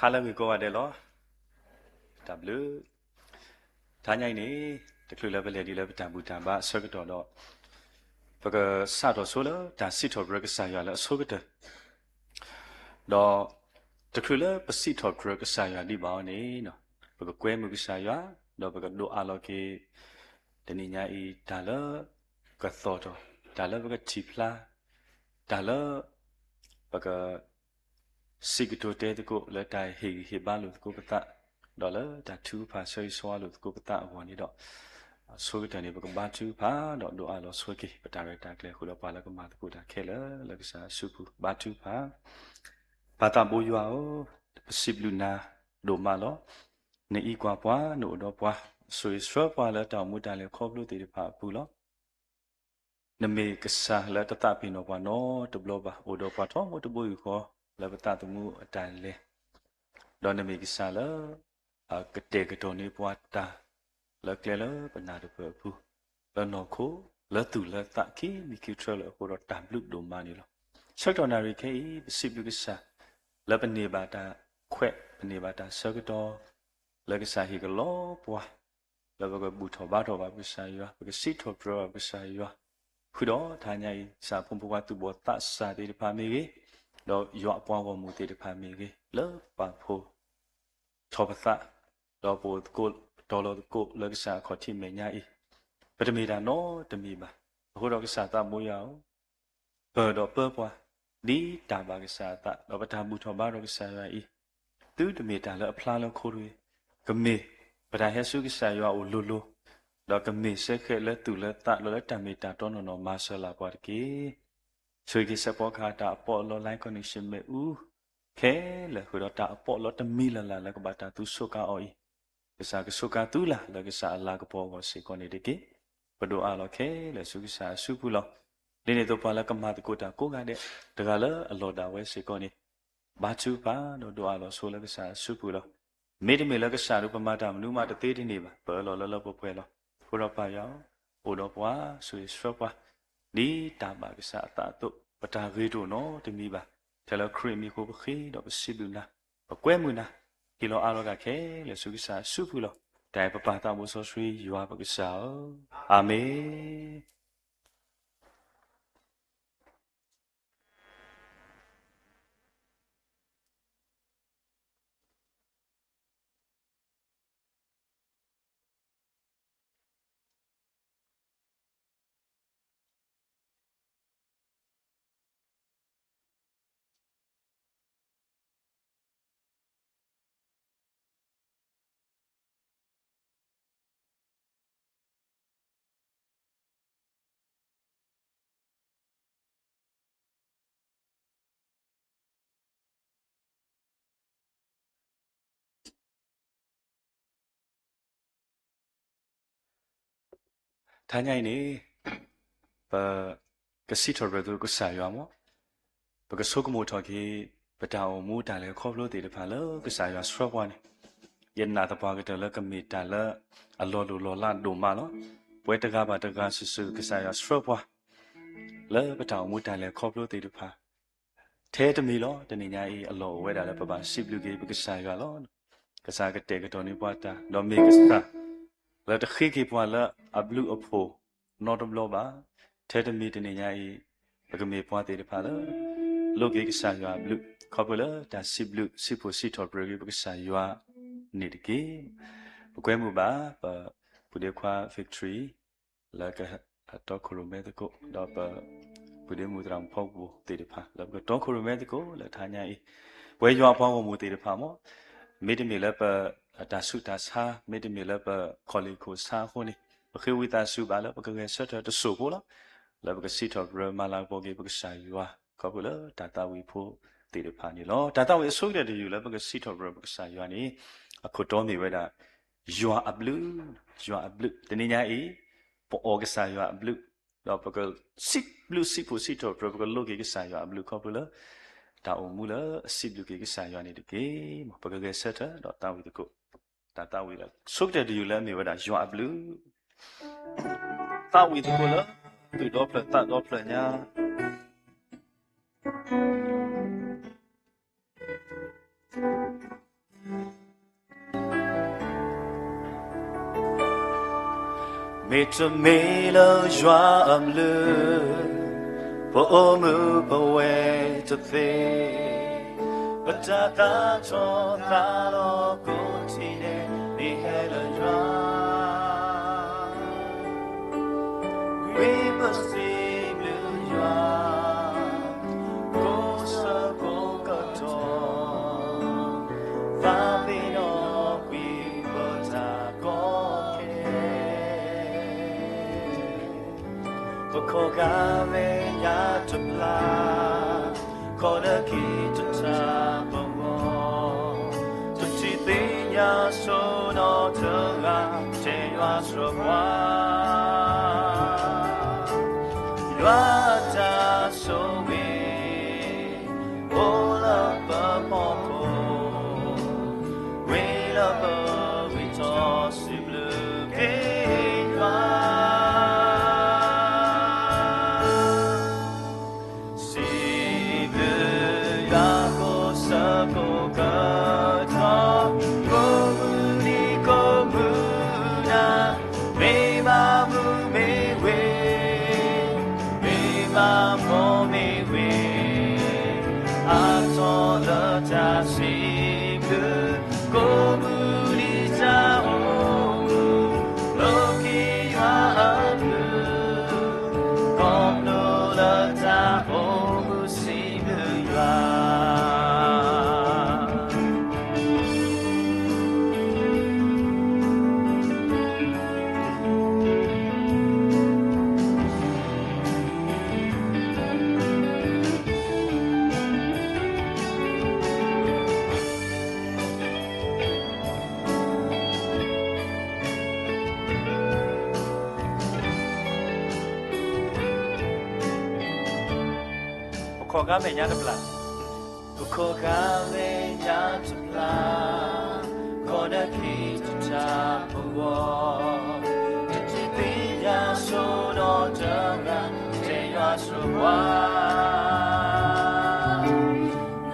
ဟါလၢအဂ့ၤကိးဂၤဒဲးလီၤ. တၢ်ဘျုး. တဟါညါအံၤန့ၣ် တချုးလၢပလဲၤဒံးလၢပတၢ်ဘူၣ်တၢ်ဘါအဆၢကတီၢ်ဒီး ပကစးထီၣ်ဆိလၢတၢ်စံးထီၣ်ပတြၢၤကစၢ်ယွၤလၢအဆိကတၢၢ် ဒီးတချုးလၢပစံးထီၣ်ပတြၢၤကစၢ်ယွၤဒံးဘၣ်အီၤန့ၣ်, ပကကွဲမုာ်ကစၢ်ယွၤ, ဒီးပကဒိးအးလီၤက့ၤ တနံၤညါအံၤ တၢ်လၢကသီၣ်ထီၣ်, တၢ်လၢပကထံၣ်ဖျါ, တၢ်လၢပက စံးကတိၤတဲသကိးလၢတၢ်ဟ့ၣ်ဂံၢ်ဟ့ၣ်ဘါလိာ်သကိးပသး, ဒီးလၢတၢ်ထုကဖၣ်ဆၢဂ့ၤဆၢဝါလိာ်သကိးပသးအဂီၢ်န့ၣ်ဒီး, အဆိကတၢၢ်န့ၣ် ပကဘါထုကဖၣ်ဒီးဒိးအးလီၤဆိက့ၤ ပတၢ်ရဲၣ်တၢ်ကျဲၤဃုာ်ဒီးပှၤလၢကမၤသကိးတၢ်ခဲလၢာ်လၢကစၢ်အစုပူၤ ဘါထုကဖၣ်. ပၢ်သးဘိယွၤဧၢ, ပစံးဘျုးနၤဒိၣ်မးလီၤ. နအံးကွၢ်ပှၤ, နအိၣ်ဒီးပှၤ, ဆိၣ်ဂ့ၤဆှၢပှၤလၢတၢ်အိၣ်မူတၢ်လဲၤခီဖျိသ့ၣ်တဖၣ်အပူၤလီၤ. နမ့ၢ်ကစၢ်လၢတသးပ့ၤနီၣ်ပှၤနီတဘျီဘၣ်, အိၣ်ဒီးပှၤထီဘိတဘိယူၢ်ဃီ လၢပသးသမူအတၢ်လဲၤ, ဒီးနမ့ၢ်ကစၢ်လၢ အကတဲာ်ကတီၤန့ၢ်ပှၤတၢ် လၢကျဲလၢပနၢ်တပၢၢ်အပူၤ, လၢနီၢ်ခိ, လၢသူၣ်လၢသးခံမံၤခံဆၢလၢအဃိဒီး တၢ်ဘျုးဒိၣ်မးန့ၣ်လီၤ. ဆၢကတီၢ်နၣ်ရံၣ်ခဲအံၤ ပစံးဘျုးကစၢ် လၢပန့ၢ်ဘၣ်တၢ်ခွဲး, ပန့ၢ်ဘၣ်တၢ်ဆၢကတီၢ် လၢကစၢ်ဟ့ၣ်ကလီပှၤ လၢပကဘူၣ်ထီၣ်ဘါထီၣ်ဘၣ်ပကစၢ်ယွၤ, ပကစံးထီၣ်ပတြၢၤဘၣ်ပကစၢ်ယွၤ, ဃုာ်ဒီးတဟါညါအံၤ ကစၢ်ဖိမုၣ်ဖိခွါသူၣ်ဘီၣ်သးစၢ်သ့ၣ်တဖၣ်မ့ၢ်ဂ့ၤ, ဒီးယွၤအပှၤဂီၢ်မုၢ်သ့ၣ်တဖၣ်မ့ၢ်ဂ့ၤ, လၢပာ်ဖှိၣ်ထီၣ်ပသး, ဒီးပအိၣ်သကိးတီၤလီၤသကိးလၢကစၢ်အခီၣ်ထံးမဲာ်ညါအံၤ, ပတမ့ၢ်တၢ်နီတမံၤဘၣ်. အဃိဒီးကစၢ်သးဘိယွၤဧၢ, ပၢၢ်ဒီးပၢပှၤ ဒ်တၢ်ဘၣ်ကစၢ်အသး, ဒီးပတၢ်ဘူၣ်ထီၣ်ဘါထီၣ်ကစၢ်ယွၤအံၤ, သုတမ့ၢ်တၢ်လၢအဖျါလၢခိတဂ့ၤ, ကမ့ၢ်ပတၢ်ဟဲဆူကစၢ်ယွၤအအိၣ်လိၤလိၤ, ဒီးကမ့ၢ်စ့ၢ်ကီးလၢသူၣ်လၢသး ဒီးလၢတၢ်မ့ၢ်တၢ်တီနီၢ်နီၢ် မၤစၢၤလၢပှၤတက့ၢ်. ဆိၣ်ဂ့ၤက့ၤစဲးဖီကဟၣ် တၢ်အပီးအလီ line connection မ့ၣ်အူ ခဲလၢာ် ဃုာ်ဒီးတၢ်အပီးအလီတမံၤလၢ်လၢ်လၢကဘၣ်တၢ်သူၣ်စူၤကါအီၤအံၤ, ကစၢ်ကစူၤကါသုလၢ်လၢကစၢ်အလၤကပီၤအဂီၢ်စ့ၢ်ကီးန့ၣ်တက့ၢ်. ပဒိးအးလီၤခဲလၢာ်ဆူကစၢ်အစုပူၤလီၤ. ဒ်န့ၣ်အသိးပှၤလၢကမၤသကိးတၢ်ကိးဂၤဒဲး, တဂၤလၢအလီၢ်ဒၣ်ဝဲစ့ၢ်ကီးန့ၣ်, ဘါထုကဖၣ်ဒီးဒိးအးလီၤဆိလၢကစၢ်အစုပူၤလီၤ. မ့တမ့ၢ်လၢကစၢ်ဒီး ပမၤတၢ်မနုၤမးတသ့တန့ၢ်ဘၣ်. ပအၢၣ်လီၤလၢလၢပှဲၤပှဲၤလီၤ. အဃိဒီးပၢ်ယွၤဧၢ, အိၣ်ဒီးပှၤ, ဆိၣ်ဂ့ၤဆှၢပှၤ ဒ်တၢ်ဘၣ်ကစၢ်အသးအသိး, ပတၢ်ဂ့ၤတအိၣ်နီတမံၤဘၣ်. ထဲလၢခရံာ်အမံၤအဃိပဃ့ဒီးပစံးဘျုးနၤ, ပကွဲမုာ်နၤ, ဟ့ၣ်လီၤအးလီၤတၢ်ခဲလၢာ်ဆူကစၢ်အစုပူၤလီၤ. တၢ်အံၤပပၢ်သးဘိစီဆှံယွၤပကစၢ်ဧၢ, အၤမ့ၣ်. တဟါညါအံၤန့ၣ် ပကစံးထီၣ်ပတြၢၤကစၢ်ယွၤမး, ပကဆိကမိၣ်ထီၣ်က့ၤ ပတၢ်အိၣ်မူတၢ်လဲၤခီဖျိသ့ၣ်တဖၣ်လၢကစၢ်ယွၤဆှၢပှၤန့ၣ်, ယနာ်သပှၢ်ကတၢၢ်လၢကမ့ၢ်တၢ်လၢအလီၤလိၢ်လီၤလးဒိၣ်မးလီၤ. ပဝဲတဂၤဘၣ်တဂၤစုာ်စုာ် ကစၢ်ယွၤဆှၢပှၤ လၢပတၢ်အိၣ်မူတၢ်လဲၤခီဖျိသ့ၣ်တဖၣ် ထဲတမံၤလီၤ. တနံၤညါအံၤ အလီၢ်အိၣ်ဝဲဒၣ်လၢပဘၣ်စံးဘျုးက့ၤပကစၢ်ယွၤလီၤ. ကစၢ်ကတဲာ်ကတီၤန့ၢ်ပှၤတၢ်, ဒီးမ့ၢ်ကစၢ်လၢတဃ့က့ၤပှၤလၢအဘျုးအဖှိၣ်နီတဘျီဘၣ်. ထဲတမံၤတနံၤညါအံၤ ပကမ့ၢ်ပှၤသ့ၣ်တဖၣ်လၢ လိးက့ၤကစၢ်ယွၤအဘျုး ခီဖျိလၢတၢ်စံးဘျုးစံးဖှိၣ်စံးထီၣ်ပတြၢၤက့ၤပကစၢ်ယွၤန့ၣ်တက့ၢ်. ပကွဲမုာ်ဘၣ် ပပုၢ်ဒ့ခွါ Victory လၢကတီခိၣ်ရိၣ်မဲသကိး ဒီးပပုၢ်ဒ့မုၣ်သရၣ်မုၣ်ဖီကပူၤသ့ၣ်တဖၣ် လၢပကတီခိၣ်ရိၣ်မဲသကိးလၢတဟါညါအံၤ, ပဝဲယွၤအပှၤဂီၢ်မုၢ်သ့ၣ်တဖၣ်မး, မ့တမ့ၢ်လၢပတၢ်ဆူးတၢ်ဆါ, မ့တမ့ၢ်လၢပခီၣ်လ့ၣ်ခိၣ်ဆါအဃိန့ၣ်, ပဃ့ဝံသးစူၤဘၣ်လၢပကဂဲၤဆၢထၢၣ်တစိၢ်ဖိလီၤ. လၢပကစံးထီၣ်ပတြၢၤမၤလၤကပီၤက့ၤပကစၢ်ယွၤ ခီဖျိလၢတၢ်သးဝံၣ်ဖိသ့ၣ်တဖၣ်န့ၣ်လီၤ. တၢ်သးဝံၣ်အဆိကတၢၢ်တယုၢ်လၢပကစံးထီၣ်ပတြၢၤပကစၢ်ယွၤန့ၣ် အခိၣ်တီမ့ၢ်ဝဲဒၣ် ယွၤအဘျုး, ယွၤအဘျုး. တနံၤညါအံၤ ပအီၣ်ကစၢ်ယွၤအဘျုး, ဒီးပကစံးဘျုးစံးဖှိၣ်စံးထီၣ်ပတြၢၤ ပကလိးက့ၤကစၢ်ယွၤအဘျုးခီဖျိလၢ တၢ်အိၣ်မူလၢအစံးဘျုးက့ၤကစၢ်ယွၤန့ၣ်တက့ၢ်. ပကဂဲၤဆၢထၢၣ်ဒီးသးဝံၣ်သကိး, တၢ်သးဝံၣ်လၢအဆိကတၢၢ်တယုၢ်လၢအမ့ၢ်ဝဲဒၣ်ယွၤအဘျုး သးဝံၣ်သကိးလၢ သူၣ်ဒီဖျၢၣ်သးဒီဖျၢၣ်ညါ. မ့တမ့ၢ်လၢယွၤအဘျုး, ပအိၣ်မုာ်ပဝဲတသ့, ပတၢ်သးထီၣ်သးလီၤကိးထံၣ်န့ၣ် မ့ၢ်ဟဲလၢယွၤ ဝံပစံးဘျုးယွၤ, ကိးဆၢကိးကတီၢ်, သးပ့ၤနီၣ်ကွံာ်ပတၢ်ကီခဲ, ပခီဂာ်မဲာ်ညါတပျၢ်, ခီနခံတထၢပဂီၢ်, တထံၣ်သ့ၣ်ညါဆိနီတဂၤ, တဲယွၤဆိပှၤ, ယွၤအတၢ်ဆိၣ်ဂ့ၤ အိၣ်လၢပဖီခိၣ်, ဝံလၢပဝံထီၣ် စံးဘျုးက့ၤယွၤ. စံးဘျုးယွၤကိးဆၢကိးကတီၢ်, ကိးမုၢ်နံၤကိးမုၢ်နၤ, မ့ၢ်ဘၣ်မုာ်မ့ၢ်ဝ့ၤ, မ့ၢ်ဘၣ်ဖှီၣ်မ့ၢ်ဝ့ၤ, အါထီၣ်လၢတၢ်စံးဘျုး, ကိးမုၢ်နံၤတၢ်အိၣ်မုာ်, လိးက့ၤယွၤအဘျုး, ခီဖျိလၢတၢ်အိၣ်မုာ် စံးဘျုးယွၤ. ပခီဂာ်မဲာ်ညါတပျၢ်, ပခီဂာ်မဲာ်ညါတပျၢ်, ခီနခံတထၢပဂီၢ်, တထံၣ်သ့ၣ်ညါဆိနီတဂၤ, တဲယွၤဆိပှၤ,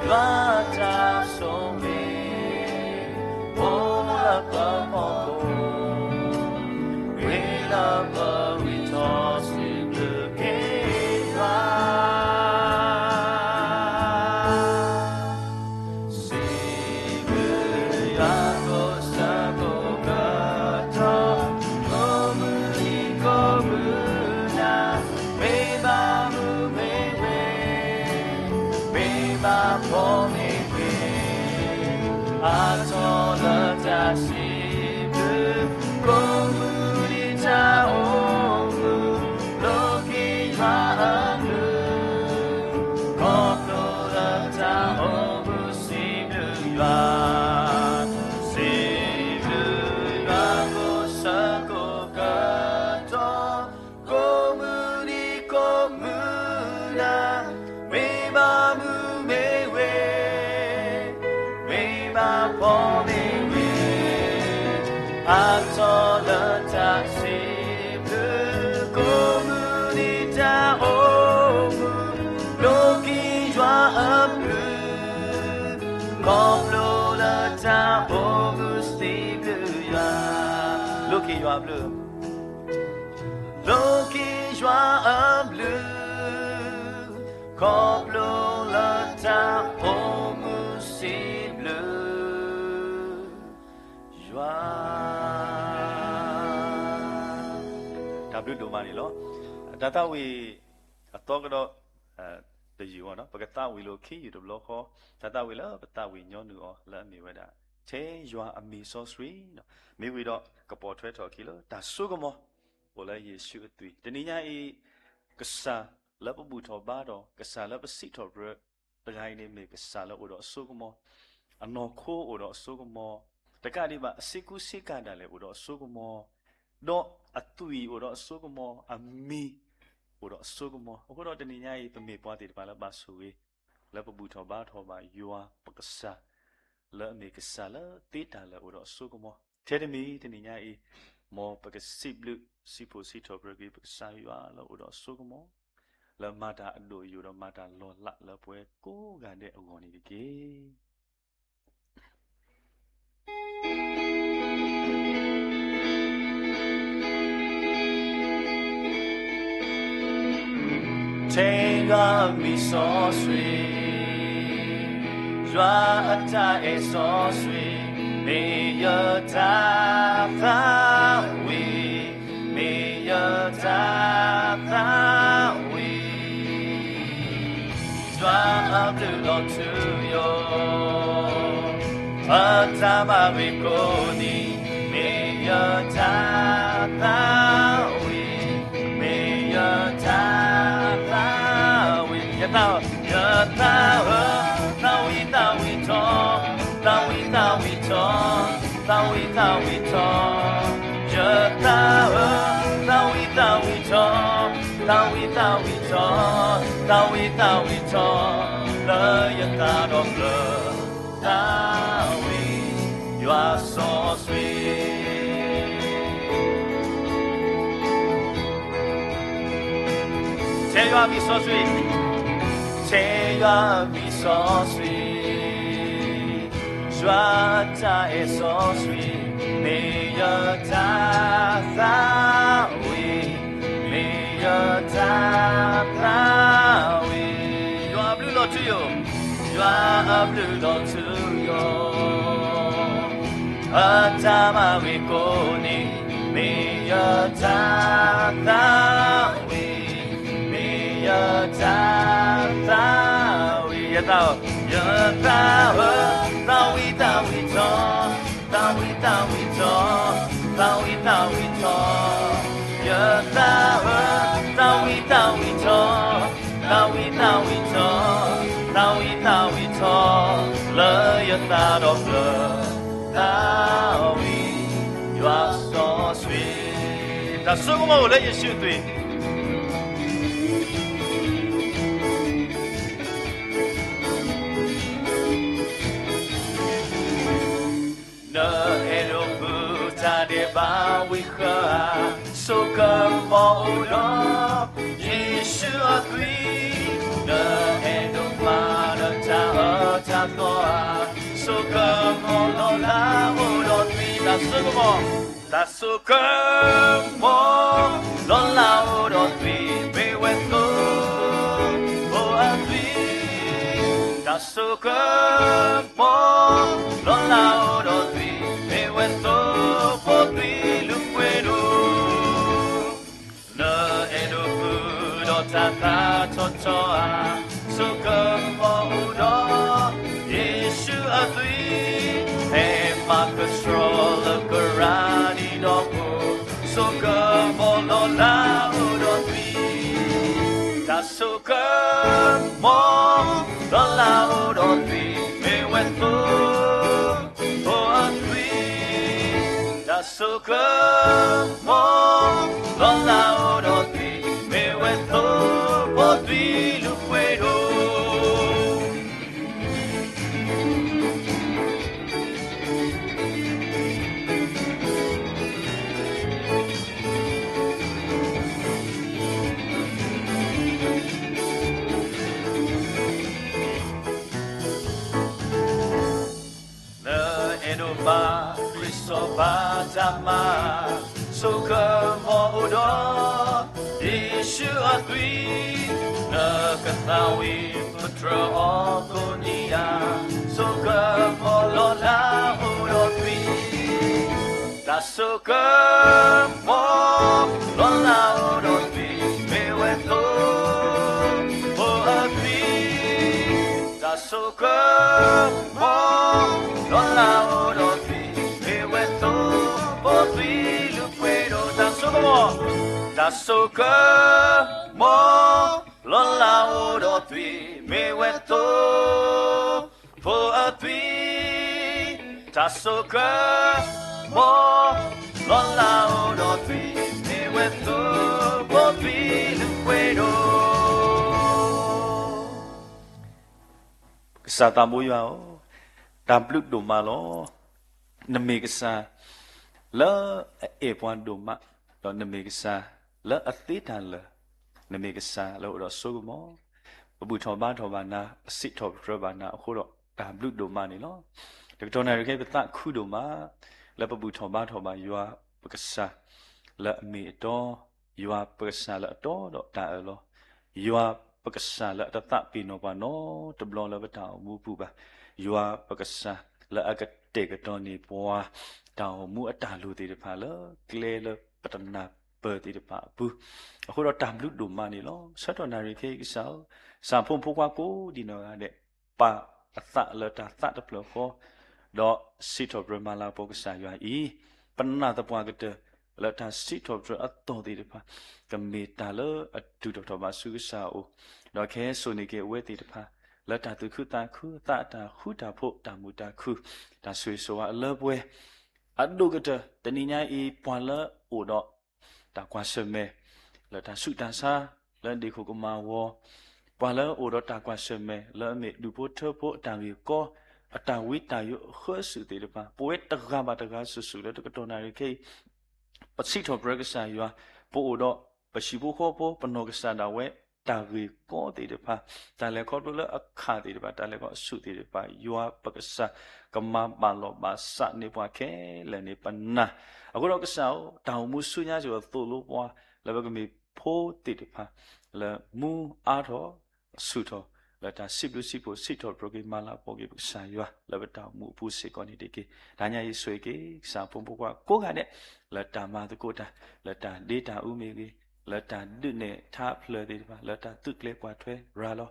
ယွၤအတၢ်ဆိၣ်ဂ့ၤ အိၣ်လၢပဖီခိၣ်, ဝံလၢပဝံထီၣ် စံးဘျုးက့ၤယွၤ. စံးဘျုးယွၤကိးဆၢကိးကတီၢ်, ကိးမုၢ်နံၤကိးမုၢ်နၤ, မ့ၢ်ဘၣ်မုာ်မ့ၢ်ဝ့ၤ, မ့ၢ်ဘၣ်ဖှီၣ်မ့ၢ်ဝ့ၤ, အါထီၣ်လၢတၢ်စံးဘျုး, ကိးမုၢ်နံၤတၢ်အိၣ်မုာ်, လိးက့ၤယွၤအဘျုး, ခီဖျိလၢတၢ်အိၣ်မုာ် စံးဘျုးယွၤ. စံးဘျုးယွၤကိးဆၢကိးကတီၢ်, ကိးမုၢ်နံၤကိးမုၢ်နၤ, မ့ၢ်ဘၣ်မုာ်မ့ၢ်ဝ့ၤ, မ့ၢ်ဘၣ်ဖှီၣ်မ့ၢ်ဝ့ၤ, အါထီၣ်လၢတၢ်စံးဘျုး, ကိးမုၢ်နံၤတၢ်အိၣ်မုာ်, လိးက့ၤယွၤအဘျုး, ခီဖျိလၢတၢ်အိၣ်မုာ် စံးဘျုးယွၤ. လိးက့ၤယွၤအဘျုး, လိးက့ၤယွၤအဘျုး, ခီဖျိလၢတၢ်အိၣ်မုာ် စံးဘျုးယွၤ. တၢ်ဘျုးဒိၣ်မးန့ၣ်လီၤ. တၢ်သးဝံၣ်အသီကဒီး တယုၢ်အံၤ, ပကသးဝံၣ်လိာ်ခံယုၢ်တဘျီဃီ, တၢ်သးဝံၣ်လၢပသးဝံၣ်ညီနုၢ်အီၤလၢအမ့ၢ်ဝဲဒၣ် ထဲယွၤအမံၤစီဆှံ, မ့ၢ်ဝံၤဒီးကပိာ်ထွဲထီၣ်အခံလၢတၢ်စိကမီၤ အိၣ်လၢယ့ၣ်ၡူးအသွံၣ်. တနံၤညါအံၤ ကစၢ်လၢပဘူၣ်ထီၣ်ဘါထီၣ်, ကစၢ်လၢပစံးထီၣ်ပတြၢၤတဂၤအံၤန့ၣ် မ့ၢ်ကစၢ်လၢအိၣ်ဒီးအစိကမီၤ, အနီၢ်ခိအိၣ်ဒီးအစိကမီၤ, တကးဒံးဘၣ် အဆ့ကူဆ့ကၤဒၣ်လဲာ်အိၣ်ဒီးအစိကမီၤ, ဒီးအသွံၣ်အိၣ်ဒီးအစိကမီၤ, အမံၤအိၣ်ဒီးအစိကမီၤ. အဃိဒီးတနံၤညါအံၤ ပမ့ၢ်ပှၤသ့ၣ်တဖၣ်လၢဘၣ်ဆိၣ်ဂ့ၤ လၢပဘူၣ်ထီၣ်ဘါထီၣ်ဘၣ်ယွၤပကစၢ်, လၢအမ့ၢ်ကစၢ်လၢသ့တၢ်လၢာ်အိၣ်ဒီးအစိကမီၤ. ထဲတမံၤတနံၤညါအံၤ, မ်ပကစံးဘျုးစံးဖှိၣ်စံးထီၣ်ပတြၢၤက့ၤ ပကစၢ်ယွၤလၢအိၣ်ဒီးအစိကမီၤ, လၢမၤတၢ်အဒိၣ်အယိာ်ဒီးမၤတၢ်လီၤလးလၢပှၤကိးဂၤဒဲးအဂီၢ်န့ၣ်တက့ၢ်. ယွၤအမံၤစီဆှံ, ယွၤအတၢ်အဲၣ်စီဆှံ, မ့ၢ်ယတၢ်သးဝံၣ်, မ့ၢ်ယတၢ်သးဝံၣ်, ယွၤအဘျုးလီၤထူယိာ်, အတၢ်မၤဂ့ၤကိးနံၤ, မ့ၢ်ယတၢ်သးဝံၣ်, မ့ၢ်ယတၢ်သးဝံၣ်, ယသးဧၢ, ယသးဧၢ, သးဝံၣ်သးဝံၣ်ထီၣ်, သးဝံၣ်သးဝံၣ်ထီၣ်, သးဝံၣ်သးဝံၣ်ထီၣ်, ယသးဧၢ, သးဝံၣ်သးဝံၣ်ထီၣ်, သးဝံၣ်သးဝံၣ်ထီၣ်, သးဝံၣ်သးဝံၣ်ထီၣ်, လၢယသးဒီဖျၢၣ်, သးဝံၣ်ယွၤစီဆှံ. ထဲယွၤအမံၤစီဆှံ, ထဲယွၤအမံၤစီဆှံ, ယွၤအတၢ်အဲၣ်စီဆှံ, မ့ၢ်ယတၢ်သးဝံၣ်, မ့ၢ်ယတၢ်သးဝံၣ်, ယွၤအဘျုးလီၤထူယိာ်, ယွၤအဘျုးလီၤထူယိာ်, အတၢ်မၤဂ့ၤကိးနံၤ, မ့ၢ်ယတၢ်သးဝံၣ်, မ့ၢ်ယတၢ်သးဝံၣ်, ယသးဧၢ, ယသးဧၢ, သးဝံၣ်သးဝံၣ်ထီၣ်, သးဝံၣ်သးဝံၣ်ထီၣ်, သးဝံၣ်သးဝံၣ်ထီၣ်, ယသးဧၢ, သးဝံၣ်သးဝံၣ်ထီၣ်, သးဝံၣ်သးဝံၣ်ထီၣ်, သးဝံၣ်သးဝံၣ်ထီၣ်, လၢယသးဒီဖျၢၣ်, သးဝံၣ်ယွၤစီဆှံ, တၢ်စိကမီၤအိၣ်လၢယ့ၣ်ၡူးအသွံၣ်. နအဲၣ်ဒိးဃုတၢ်ဒဲးဘးဝံၤဃၢၤဧါ, စိကမီၤအိၣ်ဒီးယ့ၣ်ၡူးအသွံၣ်, နအဲၣ်ဒိးမၤဒီးတၢ်အၢတၢ်သီဧါ, စိကမီၤလီၤလးအိၣ်ဒီးသွံၣ်, တၢ်စိကမီၤ, တၢ်စိကမီၤလီၤလးအိၣ်ဒီးသွံၣ်, မ့ၢ်ဝဲသိဖိအသွံၣ်, တၢ်စိကမီၤလီၤလးအိၣ်ဒီးသွံၣ်, မ့ၢ်ဝဲသိဖိသွံၣ်လုၢ်ပှ့ၤဒိၣ် နအဲၣ်ဒိးဃုာ်ဒီးတၢ်သးထီထီဧါ, စိကမီၤအိၣ်ဒီးယ့ၣ်ၡူးအသွံၣ်, ဟဲမၤကဆှီလၢကရၣ်နံၤဒီးဖိ, စိကမီၤလီၤလးအိၣ်ဒီးသွံၣ်, တၢ်စိကမီၤလီၤလးအိၣ်ဒီးသွံၣ်, မ့ၢ်ဝဲသိ ဖိအသွံၣ်, တၢ်စိကမီၤလီၤလးအိၣ်ဒီးသွံၣ်, မ့ၢ်ဝဲသိဖိသွံၣ်လုၢ်ပှ့ၤဒိၣ်. နအဲၣ်ဒိးဘါခရံာ်စီၤပၤတၢ်မၤ, စိကမီၤအိၣ်ဒီးယ့ၣ်ၡူးအသွံၣ်, နကသးဝံၣ်ပတြၢၤအီၤကိးနံၤဧါ, စိကမီၤလီၤလးအိၣ်ဒီးသွံၣ်, တၢ်စိကမီၤလီၤလးအိၣ်ဒီးသွံၣ်, မ့ၢ်ဝဲသိ ဖိအသွံၣ်, တၢ်စိကမီၤလီၤလးအိၣ်ဒီးသွံၣ်, မ့ၢ်ဝဲသိဖိသွံၣ်လုၢ်ပှ့ၤဒိၣ်, တၢ်စိကမီၤ, တၢ်စိကမီၤလီၤလးအိၣ်ဒီးသွံၣ်, မ့ၢ်ဝဲသိဖိအသွံၣ်, တၢ်စိကမီၤလီၤလးအိၣ်ဒီးသွံၣ်, မ့ၢ်ဝဲသိဖိသွံၣ်လုၢ်ပှ့ၤဒိၣ်. ကစၢ်သးဘိယွၤဧၢ, တၢ်ဘျုးဒိၣ်မးလီၤ. နမ့ၢ်ကစၢ်လၢအအဲၣ်ပှၤဒိၣ်မး, ဒီးနမ့ၢ်ကစၢ်လၢအသ့တၢ်လၢာ်, နမ့ၢ်ကစၢ်လၢအအိၣ်ဒီးစိကမီၤ, ပဘူၣ်ထီၣ်ဘါထီၣ်ဘၣ်နၤ, ပစံးထီၣ်ပတြၢၤဘၣ်နၤအဃိဒီး တၢ်ဘျုးဒိၣ်မးန့ၣ်လီၤ. တကတီၢ်နၣ်ရံၣ်ခဲအံၤ ပသးခုဒိၣ်မး လၢပဘူၣ်ထီၣ်ဘါထီၣ်ဘၣ်ယွၤပကစၢ်လၢအမ့ၢ်အတီ, ယွၤပကစၢ်လၢအတီဒီးတၢ်အၢၣ်လီၤ, ယွၤ ပကစၢ်လၢအတသးပ့ၤနီၣ်ပှၤနီတဘျီလၢပတၢ်အိၣ်မူအပူၤဘၣ်. ယွၤပကစၢ်လၢအကတဲာ်ကတီၤန့ၢ်ပှၤ တၢ်အိၣ်မူအတၢ်လိၣ်သ့ၣ်တဖၣ်လၢကျဲလၢပတနၢ်ပၢၢ်သ့ၣ်တဖၣ်အပူၤ, အဃိဒီးတၢ်ဘျုးဒိၣ်မးန့ၣ်လီၤ. ဆၢကတီၢ်နၣ်ရံၣ်ခဲအံၤကစၢ်ဧၢ, ကစၢ်ဖိမုၣ်ဖိခွါကိးဒံနီၢ်ဂၤဒဲး ပာ်အသးလၢတၢ်သးတဖျၢၣ်ဃီ ဒီးစံးထီၣ်ပတြၢၤမၤလၤကပီၤကစၢ်ယွၤအံၤ, ပနာ်သပှၢ်ကတၢၢ်လၢတၢ်စံးထီၣ်ပတြၢၤအသီၣ်သ့ၣ်တဖၣ် ကမ့ၢ်တၢ်လၢအတုၤထီၣ်ထီၣ်ဘၣ်ဆူကစၢ်အအိၣ်, ဒီးကဟဲစိာ်န့ၢ်က့ၤအဝဲသ့ၣ်တဖၣ် လၢတၢ်သူၣ်ခုသးခု သးအတၢ်ဃူတၢ်ဖိး တၢ်မုာ်တၢ်ခုၣ် တၢ်ဆိၣ်ဂ့ၤဆိၣ်ဝါအလၢပှဲၤ အဒိၣ်ကတၢၢ် တနံၤညါအံၤ ပှၤလၢအိၣ်ဒီးတၢ်ကွၢ်ဆၢၣ်မဲာ် လၢတၢ်ဆူးတၢ်ဆါ လၢဒ့ၣ်ခိၣ်ကမၤဝီၤ, ပှၤလၢအိၣ်ဒီးတၢ်ကွၢ်ဆၢၣ်မဲာ် လၢအမ့ၢ်ဒူၣ်ဖိထၢဖိအတၢ်ဂ့ၢ်ကီ အတၢ်ဝံတၢ်ယိးအဃၢစုာ်သ့ၣ်တဖၣ် ပဝဲတဂၤဘၣ်တဂၤစုာ်စုာ်လၢတကတီၢ်နၣ်ရံၣ်ခဲအံၤ ပစံးထီၣ်ပတြၢၤကစၢ်ယွၤ, ပအိၣ်ဒီးပဟံၣ်ဖိဃီဖိ ပနီၢ်ကစၢ်ဒၣ်ဝဲ တၢ်ဂ့ၢ်ကီသ့ၣ်တဖၣ်, တၢ်လဲၤခီဖျိလၢအခၣ်သ့ၣ်တဖၣ်, တၢ်လဲၤခီဖျိအဆူၣ်သ့ၣ်တဖၣ်, ယွၤပကစၢ်ကမၤဘၣ်လီၢ်ဘၣ်စးန့ၢ်ပှၤခဲလၢာ်န့ၣ်ပနာ်, အဃိဒီးကစၢ်ဧၢ, တၢ်အိၣ်မူဆူညါစ့ၢ်ကီးသိၣ်လိပှၤ လၢပကမ့ၢ်ဖိသ့ၣ်တဖၣ် လၢမူအါထီၣ် ဆူၣ်ထီၣ် လၢတၢ်စံးဘျုးစံးဖှိၣ် စံးထီၣ်ပတြၢၤက့ၤမၤလၤကပီၤက့ၤပကစၢ်ယွၤ လၢပတၢ်အိၣ်မူအပူၤစ့ၢ်ကီးန့ၣ်တက့ၢ်. တနံၤညါအံၤဆိၣ်ဂ့ၤက့ၤ ကစၢ်ဖိမုၣ်ဖိခွါကိးဂၤဒဲး လၢတၢ်မၤသကိးတၢ်, လၢတၢ်ဒ့တၢ်အူမ့ၢ်ဂ့ၤ, လၢတၢ်ဒုးနဲၣ်ထါဖျၢၣ်သ့ၣ်တဖၣ်, လၢတၢ်သုးကျဲၤကွၢ်ထွဲရၤလီၤ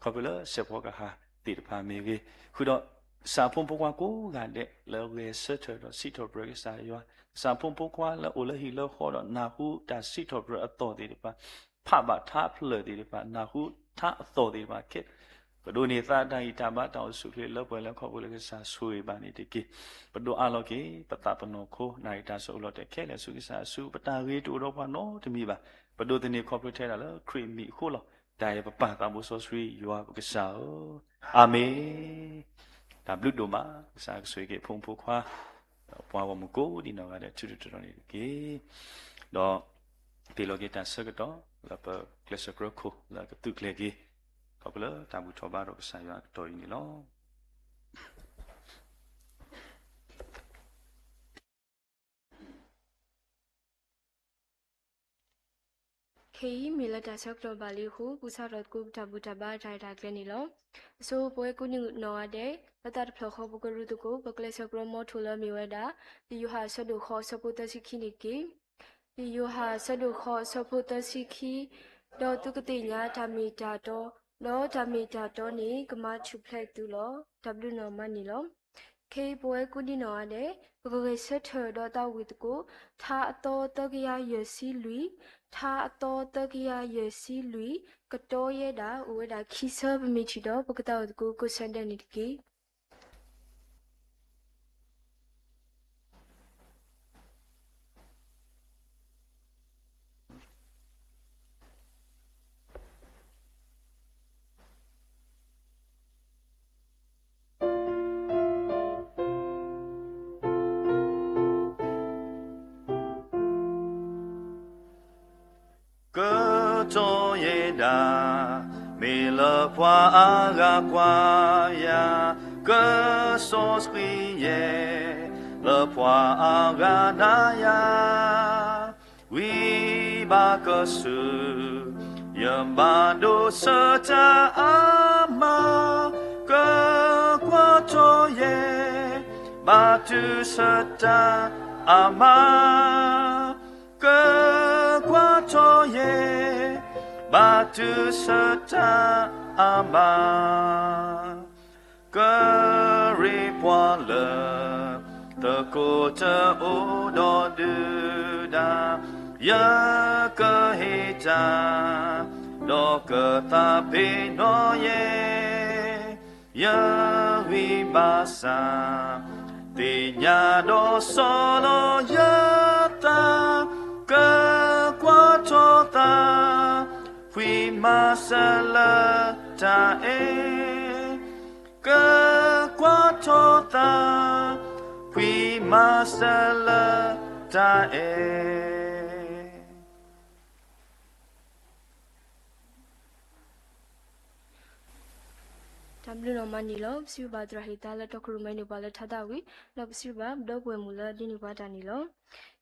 ခီဖျိလၢစဲးဖီကဟၣ်သ့ၣ်တဖၣ်မ့ၢ်ဂ့ၤ, ဃုာ်ဒီး ကစၢ်ဖိမုၣ်ဖိခွါကိးဂၤဒဲး လၢဂဲၤဆၢထၢၣ်ဒီးစံးထီၣ်ပတြၢၤကစၢ်ယွၤ, ကစၢ်ဖိမုၣ်ဖိခွါလၢအိၣ်လၢဟံၣ်လၢဃီဒီးနၢ်ဟူတၢ်စံးထီၣ်ပတြၢၤအသီၣ်သ့ၣ်တဖၣ်, ဖးဘၣ်ထါဖျၢၣ်သ့ၣ်တဖၣ်, နၢ်ဟူထါအသီၣ်သ့ၣ်တဖၣ်ခဲ ကဒိးန့ၢ်သးတၢ်ဂံၢ်တၢ်ဘါ တၢ်အိၣ်ဆူၣ်အိၣ်ချ့လၢပှဲၤလၢခီဖျိလၢကစၢ်ဆိၣ်ဂ့ၤဘၣ်န့ၣ်တက့ၢ်. ပဒိးအးလီၤက့ၤ ပသးပနီၣ်ခိ နၣ်ရံၣ်တၢ်ဆိၣ်အၢၣ်လီၤတဲာ်ခဲလၢာ်ဆူကစၢ်အစု, ပတၢ်ဂ့ၤတအိၣ်ဒီးပှၤနီတမံၤဘၣ်. ပဒိးသန့ၤခီဖျိထဲဒၣ်လၢခရံာ်အမံၤအဃိလီၤ. တၢ်အဲၣ်ပပၢ်သးဘိစီဆှံယွၤပကစၢ်ဧၢ, အၤမ့ၣ်. တၢ်ဘျုးဒိၣ်မး, ကစၢ်ကဆိၣ်ဂ့ၤက့ၤဖိမုၣ်ဖိခွါ ပှၤဂီၢ်မုၢ်ကိးဒံးနီၢ်ဂၤဒဲးထူထူတီတီန့ၣ်တက့ၢ်. ဒီး ပ့ၤလီၤက့ၤတၢ်ဆၢကတီၢ် လၢပကျဲးစၢးကြၢးခိၣ်လၢကသုးကျဲၤက့ၤ ခီဖျိလၢတၢ်ဘူၣ်ထီၣ်ဘါထီၣ်ကစၢ်ယွၤအကတီၢ်အံၤန့ၣ်လီၤ. ခဲအံၤမ့ၢ်လၢတၢ်ဆၢကတီၢ်ဘၣ်လံအဃိ ပကစးထီၣ်သကိးပတၢ်ဘူၣ်တၢ်ဘါတၢ်ရဲၣ်တၢ်ကျဲၤန့ၣ်လီၤ. အဆိပဝဲကိးဒံးနီၢ်ဂၤဒဲး လၢသးတဖျၢၣ်ဃီ ပကရူၢ်သကိး ပကျဲးစၢးကြၢးမီထိၣ်လၢအမ့ၢ်ဝဲဒၣ် လံာ်ယိၤဟၣ်အဆၢဒိၣ်ဃိးအဆၢဖိသၢဆံခံန့ၣ်တက့ၢ်. လံာ်ယိၤဟၣ်အဆၢဒိၣ်ဃိးအဆၢဖိသၢဆံခံ, ဒီးသုကသ့ၣ်ညါတၢ်မ့ၢ်တၢ်တီ, ဒီးတၢ်မ့ၢ်တၢ်တီန့ၣ် ကမၤထူၣ်ဖျဲးသုလီၤ. တၢ်ဘျုးနီၢ်မးန့ၣ်လီၤ. ခဲအံၤပဝဲကိးဒံးနီၢ်ဂၤဒဲး ပကဂဲၤဆၢထၢၣ်ဒီးသးဝံၣ်သကိး ထါအသီသၢကယၤယဲၢ်ဆံလွံၢ်, ထါအသီသၢကယၤယဲၢ်ဆံလွံၢ် ကတီၤယဲဒၣ် အိၣ်ဝဲဒၣ်ခံဆၢ ပမ့ၢ်ထံၣ်ဒီး ပကသးဝံၣ်သကိးကိးဆၢဒဲးန့ၣ်တက့ၢ်. ကတီၤယဲဒၣ် မ့ၢ်လၢပှၤအါဂၤကွၢ်ယၤ, ကစီဆှံယဲ လၢပှၤအါဂၤနာ်ယၤ, ဝံဘၣ်ကစၢၢ် ယဘၣ်ဒိးဆၢတၢ်အါမး, ကကွၢ်ထီၣ်ယဲ ဘၣ်တုၤဆၢတၢ်အါမး, ကကွၢ်ထီၣ်ယဲ ဘၣ်တုၤဆၢတၢ်အါမး, ကရ့ပှၤလၢ သကိးတအိၣ်ဒီးဒုၣ်ဒါ, ယကဟ့ၣ်တၢ် ဒီးကသးပ့ၤနီၣ်ယဲ, ယဂံၢ်ဘါစၢ် သ့ၣ်ညါဒီးဆီၣ်လီၤယသး, ကကွၢ်ထီၣ်သး ဖှံမၤစၢၤလၢတၢ်အဲၣ်, ကကွၢ်ထီၣ်သး ဖှံမၤစၢၤလၢတၢ်အဲၣ်. တၢ်ဘျုးနီၢ်မးန့ၣ်လီၤ. ပစံးဘျုးဘၣ်သရၣ်ဟ့ၣ်သါလၢတီခိၣ်ရိၣ်မဲန့ၢ်ပှၤလၢထါသးဝံၣ်, ဒီးပစံးဘျုးဘၣ်ပဒီပုၢ်ဝဲၢ်မုၣ်လၢဒုးန့ၢ်ပှၤတၢ်န့ၣ်လီၤ.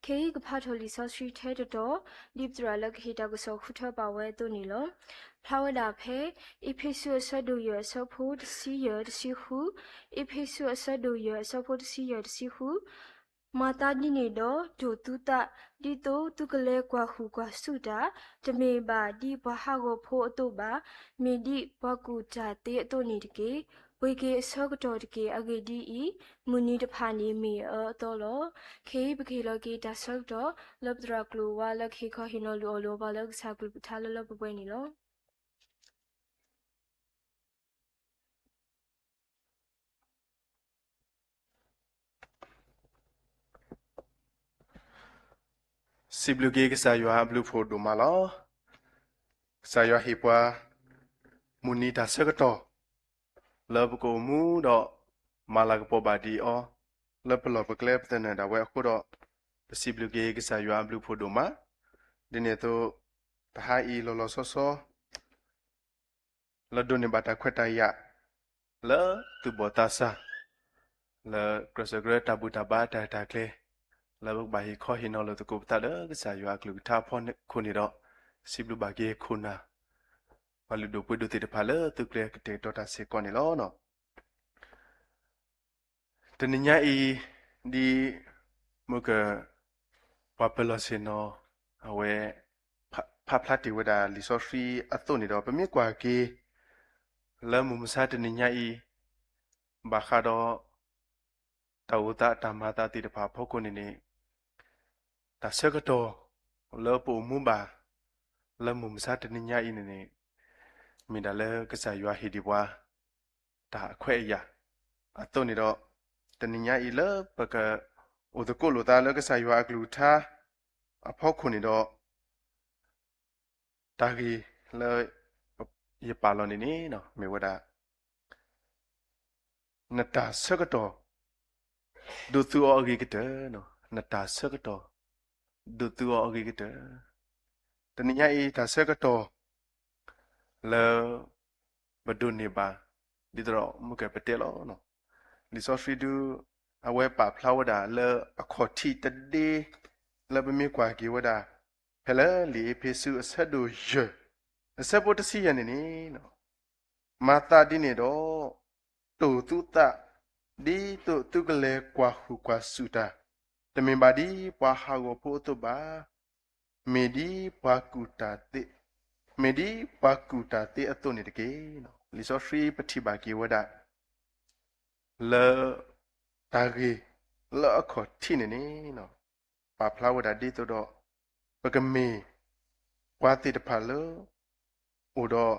ခဲအံၤကဖးထီၣ်လံာ်စီဆှံထဲတတီၤ, ဒ်ပသရၣ်လၢကဟ့ၣ်တၢ်ကစီၣ်ဃုထၢပာ်ဝဲအသိးန့ၣ်လီၤ. ပာ်ဖျါဝဲဒၣ်ဖဲ အ့းဖ့းစူးအဆၢဒိၣ်ယဲၢ်အဆၢဖိတဆံယဲၢ်တဆံဃု, အ့းဖ့းစူးအဆၢဒိၣ်ယဲၢ်အဆၢဖိတဆံယဲၢ်တဆံဃု, မၤသးဒ်န့ၣ်ဒီး တိာ်သုသး, ဒ်သိးသုကလဲၤကွၢ်ဃုာ်ကွၢ်ဆူၣ်တၢ်, တမ့ၢ်ဘၣ်ဒ်ပှၤဟးဂီၤဖိအသိးဘၣ်, မ့ၢ်ဒ်ပှၤကူၣ်တၢ်သ့အသိးန့ၣ်တက့ၢ်. ပှ့ၤက့ၤအဆၢကတီၢ်တက့ၢ်. အဂ့ၢ်ဒ်အံၤ, မုၢ်နံၤတဖၣ်န့ၣ်မ့ၢ်အအၢအသီလီၤ. ခဲအံၤပကဟ့ၣ်လီၤက့ၤတၢ်ဆၢကတီၢ် လၢပသရၣ်ကျိၤဝါလၢကဟ့ၣ်ခီဟ့ၣ်နီၤလိၣ်အီၤလိၣ်အီၤပှၤလၢကစၢ်အကလုၢ်ကထါလၢလၢပှဲၤပှဲၤန့ၣ်လီၤ. စံးဘျုးက့ၤကစၢ်ယွၤအဘျုးဖှိၣ်ဒိၣ်မးလီၤ. ကစၢ်ယွၤဟ့ၣ်ပှၤ မုၢ်နံၤတၢ်ဆၢကတီၢ် လၢပကအိၣ်မူဒီး မၤလၤကပီၤဘၣ်ဒံးအီၤ လၢပလီၢ်ပကျဲပသနၢၣ်ဒၣ်ဝဲအဃိဒီး ပစံးဘျုးက့ၤကစၢ်ယွၤအဘျုးဖှိၣ်ဒိၣ်မး. ဒ်န့ၣ်အသိး တဟါအံၤလီၤလီၤဆီဆီ လၢဒိးန့ၢ်ဘၣ်တၢ်ခွဲးတၢ်ယာ် လၢသူၣ်ဘီၣ်သးစၢ် လၢကြၢးစၢးကြၢးတၢ်ဘူၣ်တၢ်ဘါတၢ်ရဲၣ်တၢ်ကျဲၤ လၢပကဘၣ်ဟ့ၣ်ခီဟ့ၣ်နီၤလိာ်သကိးပသးလၢကစၢ်ယွၤအကလုၢ်ကထါအဖီခိၣ်န့ၣ်ဒီး စံးဘျုးဘၣ်က့ၤခိၣ်နၢ် ပှၤလုၢ်ဒိၣ်ပှ့ၤဒိၣ်သ့ၣ်တဖၣ်လၢသုကျဲၤကတဲာ်ကတီၤတၢ်စ့ၢ်ကီးန့ၣ်လီၤ. တနံၤညါအံၤ ဒ်မုၢ်က ပှၤပၢၤလီၢ်ဆ့ၣ်နီၤ အဝဲ ဖးဖျါတ့ၢ်ဝဲဒၣ်လံာ်စီဆှံအသိးန့ၣ်ဒီး ပမ့ၢ်ကွၢ်က့ၤ လၢမုၢ်မဆါတနံၤညါအံၤ ဘၣ်ဃးဒီး တၢ်အိၣ်သးတၢ်မၤသးသ့ၣ်တဖၣ်အဖီခိၣ်န့ၣ်န့ၣ် တၢ်ဆၢကတီၢ် လၢပအိၣ်မူဘၣ် လၢမုၢ်မဆါတနံၤညါအံၤန့ၣ်န့ၣ် မ့ၢ်ဒၣ်လၢကစၢ်ယွၤဟ့ၣ်ဒံးပှၤ တၢ်အခွဲးအယာ် အသိးန့ၣ်ဒီး တနံၤညါအံၤလၢပက အိၣ်သကိးလိာ်သးလၢကစၢ်ယွၤအကလုၢ်ကထါ အဖီခိၣ်န့ၣ်ဒီး တၢ်ဂ့ၢ်လၢ ယပာ်လီၤန့ၣ်န့ၣ် မ့ၢ်ဝဲဒၣ် နတၢ်ဆၢကတီၢ် ဒိးသူအီၤအဂ့ၤကတၢၢ်, နတၢ်ဆၢကတီၢ် ဒိးသူအီၤအဂ့ၤကတၢၢ်. တနံၤညါအံၤ တၢ်ဆၢကတီၢ် လၢ ပဒိးန့ၢ်ဘၣ် ဒ်သိးဒီးမုၢ်ကဲပတဲလီၤ. လံာ်စီဆှံဒု အဝဲပာ်ဖျါဝဲဒၣ်လၢအခီၣ်ထံးတဒ့ လၢပမ့ၢ်ကွၢ်က့ၤဝဲဒၣ် ဖဲလၢလံာ်အ့းဖ့းစူးအဆၢဒိၣ်ယဲၢ် အဆၢဖိတဆံယဲၢ်န့ၣ်န့ၣ် မၤသးဒ်န့ၣ်ဒီး တိာ်သုသး ဒ်သိးသုကလဲၤကွၢ်ဃုာ်ကွၢ်ဆူၣ်တၢ်, တမ့ၢ်ဘၣ်ဒ်ပှၤဟးဂီၤဖိအသိးဘၣ်, မ့ၢ်ဒ်ပှၤကူၣ်တၢ်သ့, မ့ၢ်ဒ်ပှၤကူၣ်တၢ်သ့အသိးန့ၣ်တက့ၢ်. လံာ်စီဆှံပထံၣ်ဘၣ်က့ၤဝဲဒၣ် လၢ တၢ်ဂ့ၢ်လၢအခီၣ်ထံးန့ၣ်န့ၣ် ပာ်ဖျါဝဲဒၣ်ဒ်သိးဒီး ပကမ့ၢ် ပှၤသ့ၣ်တဖၣ်လၢ အိၣ်ဒီး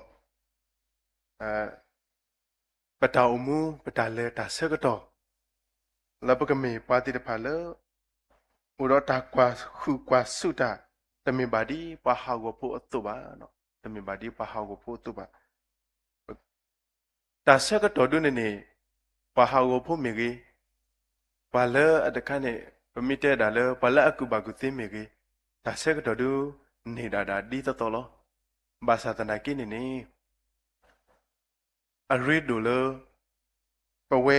ပတၢ်အိၣ်မူ ပတၢ်လဲၤတၢ်ဆၢကတီၢ် လၢပကမ့ၢ်ပှၤသ့ၣ်တဖၣ်လၢ အိၣ်ဒီးတၢ်ကွၢ်ဃုာ်ကွၢ်ဆူၣ်တၢ် တမ့ၢ်ဘၣ်ဒ်ပှၤဟးဂီၤဖိအသိးဘၣ်, တမ့ၢ်ဘၣ်ဒ်ပှၤဟးဂီၤဖိအသိးဘၣ်. တၢ်ဆၢကတီၢ်ဒုန့ၣ်န့ၣ် ပှၤဟးဂီၤဖိမ့ၢ်ဂ့ၤ, ပှၤလၢအတခါန့ၣ် ပမ့ၢ်တဲဒၣ်လၢ ပှၤလၢအကူၣ်ဘၣ်ကူၣ်သ့မ့ၢ်ဂ့ၤ, တၢ်ဆၢကတီၢ်ဒု န့ၢ်ဒၣ်ဒၣ်ဒ်သိးသိးလီၤ. ဘၣ်ဆၣ်သနာ်က့န့ၣ်န့ၣ် အရ့ဒိၣ်လၢ ပဝဲ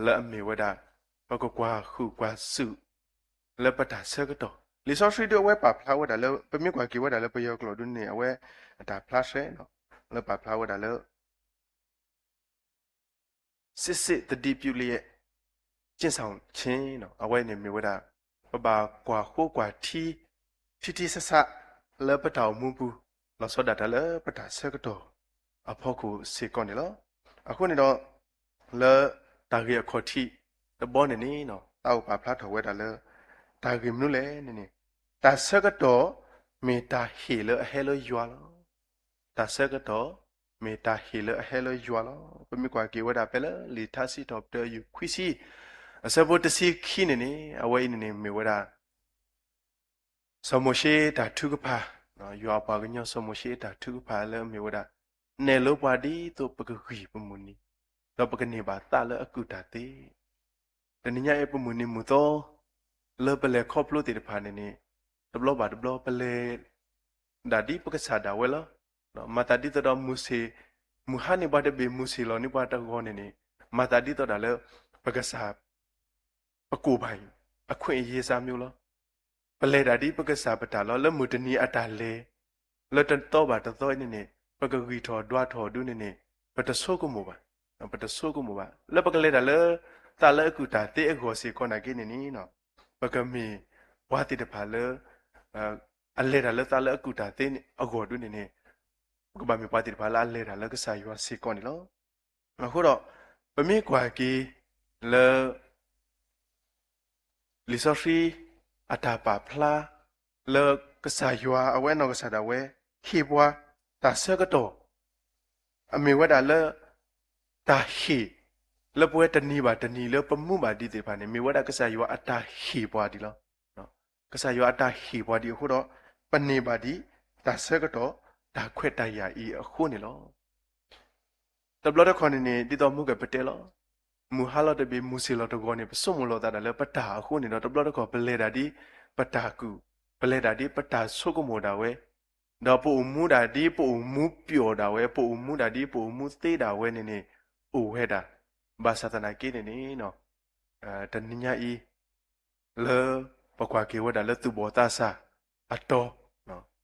လၢအမ့ၢ်ဝဲဒၣ် ပကကွၢ်ဃုာ်ကွၢ်ဆူၣ် လၢပတၢ်ဆၢကတီၢ်. လံာ်စီဆှံဒုအဝဲပာ်ဖျါဝဲဒၣ်လၢ ပမ့ၢ်ကွၢ်က့ၤဝဲဒၣ်လၢပယီၤကျိာ်ဒုန့ၣ် အဝဲအတၢ်ဖျါရှဲ လၢပာ်ဖျါဝဲဒၣ်လၢ စစ်စစ်သတိပြုလျက် ကျင့်ဆောင်ခြင်း အဝဲန့ၣ်မ့ၢ်ဝဲဒၣ် ပဘၣ်ကွၢ်ဃိကွၢ်ထံ ထံထံဆးဆး လၢပတၢ်အိၣ်မူပူၤ လီၤဆီဒၣ်တၢ်လၢပတၢ်ဆၢကတီၢ်အဖီခိၣ်စ့ၢ်ကီးန့ၣ်လီၤ. အဃိန့ၣ်ဒီး လၢတၢ်ဂ့ၢ်အခီၣ်ထံးတဘီန့ၣ်န့ၣ် တၢ်အိၣ်ပာ်ဖျါထီၣ်ဝဲဒၣ်လၢ တၢ်ဂ့ၢ်မနုၤလဲၣ်န့ၣ်န့ၣ် တၢ်ဆၢကတီၢ် မ့ၢ်တၢ်ဟ့ၣ်လၢအဟဲလၢယွၤလီၤ. တၢ်ဆၢကတီၢ် မ့ၢ်တၢ်ဟ့ၣ်လၢအဟဲလၢယွၤလီၤ. ပမ့ၢ်ကွၢ်က့ၤဝဲဒၣ်ဖဲလၢလံာ်ထါစံးထီၣ်ပတြၢၤယုၢ်ခွံဆံ အဆၢဖိတဆံခံန့ၣ်န့ၣ် အဝဲအံၤန့ၣ်န့ၣ်မ့ၢ်ဝဲဒၣ် စီၤမိၤၡ့တၢ်ထုကဖၣ်, ယွၤအပှၤကညီစီၤမိၤၡ့တၢ်ထုကဖၣ်လၢအမ့ၢ်ဝဲဒၣ် နဲၣ်လိပှၤဒ်သိးပကဂံၢ်ပမုၢ်နံၤ, ဒီးပကန့ၢ်ဘၣ်သးလၢအကူၣ်တၢ်သ့ တနံၤညါအံၤပမုၢ်နံၤမုၢ်သီ လၢပလဲၤခီဖျိသ့ၣ်တဖၣ်န့ၣ်န့ၣ် တဘျီဘၣ်တဘျီပလဲၤ ဒၣ်ဒ်ပကစၢ်ဒၣ်ဝဲလီၤ. မၤသးဒ်သိးဒီးမုၢ်ဆ့ၣ်, မုၢ်ဟါန့ၢ်ပှၤတဘ့ၣ် မုၢ်ဆ့ၣ်လီၤန့ၢ်ပှၤတဂီၤန့ၣ်န့ၣ် မၤသးဒ်သိးဒၣ်လၢ ပကစၢ် ပကိၢ်ဘၣ်အံၤ အခွင့်အရေးစၢ်မျိလီၤ. ပလဲၤဒၣ်ဒ်ပကစၢ်ပတၢ်လီၤ လၢမုၢ်တနံၤအတၢ်လဲၤ လၢတသီဘၣ်တသီအံၤန့ၣ်န့ၣ် ပကဂံၢ်ထီၣ်ဒွးထီၣ်ဒုန့ၣ်န့ၣ် ပတဆိကမိၣ်ဘၣ်, ပတဆိကမိၣ်ဘၣ် လၢပကလဲၤတၢ်လၢ သးလၢအကူၣ်တၢ်သ့အဂီၢ်စ့ၢ်ကီးနာ်က့န့ၣ်န့ၣ် ပကမ့ၢ်ပှၤသ့ၣ်တဖၣ်လၢ အလဲၤတၢ်လၢသးလၢအကူၣ်တၢ်သ့အဂီၢ်ဒုန့ၣ်န့ၣ် ပကဘၣ်မ့ၢ်ပှၤသ့ၣ်တဖၣ်လၢအလဲၤတၢ်လၢကစၢ်ယွၤစ့ၢ်ကီးန့ၣ်လီၤ. အဃိဒီး ပမ့ၢ်ကွၢ်က့ၤလၢ လံာ်စီဆှံအတၢ်ပာ်ဖျါ လၢကစၢ်ယွၤအဝဲအနီၢ်ကစၢ်ဒၣ်ဝဲ ဟ့ၣ်ပှၤ တၢ်ဆၢကတီၢ် အမ့ၢ်ဝဲဒၣ်လၢ တၢ်ဟ့ၣ် လၢပဝဲတနံၤဘၣ်တနံၤလၢပမူဘၣ်ဒံးသ့ၣ်တဖၣ်န့ၣ် မ့ၢ်ဝဲဒၣ်ကစၢ်ယွၤအတၢ်ဟ့ၣ်ပှၤဒံးလီၤ. ကစၢ်ယွၤအတၢ်ဟ့ၣ်ပှၤဒံးအဃိဒီး ပန့ၢ်ဘၣ်ဒံး တၢ်ဆၢကတီၢ် တၢ်ခွဲးတၢ်ယာ်အံၤအဃိန့ၣ်လီၤ. တဘျီတခီၣ်န့ၣ်န့ၣ် ဒ်သိးမုၢ်ကပတဲလီၤ, မုၢ်ဟါလီၤတဘ့ၣ် မုၢ်ဆ့ၣ်လီၤတဂီၤန့ၣ် ပဆိကမိၣ်လီၤသးဒၣ်လၢပတၢ်အဃိန့ၣ်ဒီး တဘျီတခီၣ်ပလဲၤဒၣ်ဒ်ပတၢ်ကူၣ်, ပလဲၤဒၣ်ဒ်ပတၢ်ဆိကမိၣ်ဒၣ်ဝဲ, ဒီးပအိၣ်မူဒၣ်ဒ် ပအိၣ်မူပျီၣ်ဒၣ်ဝဲ, ပအိၣ်မူဒၣ်ဒ် ပအိၣ်မူသ့ဒၣ်ဝဲန့ၣ်န့ၣ် အိၣ်ဝဲဒၣ်. ဘၣ်ဆၣ်သနာ်က့န့ၣ်န့ၣ် တနံၤညါအံၤ လၢပကွၢ်က့ၤဝဲဒၣ်လၢသူၣ်ဘီၣ်သးစၢ်အတီ,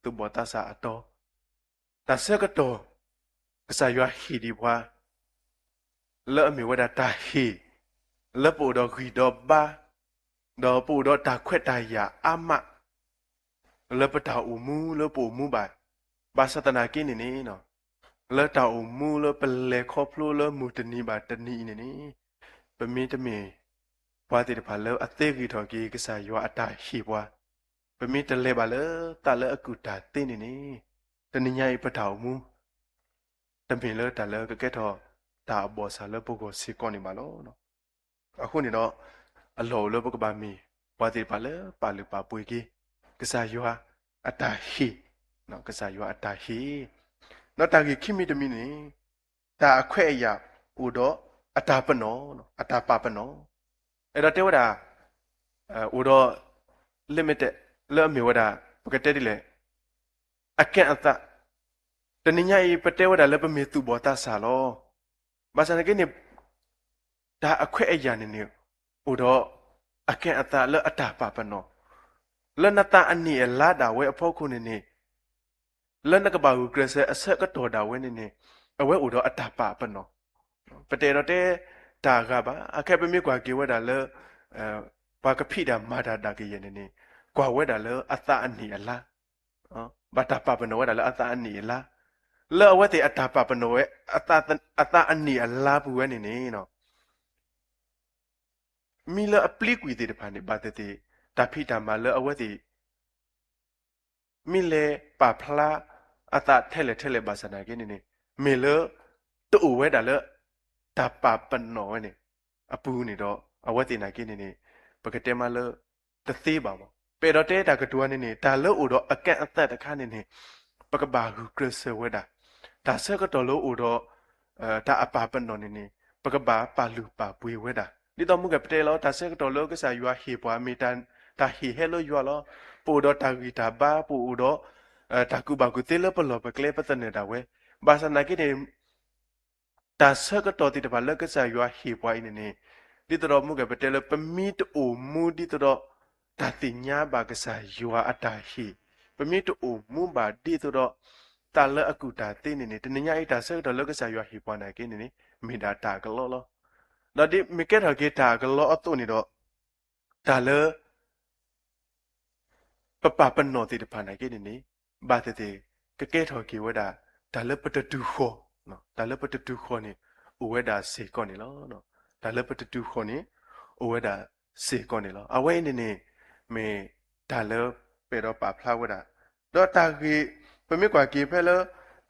သူၣ်ဘီၣ်သးစၢ်အတီ, တၢ်ဆၢကတီၢ် ကစၢ်ယွၤဟ့ၣ်ဒံးပှၤ လၢအမ့ၢ်ဝဲဒၣ်တၢ်ဟ့ၣ် လၢပအိၣ်ဒီးဂံၢ်ဒီးဘါ, ဒီးပအိၣ်ဒီးတၢ်ခွဲးတၢ်ယာ်အါမး လၢပတၢ်အိၣ်မူလၢပအိၣ်မူဘၣ်. ဘၣ်ဆၣ်သနာ်က့န့ၣ်န့ၣ် လၢတၢ်အိၣ်မူလၢပလဲၤခီဖျိလၢမုၢ်တနံၤဘၣ်တနံၤအံၤန့ၣ်န့ၣ် ပမ့တမ့ၢ် ပှၤသ့ၣ်တဖၣ်လၢအသ့ဂ့ၤထီၣ်က့ၤကစၢ်ယွၤအတၢ်ဟ့ၣ်ပှၤ, ပမ့ၢ်တလဲၤဘၣ်လၢသးလၢအကူၣ်တၢ်သ့န့ၣ်န့ၣ် တနံၤညါအံၤပတၢ်အိၣ်မူ တမ့ၢ်လၢတၢ်လၢကကဲထီၣ်တၢ်အဘီၣ်ဆၣ်လၢပဂီၢ်စ့ၢ်ကီးန့ၣ်ဘၣ်လီၤ. အဃိန့ၣ်ဒီး အလီၢ်အိၣ်လၢပကဘၣ်မ့ၢ် ပှၤသ့ၣ်တဖၣ်လၢပာ်လုၢ်ပာ်ပှ့ၤက့ၤ ကစၢ်ယွၤအတၢ်ဟ့ၣ်, ကစၢ်ယွၤအတၢ်ဟ့ၣ်, ဒီးတၢ်ဂ့ၢ်ခံမံၤတမံၤန့ၣ် တၢ်အခွဲးအယာ်အိၣ်ဒီးအတၢ်ပနီၣ်, အတၢ်ပာ်ပနီၣ်, အဲၣ်ဒိးတဲဝဲဒၣ် အိၣ်ဒီး limited လၢအမ့ၢ်ဝဲဒၣ် ပကတဲဒ်လဲၣ် အကဲအသး, တနံၤညါအံၤ ပတဲဝဲဒၣ်လၢပမ့ၢ်သူၣ်ဘီၣ်သးစၢ်လီၤ. ဘၣ်ဆၣ်သနာ်က့န့ၣ် တၢ်အခွဲးအယာ်န့ၣ်န့ၣ် အိၣ်ဒီးအကဲအသးလၢအတၢ်ပာ်ပနီၣ်, လၢနသးအနံၣ်အလါဒၣ်ဝဲအဖီခိၣ်န့ၣ်န့ၣ် လၢနကဘၣ်ဂုာ်ကျဲးစၢးအဆၢကတီၢ်ဒၣ်ဝဲန့ၣ်န့ၣ် အဝဲအိၣ်ဒီးအတၢ်ပာ်ပနီၣ်, ပတအဲၣ်ဒိးတဲတၢ်အဂၤဘၣ်. အခဲပမ့ၢ်ကွၢ်က့ၤဝဲဒၣ်လၢ ပှၤကဖံးတၢ်မၤတၢ်ဒၣ်ကယဲၢ်န့ၣ်န့ၣ် ကွၢ်ဝဲဒၣ်လၢအသးအနံၣ်အလါ, ဘၣ်တၢ်ပာ်ပနီၣ်ဝဲဒၣ်လၢအသးအနံၣ်အလါ, လၢအဝဲသ့ၣ်အတၢ်ပာ်ပနီၣ်ဝဲ အသးအနံၣ်အလါပူၤဝဲန့ၣ်န့ၣ် မ့ၢ်လၢအပျံၤကွံာ်သ့ၣ်တဖၣ်န့ၣ် ဘၣ်သ့ၣ်သ့ၣ် တၢ်ဖံးတၢ်မၤလၢအဝဲသ့ၣ် မ့ၢ်လဲၤပာ်ဖျါအသးထဲလဲၣ်ထဲလဲၣ်ဘၣ်ဆၣ်သနာ်က့န့ၣ်န့ၣ် မ့ၢ်လၢ တအိၣ်ဝဲဒၣ်လၢ တၢ်ပာ်ပနီၣ်ဝဲန့ၣ် အပူၤန့ၣ်ဒီး အဝဲသ့ၣ်နာ်က့န့ၣ်န့ၣ် ပကတဲမးလၢ တသ့ဘၣ်မး. ပအဲၣ်ဒိးတဲတၢ်ကတိၤန့ၣ်န့ၣ် တၢ်လၢအိၣ်ဒီးအကဲအသးတခါန့ၣ်န့ၣ် ပကဘၣ်ဂုာ်ကျဲးစၢးဝဲဒၣ်, တၢ်ဆၢကတီၢ်လၢအိၣ်ဒီး တၢ်အပာ်ပနီၣ်န့ၣ်န့ၣ် ပကဘၣ်ပာ်လုၢ်ပာ်ပှ့ၤဝဲဒၣ်. ဒ်သိးမုၢ်ကပတဲလီၤ တၢ်ဆၢကတီၢ်လၢကစၢ်ယွၤဟ့ၣ်ပှၤမ့ၢ် တၢ်ဟ့ၣ်ဟဲလၢယွၤလီၤ. ပအိၣ်ဒီးတၢ်ဂံၢ်တၢ်ဘါ ပအိၣ်ဒီး တၢ်ကူၣ်ဘၣ်ကူၣ်သ့လၢပလီၢ်ပကျဲ ပသနၢၣ်ဒၣ်ဝဲ, ဘၣ်ဆၣ်သနာ်က့န့ၣ် တၢ်ဆၢကတီၢ်သ့ၣ်တဖၣ်လၢကစၢ်ယွၤဟ့ၣ်ပှၤအံၤန့ၣ်န့ၣ် ဒ်သိးဒီးမုၢ်ကပတဲလၢ ပမ့ၢ်တအိၣ်မူဒ်သိးဒီး တၢ်သ့ၣ်ညါဘၣ်ကစၢ်ယွၤအတၢ်ဟ့ၣ်, ပမ့ၢ်တအိၣ်မူဘၣ်ဒ်သိးဒီး သးလၢအကူၣ်တၢ်သ့န့ၣ်န့ၣ် တနံၤညါအံၤ တၢ်ဆၢကတီၢ်လၢကစၢ်ယွၤဟ့ၣ်ပှၤနာ်က့န့ၣ်န့ၣ် မ့ၢ်ဒၣ်တၢ်အကလီလီၤ. ဒီးဒ်မ့ၢ်ကဲထီၣ်က့ၤတၢ်အကလီအသိးန့ၣ်ဒီး တၢ်လၢ ပပာ်ပနီၣ်သ့ၣ်တဖၣ်နာ်က့န့ၣ်န့ၣ် ဘၣ်သ့ၣ်သ့ၣ် ကကဲထီၣ်က့ၤဝဲဒၣ် တၢ်လၢပတတုၤဃီၤ, တၢ်လၢပတတုၤဃီၤန့ၣ် အိၣ်ဝဲဒၣ်စ့ၢ်ကီးန့ၣ်လီၤ. တၢ်လၢပတတုၤဃီၤန့ၣ် အိၣ်ဝဲဒၣ်စ့ၢ်ကီးန့ၣ်လီၤ. အဝဲအံၤန့ၣ်န့ၣ် မ့ၢ်တၢ်လၢပအဲၣ်ဒိးပာ်ဖျါဝဲဒၣ်, ဒီးတၢ်ဂ့ၢ် ပမ့ၢ်ကွၢ်က့ၤဖဲလၢ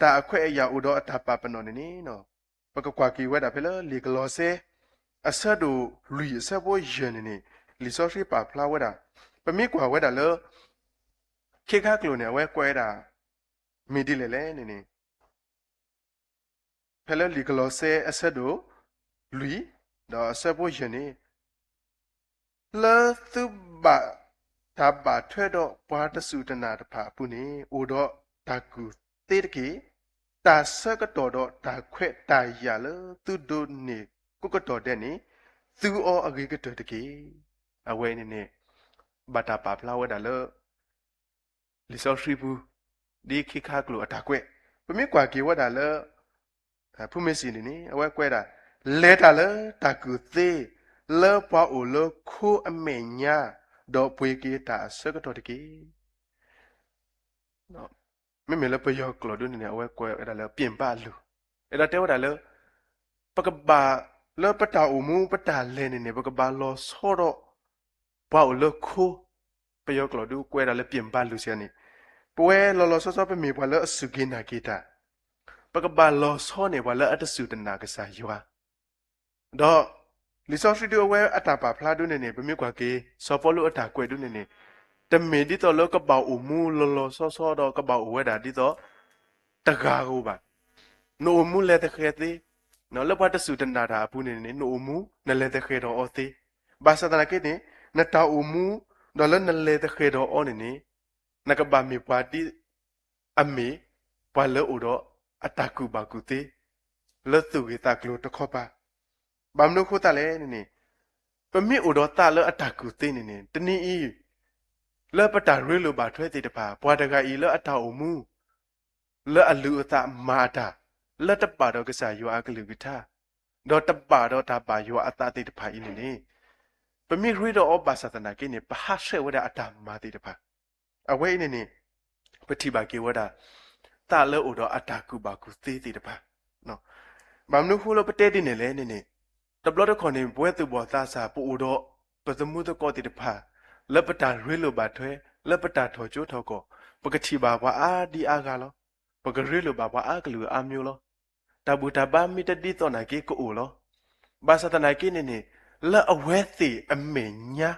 တၢ်အခွဲးအယာ်အိၣ်ဒီးအတၢ်ပာ်ပနီၣ်န့ၣ်န့ၣ် ပကကွၢ်က့ၤဝဲဒၣ်ဖဲလၢလံာ်ကလီးစဲ အဆၢဒိၣ်လွံၢ်အဆၢဖိယဲၢ်န့ၣ်န့ၣ် လံာ်စီဆှံပာ်ဖျါဝဲဒၣ်, ပမ့ၢ်ကွၢ်ဝဲဒၣ်လၢ ခ့ခါကျိာ်န့ၣ် အဝဲကွဲးဝဲဒၣ် မ့ၢ်ဒ်လဲၣ်လဲၣ်န့ၣ်န့ၣ် ဖဲလၢလံာ်ကလီးစဲအဆၢဒိၣ်လွံၢ် ဒီးအဆၢဖိယဲၢ်န့ၣ် လၢသုဘၣ်တၢ်ဘၣ်ထွဲဒီးပှၤတစူၢ်တနာ်တဖၣ်အပူၤန့ၣ် အိၣ်ဒီးတၢ်ကူၣ်သ့တက့ၢ်. တၢ်ဆၢကတီၢ်ဒီးတၢ်ခွဲးတၢ်ယာ်လၢသုဒိးန့ၢ်ကိးကတီၢ်ဒဲးန့ၣ် သုအီၤအဂ့ၤကတၢၢ်တက့ၢ်. အဝဲန့ၣ်န့ၣ် ဘၣ်တၢ်ပာ်ဖျါဝဲဒၣ်လၢ လံာ်စီဆှံပူၤ ဒ်ခ့ခါကျိာ်အတၢ်ကွဲး ပမ့ၢ်ကွၢ်က့ၤဝဲဒၣ်လၢ ဖုမ့ၢ်စံးန့ၣ်န့ၣ် အဝဲကွဲးဒၣ် လဲၤတၢ်လၢတၢ်ကူၣ်သ့ လၢပှၤအိၣ်လၢခိအမဲာ်ညါ ဒီးပှ့ၤက့ၤတၢ်အဆၢကတီၢ်တက့ၢ်. မ့မ့ၢ်လၢပယီၤကျိာ်ဒုန့ၣ်န့ၣ် အဝဲကွဲးဝဲဒၣ်လၢ ပြင်ပလူး, အဲၣ်ဒိးတဲဝဲဒၣ်လၢ ပကဘၣ် လၢပတၢ်အိၣ်မူပတၢ်လဲၤန့ၣ်န့ၣ် ပကဘၣ်လီၤဆီဒီး ပှၤအိၣ်လၢခိ, ပယီၤကျိာ်ဒုကွဲးဒၣ်လၢ ပြင်ပလူး စ့ၢ်န့ၣ်, ပဝဲလီၤလီၤဆီဆီပမ့ၢ်ပှၤလၢအစူၢ်က့ၤနာ်က့ၤတၢ်, ပကဘၣ်လီၤဆီန့ၢ်ပှၤလၢအတစူၢ်တနာ်ကစၢ်ယွၤ ဒီး လံာ်စီဆှံဒုအဝဲအတၢ်ပာ်ဖျါဒုန့ၣ်န့ၣ် ပမ့ၢ်ကွၢ်က့ၤ စီၤပီလူးအတၢ်ကွဲးဒုန့ၣ်န့ၣ်, တမ့ၢ်ဒ်သိးလၢကဘၣ်အိၣ်မူလီၤလီၤဆီဆီဒီးကဘၣ်အိၣ်ဝဲဒၣ်ဒ်သိး တဂၤဧိၤဘၣ်. နအိၣ်မူလဲၤသဃဲၤသ့, လၢပှၤတစူၢ်တနာ်တၢ်အပူၤန့ၣ်န့ၣ် နအိၣ်မူ နလဲၤသဃဲၤဒီးအီၤသ့, ဘၣ်ဆၣ်သနာ်က့န့ၣ် နတၢ်အိၣ်မူ ဒီးလၢနလဲၤသဃဲၤဒီးအီၤန့ၣ်န့ၣ် နကဘၣ်မ့ၢ်ပှၤဒ် အမ့ၢ် ပှၤလၢအိၣ်ဒီးအတၢ်ကူၣ်ဘၣ်ကူၣ်သ့ လၢသူၣ်ဂ့ၢ်သးကျိၤတခီပၤ, ဘၣ်မနုၤအဃိသတးလဲၣ်န့ၣ်န့ၣ်, ပမ့ၢ်အိၣ်ဒီးသးလၢအတၢ်ကူၣ်သ့န့ၣ်န့ၣ် တနံၤအံၤ လၢပတၢ်ရ့လိာ်ဘၣ်ထွဲသ့ၣ်တဖၣ် ပှၤတဂၤအံၤလၢအတၢ်အိၣ်မူ လၢအလုၢ်အသးမၤအတၢ် လၢတဘၣ်ဒီးကစၢ်ယွၤအကလုၢ်ကထါ ဒီးတဘၣ်ဒီးတၢ်ဘၣ်ယွၤအသးသ့ၣ်တဖၣ်အံၤန့ၣ်န့ၣ်, ပမ့ၢ်ရ့ဒီးအီၤဘၣ်ဆၣ်သနာ်က့န့ၣ် ပဟးဆှဲးဝဲဒၣ်အတၢ်မၤသ့ၣ်တဖၣ်, အဝဲအံၤန့ၣ်န့ၣ် ပထံၣ်ဘၣ်က့ၤဝဲဒၣ် သးလၢအိၣ်ဒီးအတၢ်ကူၣ်ဘၣ်ကူၣ်သ့သ့ၣ်တဖၣ်, ဘၣ်မနုၤအဃိလၢပတဲဒ်န့ၣ်လဲၣ်န့ၣ်န့ၣ်, တဘျီတခီၣ်န့ၣ် ပဝဲသူၣ်ဘီၣ်သးစၢ် ပအိၣ်ဒီးပသမူသကိးသ့ၣ်တဖၣ် လၢပတၢ်ရ့လိာ်ဘၣ်ထွဲ လၢပတၢ်ထီၣ်ကၠိထီၣ်ကီၢ် ပကထံၣ်ဘၣ်ပှၤအါဒံအါဂၤလီၤ. ပကရ့လိာ်ဘၣ်ပှၤအါကလုာ်အါမျိုးလီၤ. တၢ်ဘူၣ်တၢ်ဘါမ့ၢ်တဒ်သိးနာ်က့ကအိၣ်လီၤ. ဘၣ်ဆၣ်သနာ်က့န့ၣ်န့ၣ် လၢအဝဲသ့ၣ်အမဲာ်ညါ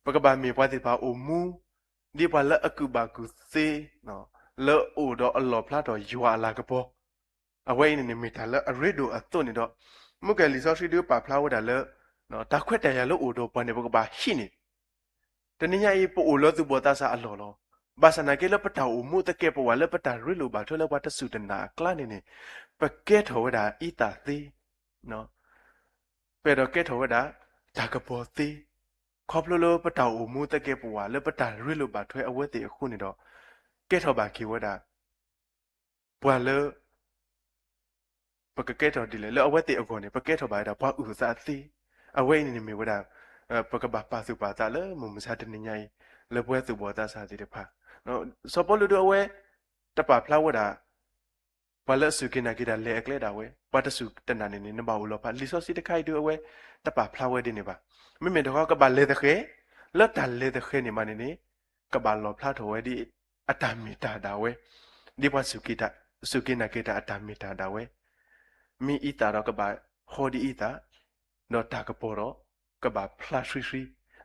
ပကဘၣ်မ့ၢ်ပှၤသ့ၣ်တဖၣ်အိၣ်မူ ဒ်ပှၤလၢအကူၣ်ဘၣ်ကူၣ်သ့ လၢအအိၣ်ဒီးအလီၣ်ဖျါထီၣ်ယွၤအလၤကပီၤ, အဝဲအံၤန့ၣ်န့ၣ် မ့ၢ်တၢ်လၢအရ့ဒိၣ်အသိးန့ၣ်ဒီး မုၢ်ကဲလံာ်စီဆှံဒုးပာ်ဖျါဝဲဒၣ်လၢ တၢ်ခွဲးတၢ်ယာ်လၢအိၣ်ဒီးပှၤန့ၣ် ပကဘၣ်ဟံးန့ၢ် တနံၤညါအံၤ ပအိၣ်လၢသူၣ်ဘီၣ်သးစၢ်အလီၢ်လီၤ. ဘၣ်ဆၣ်သနာ်က့လၢပတၢ်အိၣ်မူသကဲးပဝးလၢပတၢ်ရ့လိာ်ဘၣ်ထွဲလၢပှၤတစူၢ်တနာ်အကျါန့ၣ်န့ၣ် ပကဲထီၣ်ဝဲဒၣ်အံသၣ်သ့, ပအဲၣ်ဒိးကဲထီၣ်ဝဲဒၣ် တၢ်ကပီၤသ့, ခီဖျိလၢပတၢ်အိၣ်မူသကဲးပဝးလၢပတၢ်ရ့လိာ်ဘၣ်ထွဲအဝဲသ့ၣ်အဃိန့ၣ်ဒီး ကဲထီၣ်ဘၣ်က့ၤဝဲဒၣ် ပှၤလၢ ပကကဲထီၣ်ဒ်လဲၣ် လၢအဝဲသ့ၣ်အဂီၢ်န့ၣ် ပကဲထီၣ်ဘၣ်ဝဲဒၣ်ပှၤအုၣ်သးသ့, အဝဲအံၤန့ၣ်န့ၣ်မ့ၢ်ဝဲဒၣ် ပကဘၣ်ပာ်သူၣ်ပာ်သးလၢမုၢ်မဆါတနံၤညါအံၤ လၢပဝဲသူၣ်ဘီၣ်သးစၢ်သ့ၣ်တဖၣ်, စီၤပီလူးဒုးအဝဲ တပာ်ဖျါဝဲဒၣ် ပှၤလၢအစူၢ်က့ၤနာ်က့ၤတၢ်လဲၤအကျဲဒၣ်ဝဲ ပှၤတစူၢ်တနာ်န့ၣ်န့ၣ် နဘၣ်အိၣ်လီၤဖး လံာ်စီဆှံတခါအံၤဒုးအဝဲ တပာ်ဖျါဝဲဒ်န့ၣ်ဘၣ်. မ့မ့ၢ်တခီကဘၣ်လဲၤသဃဲၤ, လၢတၢ်လဲၤသဃဲၤန့ၣ်မးန့ၣ်န့ၣ် ကဘၣ်လီၣ်ဖျါထီၣ်ဝဲဒ်အတၢ်မ့ၢ်တၢ်ဒၣ်ဝဲ, ဒ်ပှၤ စူၢ်က့ၤနာ်က့ၤတၢ်အတၢ်မ့ၢ်တၢ်ဒၣ်ဝဲ, မ့ၢ်အံသၣ်ဒီးကဘၣ်ဟီဒ်အံသၣ်, ဒီးတၢ်ကပီၤဒီး ကဘၣ်ဖျါဆှံဆှံ,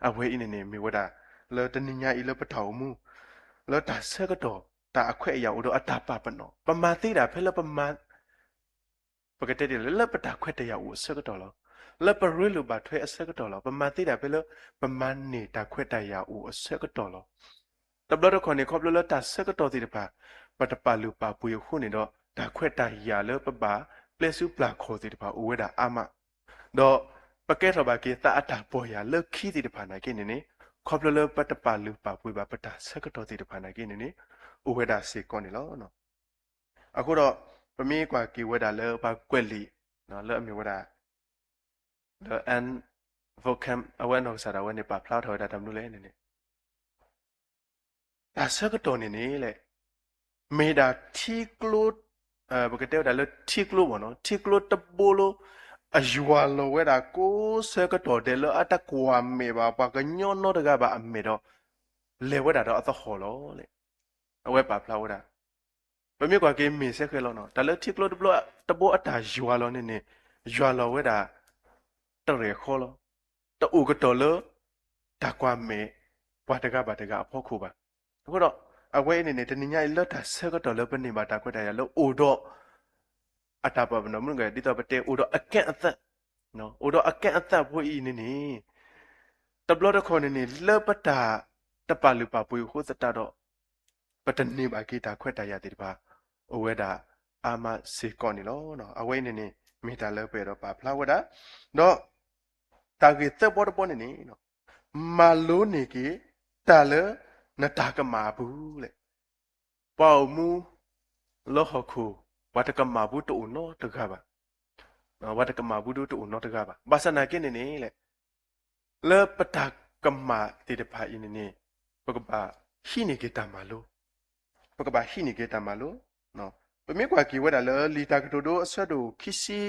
အဝဲအံၤန့ၣ်န့ၣ် မ့ၢ်ဝဲဒၣ် လၢတနံၤညါအံၤလၢပတၢ်အိၣ်မူ လၢတၢ်ဆၢကတီၢ် တၢ်အခွဲးအယာ်အိၣ်ဒီးအတၢ်ပာ်ပနီၣ် ပမၤသ့ဒၣ်ဖဲလၢပမၤ ပကတဲဒ်လဲၣ် လၢပတၢ်ခွဲးတၢ်ယာ်အိၣ်အဆၢကတီၢ်လီၤ. လၢပရ့လိာ်ဘၣ်ထွဲအဆၢကတီၢ်လီၤ. ပမၤသ့ဒၣ်ဖဲလၢ ပမၤန့ၢ်တၢ်ခွဲးတၢ်ယာ်အိၣ်အဆၢကတီၢ်လီၤ. တဘျီတခီၣ်န့ၣ် ခီဖျိလၢတၢ်ဆၢကတီၢ်သ့ၣ်တဖၣ် ပတပာ်လုၢ်ပာ်ပှ့ၤအဃိန့ၣ်ဒီး တၢ်ခွဲးတၢ်ယာ်လၢပဘၣ်ပျဲစုပျၢ်ခီၣ်သ့ၣ်တဖၣ်အိၣ်ဝဲဒၣ်အါမး, ဒီးပကဲထီၣ်ဘၣ်က့ၤသးအတၢ်ပီၢ်ယၢ်လၢခံသ့ၣ်တဖၣ်နာ်က့န့ၣ်န့ၣ် ခီဖျိလၢပတပာ်လုၢ်ပာ်ပှ့ၤဘၣ်ပတၢ်ဆၢကတီၢ်သ့ၣ်တဖၣ်နာ်က့န့ၣ်န့ၣ် အိၣ်ဝဲဒၣ်စ့ၢ်ကီးန့ၣ်လီၤ. အဃိဒီး ပမ့ၢ်ကွၢ်က့ၤဝဲဒၣ်လၢပှၤကွဲးလံာ် လၢအမ့ၢ်ဝဲဒၣ် လၢ Anne Volkamp အဝဲအနီၢ်ကစၢ်ဒၣ်ဝဲန့ၣ် ပာ်ဖျါထီၣ်ဝဲဒၣ်တၢ်မနုၤလဲၣ်န့ၣ်န့ၣ် တၢ်ဆၢကတီၢ်န့ၣ်န့ၣ်လဲၣ် မ့ၢ်ဒၣ်ထံကျိ ပကတဲဝဲဒၣ်လၢထံကျိမ့ၢ်နီၤ ထံကျိတဘိလၢ အယွၤလီၤဝဲဒၣ်ကိးဆၢကတီၢ်ဒဲးလၢအတကွၢ်မဲာ်ဘၣ်ပှၤကညီနီတဂၤဘၣ်အမဲာ်ဒီး လဲၤဝဲဒၣ်ဒီးအသဟီၣ်လီၤ. အဝဲပာ်ဖျါဝဲဒၣ် ပမ့ၢ်ကွၢ်က့ၤမ့ၢ်စ့ၢ်ကီးလီၤနီၤ တၢ်လၢထံကျိတဘိ တဘိအတၢ်ယွၤလီၤန့ၣ်န့ၣ် ယွၤလီၤဝဲဒၣ် တရဲၣ်ဃီလီၤ. တအိၣ်ကတီၢ်လၢ တၢ်ကွၢ်မဲာ် ပှၤတဂၤဘၣ်တဂၤအဖီခိၣ်ဘၣ်. အဃိဒီး အဝဲအံၤန့ၣ်န့ၣ် တနံၤညါအံၤလၢတၢ်ဆၢကတီၢ်လၢပန့ၢ်ဘၣ်တၢ်ခွဲးတၢ်ယာ်လၢအိၣ်ဒီး အတၢ်ပာ်ပနီၣ်မုၢ်ဂဲၤ ဒ်သိးပတဲအိၣ်ဒီးအကဲအသး အိၣ်ဒီးအကဲအသးဖိအံၤန့ၣ်န့ၣ် တဘျီတခီၣ်န့ၣ်န့ၣ် လၢပတၢ်တပာ်လုၢ်ပာ်ပှ့ၤအဃိသတးဒီး ပတန့ၢ်ဘၣ်က့ၤတၢ်ခွဲးတၢ်ယာ်သ့ၣ်တဖၣ် အိၣ်ဝဲဒၣ်အါမးစ့ၢ်ကီးန့ၣ်လီၤ. အဝဲအံၤန့ၣ်န့ၣ် မ့ၢ်တၢ်လၢပအဲၣ်ဒိးပာ်ဖျါဝဲဒၣ် ဒီး တၢ်ဂ့ၢ်သၢဘီတဘီန့ၣ်န့ၣ် မၤလိန့ၢ်က့ၤ တၢ်လၢနတၢ်ကမၣ်အပူၤလဲၣ်. ပှၤအိၣ်မူ လၢဟီၣ်ခိၣ် ပှၤတကမၣ်ဘူးတအိၣ်နီတဂၤဘၣ်. ပှၤတကမၣ်ဘူးဒိတအိၣ်နီတဂၤဘၣ်. ဘၣ်ဆၣ်သနာ်က့န့ၣ်န့ၣ် လၢပတၢ်ကမၣ်သ့ၣ်တဖၣ်အံၤန့ၣ်န့ၣ် ပကဘၣ်ဟံးန့ၢ်က့ၤတၢ်မၤလိ, ပကဘၣ်ဟံးန့ၢ်က့ၤတၢ်မၤလိ. ပမ့ၢ်ကွၢ်က့ၤဝဲဒၣ်လၢလံာ်တၢ်ကတိၤဒိအဆၢဒိၣ်ခံဆံ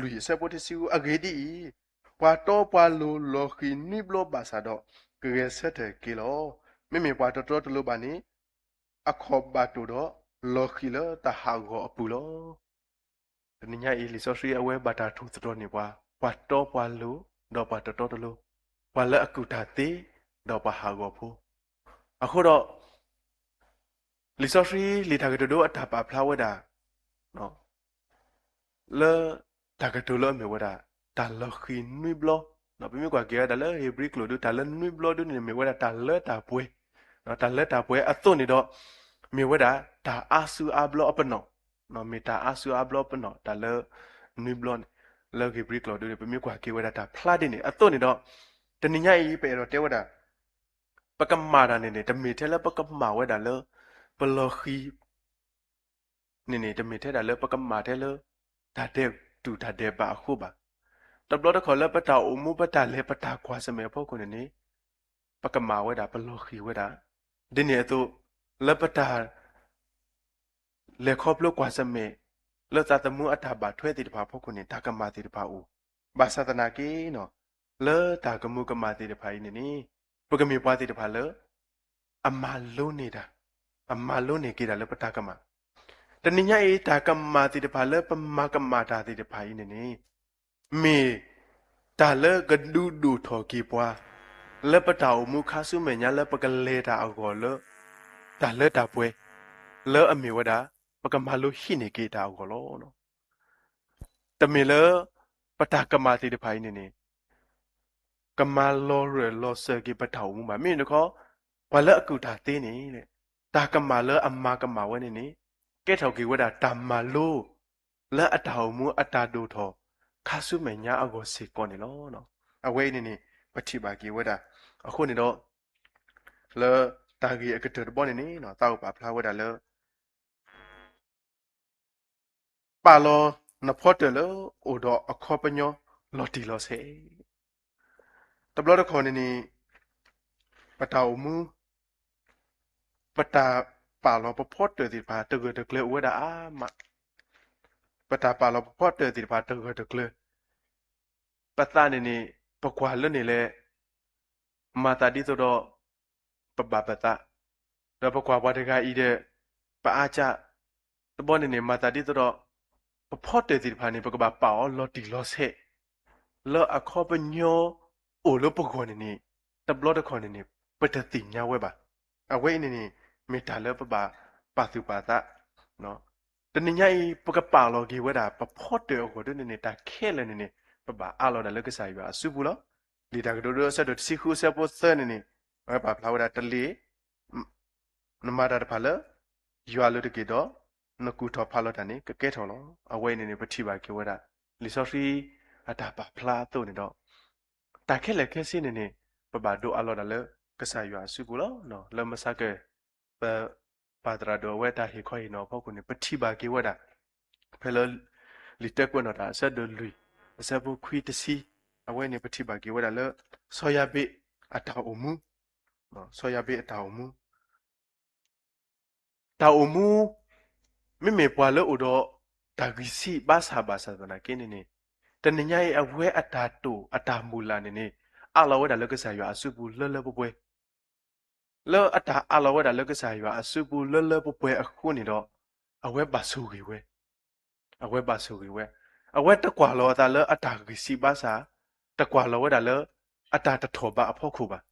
လွံၢ် အဆၢဖိတဆံဃု, အဂ့ၢ်ဒ်အံၤ, ပှၤတီပှၤလိၤလီၤဃံၤနွံဘျီဘၣ်ဆၣ်ဒီး ကဂဲၤဆၢထၢၣ်က့ၤလီၤ. မ့မ့ၢ်ပှၤတတီတလိၤဘၣ်န့ၣ် အခီၣ်ဘၣ်တိၢ်ဒီး လီၤဃံၤလၢတၢ်ဟးဂီၤအပူၤလီၤ. တနံၤညါအံၤ လံာ်စီဆှံအဝဲဘၣ်တၢ်ထိၣ်သတြီၤန့ၢ်ပှၤ ပှၤတီပှၤလိၤ ဒီးပှၤတတီတလိၤ, ပှၤလၢအကူၣ်တၢ်သ့ ဒီးပှၤဟးဂီၤဖိ. အဃိဒီး လံာ်စီဆှံလံာ်တၢ်ကတိၤဒိအတၢ်ပာ်ဖျါဝဲဒၣ် လၢတၢ်ကတိၤလၢအမ့ၢ်ဝဲဒၣ် တၢ်လီၤဃံၤနွံဘျီ, ပမ့ၢ်ကွၢ်က့ၤဝဲဒၣ်လၢဧ့ၤဘြံၤကျိာ်ဒိ တၢ်လၢနွံဘျီဒိန့ၣ် မ့ၢ်ဝဲဒၣ်တၢ်လၢတၢ်ပှဲၤ, တၢ်လၢတၢ်ပှဲၤအသိးန့ၣ်ဒီး မ့ၢ်ဝဲဒၣ်တၢ်အါစုအါဘျီအပနီၣ်, မ့ၢ်တၢ်အါစုအါဘျီအပနီၣ် တၢ်လၢနွံဘျီန့ၣ်, လၢဧ့ၤဘြံၤကျိာ်ဒိန့ၣ် ပမ့ၢ်ကွၢ်က့ၤဝဲဒၣ်တၢ်ဖျါဒ်န့ၣ်အသိးန့ၣ်ဒီး တနံၤညါအံၤ ပအဲၣ်ဒိးတဲဝဲဒၣ် ပကမၤတၢ်န့ၣ်န့ၣ် တမ့ၢ်ထဲလၢပကမၤဝဲဒၣ်လၢ ပလီၤဃံၤ န့ၣ်န့ၣ် တမ့ၢ်ထဲဒၣ်လၢပကမၤထဲလၢ တၢ်ဒဲးတူာ်တၢ်ဒဲးဘးအဃိဘၣ်. တဘျီတခီၣ်လၢပတၢ်အိၣ်မူပတၢ်လဲၤပတၢ်ကွၢ်ဆၢၣ်မဲာ်အဖီခိၣ်န့ၣ်န့ၣ် ပကမၤဝဲဒၣ်ပလီၤဃံၤဝဲဒၣ်. ဒ်န့ၣ်အသိး လၢပတၢ် လဲၤခီဖျိကွၢ်ဆၢၣ်မဲာ် လၢသးသမူအတၢ်ဘၣ်ထွဲသ့ၣ်တဖၣ်အဖီခိၣ်န့ၣ် တၢ်ကမၣ်သ့ၣ်တဖၣ်အိၣ်. ဘၣ်ဆၣ်သနာ်က့ လၢတၢ်ကမူၤကမၣ်သ့ၣ်တဖၣ်အံၤန့ၣ်န့ၣ် ပကမ့ၢ်ပှၤသ့ၣ်တဖၣ်လၢ အမၤလိန့ၢ်တၢ်, အမၤလိန့ၢ်က့ၤတၢ်လၢပတၢ်ကမၣ်. တနံၤညါအံၤ တၢ်ကမၣ်သ့ၣ်တဖၣ်လၢပမၤကမၣ်တၢ်သ့ၣ်တဖၣ်အံၤန့ၣ်န့ၣ် မ့ၢ်တၢ်လၢကဒုးဒိၣ်ထီၣ်က့ၤပှၤ လၢပတၢ်အိၣ်မူခါဆူမဲာ်ညါလၢပကလဲၤတၢ်အဂီၢ်လၢ တၢ်လၢတၢ်ပှဲၤ လၢအမ့ၢ်ဝဲဒၣ် ပကမၤလိဟံးန့ၢ်က့ၤတၢ်အဂီၢ်လီၤ. တမ့ၢ်လၢ ပတၢ်ကမၣ်သ့ၣ်တဖၣ်အံၤန့ၣ်န့ၣ် ကမၤလီၤရၢၢ်လီၤစၢၤက့ၤပတၢ်အိၣ်မူဘၣ်. မ့မ့ၢ်တခီ ပှၤလၢအကူၣ်တၢ်သ့န့ၣ် တၢ်ကမၣ်လၢအမၤကမၣ်ဝဲန့ၣ်န့ၣ် ကဲထီၣ်က့ၤဝဲဒၣ်တၢ်မၤလိ လၢအတၢ်အိၣ်မူအတၢ်ဒိၣ်ထီၣ် ခါဆူမဲာ်ညါအဂီၢ်စ့ၢ်ကီးန့ၣ်လီၤ. အဝဲအံၤန့ၣ်န့ၣ် ပထံၣ်ဘၣ်က့ၤဝဲဒၣ် အဃိန့ၣ်ဒီး လၢတၢ်ဂ့ၢ်အကတၢၢ်တဘီန့ၣ်န့ၣ် သးအိၣ်ပာ်ဖျါဝဲဒၣ်လၢ ပာ်လီၤနဖီတၢၣ်လၢအိၣ်ဒီးအခီပညီလီၤတံၢ်လီၤဆဲး. တဘျီတခီၣ်န့ၣ်န့ၣ် ပတၢ်အိၣ်မူ ပတၢ်ပာ်လီၤပဖီတၢၣ်သ့ၣ်တဖၣ် တဂၢၢ်တကျၢၤအိၣ်ဝဲဒၣ်အါမး, ပတၢ်ပာ်လီၤပဖီတၢၣ်သ့ၣ်တဖၣ်တဂၢၢ်တကျၢၤ, ပသးန့ၣ်န့ၣ် ပကွၢ်လၢန့ၣ်လဲၣ် မၤသးဒ်သိးဒီး ပဘၣ်ပသး, ဒီးပကွၢ်ပှၤတဂၤအံၤဒီး ပအါကၢ်, တဘျီန့ၣ်န့ၣ် မၤသးဒ်သိးဒီး ပဖီတၢၣ်သ့ၣ်တဖၣ်န့ၣ် ပကဘၣ်ပာ်အီၤလီၤတံၢ်လီၤဆဲး လၢအခီပညီအိၣ်လၢပဂီၢ်န့ၣ်န့ၣ် တဘျီတခီၣ်န့ၣ်န့ၣ် ပတသ့ၣ်ညါဝဲဘၣ်. အဝဲအံၤန့ၣ်န့ၣ် မ့ၢ်တၢ်လၢပဘၣ်ပာ်သူၣ်ပာ်သး တနံၤညါအံၤ ပကပာ်လီၤက့ၤဝဲဒၣ် ပဖီတၢၣ်အဂီၢ်ဒ်န့ၣ်န့ၣ် တၢ်ခဲလၢာ်န့ၣ်န့ၣ် ပဘၣ်အးလီၤဒၣ်လၢကစၢ်ယွၤအစုပူၤလီၤ. လံာ်တၢ်ကတိၤဒိအဆၢဒိၣ်တဆံဃုအဆၢဖိသၢန့ၣ်န့ၣ် အဝဲပာ်ဖျါဝဲဒၣ်တလ့ၢ် နမၤတၢ်တဖၣ်လၢ ယွၤအလိၤတက့ၢ်ဒီး နကူၣ်ထီၣ်ဖးလီၤတၢ်န့ၣ် ကကဲထီၣ်လီၤ. အဝဲအံၤန့ၣ်န့ၣ် ပထံၣ်ဘၣ်က့ၤဝဲဒၣ် လံာ်စီဆှံအတၢ်ပာ်ဖျါအသိးန့ၣ်ဒီး တၢ်ခဲလၢာ်ခဲဆ့န့ၣ်န့ၣ် ပဘၣ်ဒိးအးလီၤဒၣ်လၢ ကစၢ်ယွၤအစုပူၤလီၤ. လၢမဆါက ပ ပၢ်သရၣ်ဒိၣ်အဝဲတၢ်ဟ့ၣ်ခီဟ့ၣ်နီၤအဖီခိၣ်န့ၣ် ပထံၣ်ဘၣ်က့ၤဝဲဒၣ် ဖဲလၢ လံာ်တဲကွဲးနီၣ်တၢ်အဆၢဒိၣ်လွံၢ် အဆၢဖိခွံတဆံ အဝဲန့ၣ် ပထံၣ်ဘၣ်က့ၤဝဲဒၣ်လၢ စီၤယၤဘ့းအတၢ်အိၣ်မူ, စီၤယၤဘ့းအတၢ်အိၣ်မူ တၢ်အိၣ်မူ မ့မ့ၢ်ပှၤလၢအိၣ်ဒီးတၢ်ဂံၢ်ဆံးဘါစၢ်ဘၣ်ဆၣ်သနာ်က့န့ၣ်န့ၣ် တနံၤညါအံၤအဝဲအတၢ်တိာ်အတၢ်မုၢ်လၢ်န့ၣ်န့ၣ် အးလီၤဝဲဒၣ်လၢကစၢ်ယွၤအစုပူၤလၢလၢပှဲၤပှဲၤ လၢအတၢ်အးလီၤဝဲဒၣ်လၢကစၢ်ယွၤအစုပူၤလၢလၢပှဲၤပှဲၤအဃိန့ၣ်ဒီး အဝဲဘၣ်ဆိၣ်ဂ့ၤဝဲ, အဝဲဘၣ်ဆိၣ်ဂ့ၤဝဲ, အဝဲတကွၢ်လီၤအသးလၢအတၢ်ဂံၢ်ဆံးဘါစၢ်, တကွၢ်လီၤဝဲဒၣ်လၢ အတၢ်တထီၣ်ဘးအဖီခိၣ်ဘၣ်.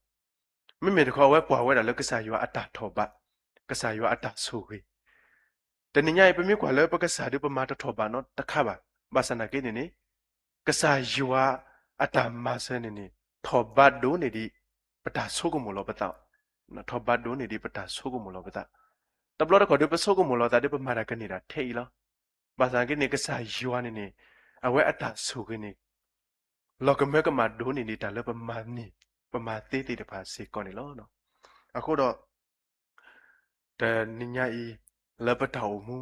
မ့မ့ၢ်တခီ အဝဲကွၢ်ဝဲဒၣ်လၢကစၢ်ယွၤအတၢ်ထီၣ်ဘး, ကစၢ်ယွၤအတၢ်ဆိၣ်ဂ့ၤ တနံၤညါအံၤ ပမ့ၢ်ကွၢ်လၢပကစၢ်ဒုးပမၤတထီၣ်ဘးနီတခါဘၣ်. ဘၣ်ဆၣ်သနာ်က့န့ၣ်န့ၣ် ကစၢ်ယွၤအတၢ်မၤစၢၤန့ၣ်န့ၣ် ထီၣ်ဘးဒိၣ်န့ၢ်ဒံး ပတၢ်ဆိကမိၣ်လီၤပသး, ထီၣ်ဘးဒိၣ်န့ၢ်ဒံးပတၢ်ဆိကမိၣ်လီၤပသး. တဘျီတခီၣ်ဒုးပဆိကမိၣ်လီၤသးဒုးပမၤတၢ်ကန့ၢ်တၢ်ထဲအံၤလီၤ. ဘၣ်ဆၣ်သနာ်က့န့ၣ် ကစၢ်ယွၤန့ၣ်န့ၣ် အဝဲအတၢ်ဆိၣ်ဂ့ၤန့ၣ် လီၤကမၢကမၣ်ဒိၣ်န့ၢ်ဒံးတၢ်လၢပမၤန့ၢ် ပမၤသ့သ့ၣ်တဖၣ်စ့ၢ်ကီးန့ၣ်လီၤ. အဃိဒီး တနံၤညါအံၤ လၢပတၢ်အိၣ်မူ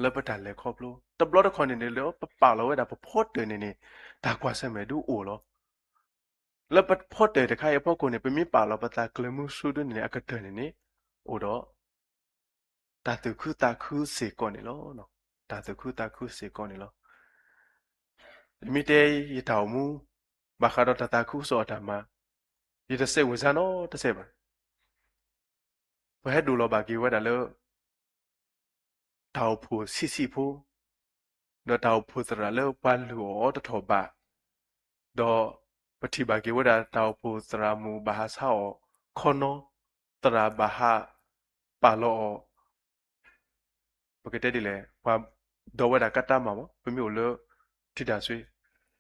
လၢပတၢ်လဲၤခီဖျိ တဘျီတခီၣ်န့ၣ်န့ၣ် လၢပပာ်လီၤဝဲဒၣ်ပဖီတၢၣ်န့ၣ်န့ၣ် တၢ်ကွၢ်ဆၢၣ်မဲာ်ဒုးအိၣ်လီၤ. လၢပဖီတၢၣ်တခါအံၤအဖီခိၣ်န့ၣ် ပမ့ၢ်ပာ်လီၤပသးကျၢၤမုဆူဒုန့ၣ်န့ၣ် အကတၢၢ်န့ၣ်န့ၣ် အိၣ်ဒီး တၢ်သူၣ်ခုသးခုစ့ၢ်ကီးန့ၣ်လီၤ. တၢ်သူၣ်ခုသးခုစ့ၢ်ကီးန့ၣ်လီၤ. ယမ့ၢ်တဲယတၢ်အိၣ်မူ ဘၣ်ဃးဒီးတၢ်သးခုကစီၣ်အတၢ်မၤ ယတစိတ်ဝင်စားနီတစဲးဘၣ်. ပဟဲဒိၣ်လီၤဘၣ်က့ၤဝဲဒၣ်လၢ တၢ်အိၣ်ဖှိၣ်ဆံးဆံးဖိ ဒီးတၢ်အိၣ်ဖှိၣ်သရၣ်လၢပှၤလုၢ်အီၣ်အီၤတထီၣ်ဘး, ဒီးပထံၣ်ဘၣ်က့ၤဝဲဒၣ်တၢ်အိၣ်ဖှိၣ်သရၣ်မုၣ်ဘၣ်ဟးဆါအီၣ် ခီနီ, သရၣ်ဘၣ်ဟးပာ်လီၤအီၤ ပကတဲဒ်လဲၣ် ပှၤဒီးဝဲဒၣ်ကတၢ်မၤမး ပမ့ၢ်အိၣ်လၢ ထံတၢ်ဆွ့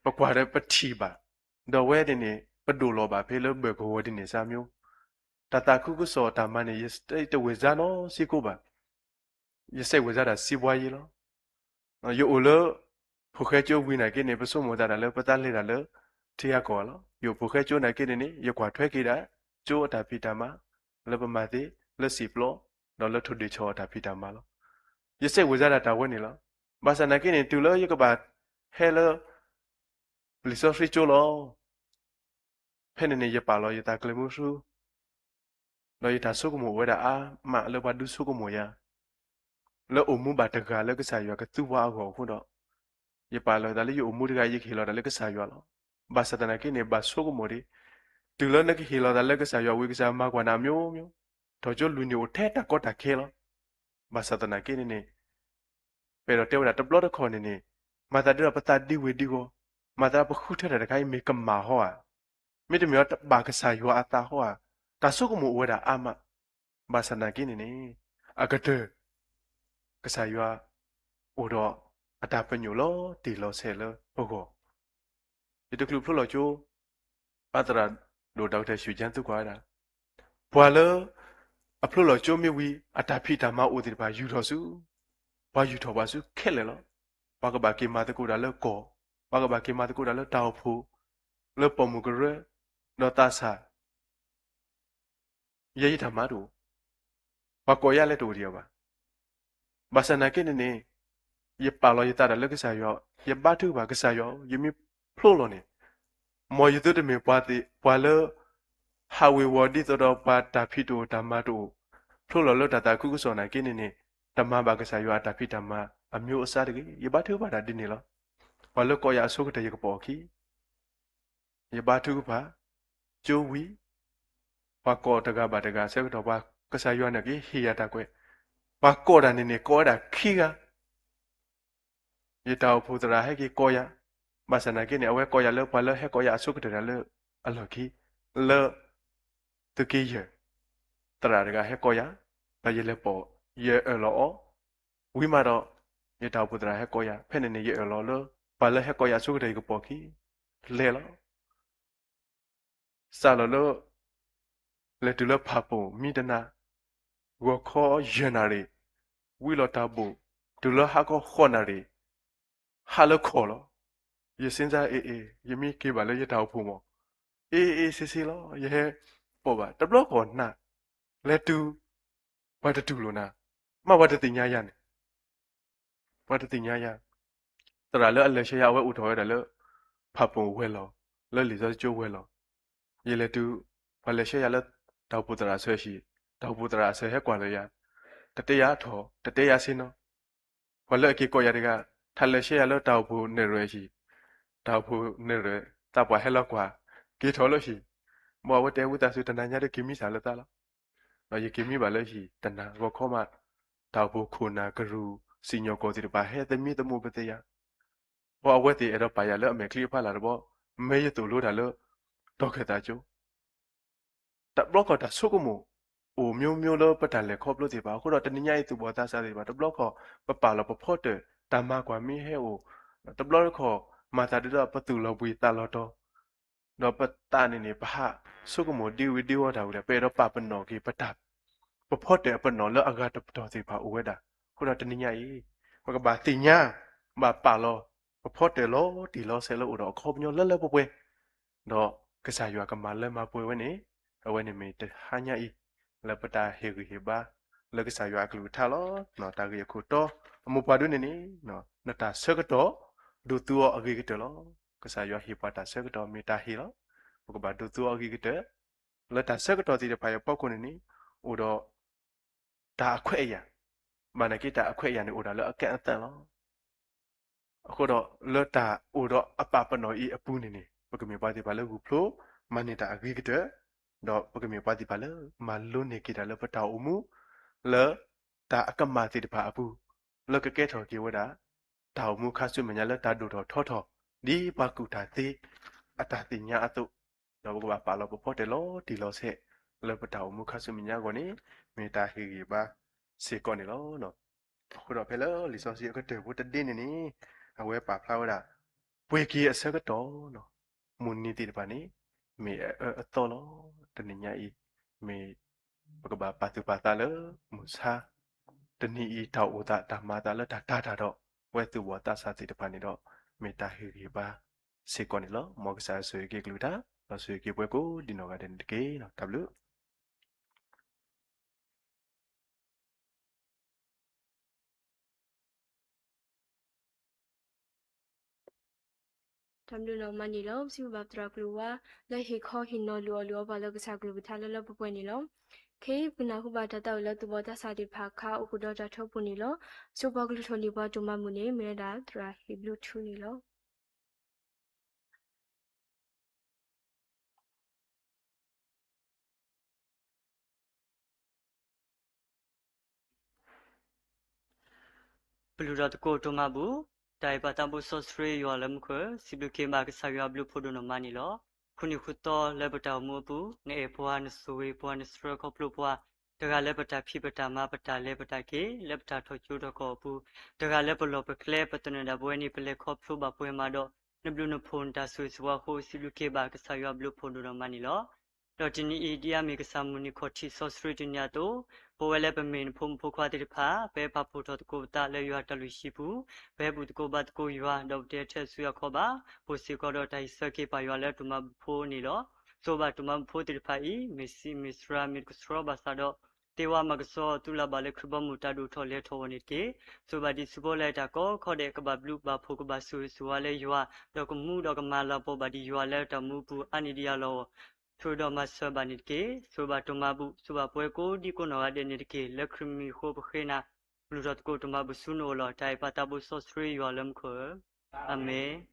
ပကွၢ်ဒီးပထံၣ်ဘၣ်, ဒီးဝဲန့ၣ်န့ၣ် ပဒိၣ်လီၤဘၣ်ဖဲလၢဘၢၣ်ကဝီၤဒ်န့ၣ်စၢ်မၠိ, တၢ်သးခုကစီၣ်တၢ်မၤန့ၣ် ယတဝဲၢ်စါနီစ့ၢ်ကီးဘၣ်, ယစဲးဝဲၢ်စါဒၣ်စံးဘှါယ့လီၤ. ယအိၣ်လၢ ဖိၣ်ဃဲကၠိဝံၤနာ်က့န့ၣ် ပဆိကမိၣ်သးဒၣ်လၢပသးလဲၤဒၣ်လၢ ထံဂၤကီၢ်ဂၤလီၤ. ယအိၣ်ဖိၣ်ဃဲကၠိနာ်က့န့ၣ်န့ၣ် ယကွၢ်ထွဲက့ၤဒၣ် ကၠိအတၢ်ဖံးတၢ်မၤ လၢပမၤသ့ လၢစံာ်ပျီ ဒီးလၢထိၣ်ဒ့ၣ်ဆီၣ်အတၢ်ဖံးတၢ်မၤလီၤ. ယစဲးဝဲၢ်စါဒၣ်တၢ်ဝဲန့ၣ်လီၤ. ဘၣ်ဆၣ်နာ်က့န့ၣ် တုၤလၢယကဘၣ်ဟဲလၢ လံာ်စီဆှံကၠိလီၤ. ဖဲန့ၣ်န့ၣ် ယပာ်လီၤယသးကျၢၤမုဆူ ဒီးယတၢ်ဆိကမိၣ်အိၣ်ဝဲဒၣ်အါမးလၢပှၤဒုးဆိကမိၣ်ယၤ, လၢအိၣ်မူဘၣ်တဂၤလၢကစၢ်ယွၤကသူပှၤအဂီၢ်အဃိဒီး, ယပာ်လီၤသးလၢယအိၣ်မူတဂၤ ယကဟ့ၣ်လီၤသးလၢကစၢ်ယွၤလီၤ. ဘၣ်ဆၣ်သနာ်က့န့ၣ် ဘၣ်ဆိကမိၣ်ဒ်, တုၤလၢနကဟ့ၣ်လီၤသးလၢကစၢ်ယွၤဝံၤ ကစၢ်ယွၤမၤကွၢ်နၤအမျိုးမျိုး, ထီၣ်ကၠိလွံၢ်နံၣ်အိၣ်ထဲတၢ်ကီတၢ်ခဲလီၤ. ဘၣ်ဆၣ်သနာ်က့န့ၣ်န့ၣ် ပအဲၣ်ဒိးတဲဝဲဒၣ်တဘျီတခီၣ်န့ၣ်န့ၣ်, မၤသးဒ်ဒီးပသးဒံဝ့ၤဒံဝီၤ, မၤသးပဃုထၢတၢ်တခါအံၤမ့ၢ်ကမၣ်ဟီဧါ, မ့တမ့ၢ်အီၤတဘၣ်ကစၢ်ယွၤအသးဟီဧါ, တၢ်ဆိကမိၣ်အိၣ်ဝဲဒၣ်အါမး, ဘၣ်ဆၣ်သနာ်က့န့ၣ်န့ၣ်, အကတၢၢ် ကစၢ်ယွၤအိၣ်ဒီးအတၢ်ပညိၣ်လီၤတံၢ်လီၤဆဲးလၢပဂီၢ် ယတချုးဖျိလီၤကၠိ, ပသရၣ်ဒိၣ် Doctor ရှူၣ်ကၠၢ် သုကွၢ်ဝဲဒၣ်, ပှၤလၢအဖျိလီၤကၠိမ့ၢ်ဝံၤ အတၢ်ဖံးတၢ်မၤအိၣ်သ့ၣ်တဖၣ်ယူၢ်ထီၣ်ဆူ, ပှၤယူၢ်ထီၣ်ပှၤဆူခဲလၢာ်လီၤ. ပှၤကဘၣ်က့ၤမၤသကိးတၢ်လၢကီၢ်, ပှၤကဘၣ်က့ၤမၤသကိးတၢ်လၢတၢ်အိၣ်ဖှိၣ်, လၢပိာ်မုၣ်ကရၢ, ဒီးသးစၢ် ယဲယတၢ်မၤတအိၣ်, ပှၤကိးယၤလဲၣ်တအိၣ်ဒံးအီၤဘၣ်. ဘၣ်ဆၣ်သနာ်က့န့ၣ်န့ၣ်, ယပာ်လီၤယသးဒီးလၢကစၢ်ယွၤ, ယဘါထုကဖၣ်ကစၢ်ယွၤ, ယမ့ၢ်ဖျိလီၤန့ၣ်, မ်ယသုတမ့ၢ်ပှၤသ့ၣ်ပှၤလၢ ဟးဝ့ၤဝီၤဒ်သိးဒီးပှၤတၢ်ဖံးတအိၣ်တၢ်မၤတအိၣ်, ဖျိလီၤလၢတၢ်သးခုကစီၣ်နာ်က့န့ၣ်န့ၣ်, တမၤဘၣ်ကစၢ်ယွၤအတၢ်ဖံးတၢ်မၤအမျိုးအစားတဂ့ၤ. ယဘါထုကဖၣ်တၢ်ဒ်န့ၣ်လီၤ. ပှၤလၢကိးယၤအဆိကတၢၢ်ယကပိာ်အခံ ယဘါထုကဖၣ်, ကၠိဝံၤ, ပှၤကိးတဂၤဘၣ်တဂၤဆၢကတီၢ် ပှၤကစၢ်ယွၤန့ၣ်က့ၤဟ့ၣ်ယၤတၢ်ကွဲး, ပှၤကိးတၢ်န့ၣ်န့ၣ် ကိးဝဲဒၣ်ခံဂၤ, ယတၢ်အိၣ်ဖှိၣ်သရၣ်ဟဲက့ၤကိးယၤ, ဘၣ်ဆၣ်သနာ်က့န့ၣ် အဝဲကိးယၤလၢပှၤလၢဟဲကိးယၤအဆိကတၢၢ်တဂၤလၢအလီၢ်ခံ, လၢ သုးက့ယဲၢ် သရၣ်တဂၤဟဲကိးယၤ, ဒီးယလဲၤပိာ်, ယအၢၣ်လီၤအီၤ, ဝံၤမးဒီး ယတၢ်အိၣ်ဖှိၣ်သရၣ်ဟဲကိးယၤ, ဖဲန့ၣ်န့ၣ် ယအၢၣ်လီၤလၢ ပှၤလၢဟဲကိးယၤအဆိကတၢၢ်ယကပိာ်ခံ, လဲၤလီၤ စးလီၤလၢ လဲၤတုၤလၢဖၣ်ပူၣ်မံတနၤ, ဂီၤခီယဲၢ်နၣ်ရံၣ်, ဝံလီၤတၢ်ဘိၣ်, တုၤလၢဟါခီဃိးနၣ်ရံၣ်, ဟးလၢခီၣ်လီၤ. ယစ့စါအ့ၣ်အ့ၣ် ယမ့ၢ်က့ၤဘၣ်လၢယတၢ်အိၣ်ဖှိၣ်မး, အ့ၣ်အ့ၣ်ဆ့ဆ့လီၤ. ယဟဲပိာ်ဘၣ် တဘျီဃီနၣ်, လဲၤတုၤ, ပှၤတတူၢ်လိာ်နၤ, မ့ၢ်ပှၤတသ့ၣ်ညါယၤန့ၣ် ပှၤတသ့ၣ်ညါယၤ, သရၣ်လၢအလဲၤဆှၢယၤအဝဲအိၣ်ထီၣ်ဝဲဒၣ်လၢ ဖၣ်ပူၣ်ဝဲၤလီၢ်, လၢလံာ်စီဆှံကၠိဝဲၤလီၢ်, ယလဲၤတုၤ, ပှၤလဲၤဆှၢယၤလၢ တၢ်အိၣ်ဖှိၣ်သရၣ်အဆၢဟံၣ်, တၢ်အိၣ်ဖှိၣ်သရၣ်အဆၢဟဲကွၢ်လၢယၤ, တတဲယၤထီၣ် တတဲယၤဆ့ၣ်နီၤ, ပှၤလၢအက့ၤကိးယၤတဂၤ, ထးလဲၤဆှၢယၤလၢတၢ်အိၣ်ဖှိၣ်နဲၣ်ရွဲၣ်ဟံၣ်, တၢ်အိၣ်ဖှိၣ်နဲၣ်ရွဲၣ် သးပှၢ်ဟဲလီၤကွၢ်, က့ၤထီၣ်လၢဟံၣ်, ဘၣ်အဝဲတဲဝံသးစူၤတနၤညါဒီးက့ၤမံစၢ်လၢသးလီၤ. ဒီးယက့ၤမံဘၣ်လၢဟံၣ်တနၤဂီၤခီမး, တၢ်အိၣ်ဖှိၣ်ခိၣ်နၢ်ကရူၢ်စံၣ်ညီၣ်ကွီၢ်သ့ၣ်တဖၣ်ဟဲသမံသမိးပသ့ၣ်ညါ, ဘၣ်အဝဲသ့ၣ်အဲၣ်ဒိးပာ်ယၤလၢအမဲာ်ချံအဖီလာ်တဘျီ, မ့ၢ်ယသိၣ်လိတၢ်လၢ တီၤခၢၣ်သးကၠိ တဘျီခီၣ်တၢ်ဆိကမိၣ် အိၣ်မျိုးမျိုးလၢပတၢ်လဲၤခီဖျိသ့ၣ်တဖၣ်အဃိဒီး တနံၤညါအံၤသူၣ်ဘီၣ်သးစၢ်သ့ၣ်တဖၣ် တဘျီခီၣ် ပပာ်လီၤပဖီတၢၣ် တၢ်မၤကွၢ်မ့ၢ်ဟဲအိၣ်, တဘျီတခီၣ် မၤသးဒ်သိးပသူၣ်လီၤဘှံးသးလီၤတီၤ, ဒီးပသးန့ၣ်န့ၣ် ပဟးဆိကမိၣ်ဒံဝံၤဒံဝီတၢ်ဝံၤဒီး ပအဲၣ်ဒိးပာ်ပနီၣ်က့ၤပတၢ် ပဖီတၢၣ်အပနီၣ်လၢအဂၤတပတီၢ်သ့ၣ်တဖၣ်အိၣ်ဝဲဒၣ်. အဃိဒီးတနံၤညါအံၤ ပကဘၣ်သ့ၣ်ညါ ဘၣ်ပာ်လီၤ ပဖီတၢၣ်လီၤတံၢ်လီၤဆဲးလၢအိၣ်ဒီးအခီပညီလၢလၢပှဲၤပှဲၤ, ဒီးကစၢ်ယွၤကမၤလၢမၤပှဲၤဝဲန့ၣ်, အဝဲန့ၣ်မ့ၢ်တဟါညါအံၤ လၢပတၢ်ဟ့ၣ်ဂံၢ်ဟ့ၣ်ဘါ လၢကစၢ်ယွၤအကလုၢ်ကထါလီၤ. တၢ်ဂ့ၢ်အခိၣ်တီ အမိၢ်ပှၢ်ဒိၣ်န့ၣ်န့ၣ် နတၢ်ဆၢကတီၢ် ဒိးသူအီၤအဂ့ၤကတၢၢ်လီၤ. ကစၢ်ယွၤဟ့ၣ်ပှၤတၢ်ဆၢကတီၢ်မ့ၢ်တၢ်ဟ့ၣ်လီၤ. ပကဘၣ်ဒိးသူအီၤအဂ့ၤကတၢၢ် လၢတၢ်ဆၢကတီၢ်သ့ၣ်တဖၣ်အံၤအဖီခိၣ်န့ၣ်န့ၣ် အိၣ်ဒီး တၢ်အခွဲးအယာ်, ဘၣ်နာ်က့တၢ်အခွဲးအယာ်န့ၣ်အိၣ်ဒၣ်လၢအကဲအသးလီၤ. အဃိဒီး လၢတၢ်အိၣ်ဒီးအပာ်ပနီၣ်အံၤအပူၤန့ၣ်န့ၣ် ပကမ့ၢ်ပှၤသ့ၣ်တဖၣ်လၢဂုာ်ဖျိးမၤန့ၢ်တၢ်အဂ့ၤကတၢၢ်, ဒီးပကမ့ၢ်ပှၤသ့ၣ်တဖၣ်လၢမၤလိန့ၢ်က့ၤတၢ်လၢပတၢ်အိၣ်မူ လၢတၢ်အကမၣ်သ့ၣ်တဖၣ်အပူၤ, လၢကကဲထီၣ်က့ၤဝဲဒၣ် တၢ်အိၣ်မူခါဆူမဲာ်ညါလၢတၢ်ဒိၣ်ထီၣ်ထီထီၣ် ဒ်ပှၤကူၣ်တၢ်သ့အတၢ်သ့ၣ်ညါအသိး, ဒီးပကဘၣ်ပာ်လီၤပဖီတၢၣ်လီၤတံၢ်လီၤဆဲး လၢပတၢ်အိၣ်မူခါဆူမဲာ်ညါအဂီၢ်န့ၣ် မ့ၢ်တၢ်ဟ့ၣ်ဂံၢ်ဘါစ့ၢ်ကီးန့ၣ်လီၤ. အဃိဒီးဖဲလၢလံာ်စီဆှံအကတၢၢ်ဖိတဒ့န့ၣ်န့ၣ် အဝဲပာ်ဖျါဝဲဒၣ် ပှ့ၤက့ၤအဆၢကတီၢ် မုၢ်နံၤသ့ၣ်တဖၣ်န့ၣ် မ့ၢ်အအၢအသီလီၤ. တနံၤညါအံၤ မ့ၢ်ပကဘၣ်ပာ်သူၣ်ပာ်သးလၢ မုၢ်ဆါ တနံၤအံၤ တၢ်အိၣ်သးတၢ်မၤအသးလၢတၢ်တၤတၢ်ဒီး ပဝဲသူၣ်ဘီၣ်သးစၢ်သ့ၣ်တဖၣ်န့ၣ်ဒီး မ့ၢ်တၢ်ဟ့ၣ်ဂံၢ်ဘါစ့ၢ်ကီးန့ၣ်လီၤ. မ်ကစၢ်ယွၤဆိၣ်ဂ့ၤက့ၤကလုၢ်ကထါ ဒီးဆိၣ်ဂ့ၤက့ၤပှၤကိးဒံနီၢ်ဂၤဒဲးန့ၣ်တက့ၢ်. တၢ်ဘျုး တၢ်ဘျုးနီၢ်မးန့ၣ်လီၤ. ပစံးဘျုးဘၣ်ပသရၣ်ကလုာ်ဝါ လၢဟ့ၣ်ခီဟ့ၣ်နီၤလုၢ်အီၣ်လုၢ်အီပှၤလၢကစၢ်ကလုၢ်ကထါလၢလၢပှဲၤပှဲၤန့ၣ်လီၤ. ခဲအံၤပကနၢ်ဟူဘၣ်တၢ်သးဝံၣ်လၢသူၣ်ဘီၣ်သးစၢ်သ့ၣ်တဖၣ်အခါ အိၣ်ဃုာ်ဒီးတၢ်ထၢပူၤန့ၣ်လီၤ. ဆိပှၤကလုၢ်ထီၣ်လံၤပှၤတိၢ်မၤမုၢ်န့ၣ် မ့ၢ်ဝဲဒၣ်သရၣ်ဟ့ၣ်ဘျုးထူန့ၣ်လီၤ. ပလူၤထီၣ်သကိးတိၢ်မၤဘူၣ်, တၢ်အဲၣ်ပၢ်သးဘိစီဆှံယွၤလၢမူခိၣ်, စံးဘျုးက့ၤဘၣ်ကစၢ်ယွၤအဘျုးဖးဒိၣ်နီၢ်မးန့ၣ်လီၤ. ဃုနံၤဃုသီလၢပတၢ်အိၣ်မူအပူၤ, နအဲၣ်ပှၤ နဆိၣ်ဂ့ၤပှၤ နဆှၢခီဖျိပှၤ, တဂၤလၢပတၢ်ဖံးပတၢ်မၤပတၢ်လဲၤပတၢ်က့ၤ, လၢပတၢ်ထီၣ်ကၠိထီၣ်ကီၢ်အပူၤ, တဂၤလၢပလီၢ်ပကျဲပသနၢၣ်ဒၣ်ပဝဲန့ၣ် ပလဲၤခီဖျိဘၣ်ပှဲၤမးဒီး နဘျုးနဖှိၣ်နတၢ်ဆိၣ်ဂ့ၤဆိၣ်ဝါအဃိ စံးဘျုးက့ၤဘၣ်ကစၢ်ယွၤအဘျုးဖးဒိၣ်နီၢ်မးန့ၣ်လီၤ. ဒီးတနံၤအံၤ ဒ်အမ့ၢ်ကစၢ်မုၢ်နံၤခီၣ်ထံးစီဆှံတနံၤအသိး, ပဝဲလၢပမ့ၢ်နဖိမုၣ်ဖိခွါသ့ၣ်တဖၣ် ပဟဲပာ်ဖှိၣ်ထီၣ်သကိးပသးလၢယွၤတၢ်လုၢ်ဟံၣ်ပူၤ, ပဟဲဘူၣ်သကိးဘါသကိးယွၤ ဒီးပတဟဲထၢၣ်ဆူယွၤခီဘၣ်, ပအိၣ်စ့ၢ်ကီးဒီးတၢ်ဟ့ၣ်ဆၢက့ၤပၢ်ယွၤလၢတိၢ်မၤဘူၣ်ဖိန့ၣ်လီၤ. ဆိဘၣ်တိၢ်မၤဘူၣ်ဖိသ့ၣ်တဖၣ်အံၤ မ့ၢ်စံးမ့ၢ်စှၤမ့ၢ်တကဆှီဘၣ်ဆၣ်ဒီး သ့ဝဲမၤကဆှီသူလၢ်ဘၣ်လၢခရံာ်ဘီမုၢ်တၢ်ဒိၣ်ထီၣ်လဲၤထီၣ်အဂီၢ်န့ၣ်တက့ၢ်. ဆိဘၣ်ဒ်ဆူဖိလၢတၢ်ကီခီဒဲး ကဘၣ်ဘျုးဘၣ်ဖှိၣ်ကဘၣ်ဆိၣ်ဂ့ၤဆိၣ်ဝါလၢယွၤ, ဒီးကမူဒီးကမၤလၤကပီၤဘၣ်ဒံးယွၤလၢတၢ်မူပူၤအါန့ၢ်ဒံးအလီၢ်အဂီၢ် ဆိၣ်ဂ့ၤဒီးမၤစၢၤဘၣ်န့ၣ်တက့ၢ်. ဆိၣ်ဂ့ၤဘၣ်တိၢ်မၤဘူၣ်, ဆိၣ်ဂ့ၤဘၣ်ပဝဲကိးဒံကိးနီၢ်ဂၤဒဲးန့ၣ်တက့ၢ်. လၢခရံာ်မံၤအဃိပဃ့နၤ, ပလူၤထီၣ်သကိးတိၢ်မၤဘူၣ်ဆူနအိၣ်လီၤ. တၢ်အဲၣ်ပၢ်သးဘိစီဆှံယွၤလၢမူခိၣ်ဧၢ, အၤမ့ၣ်.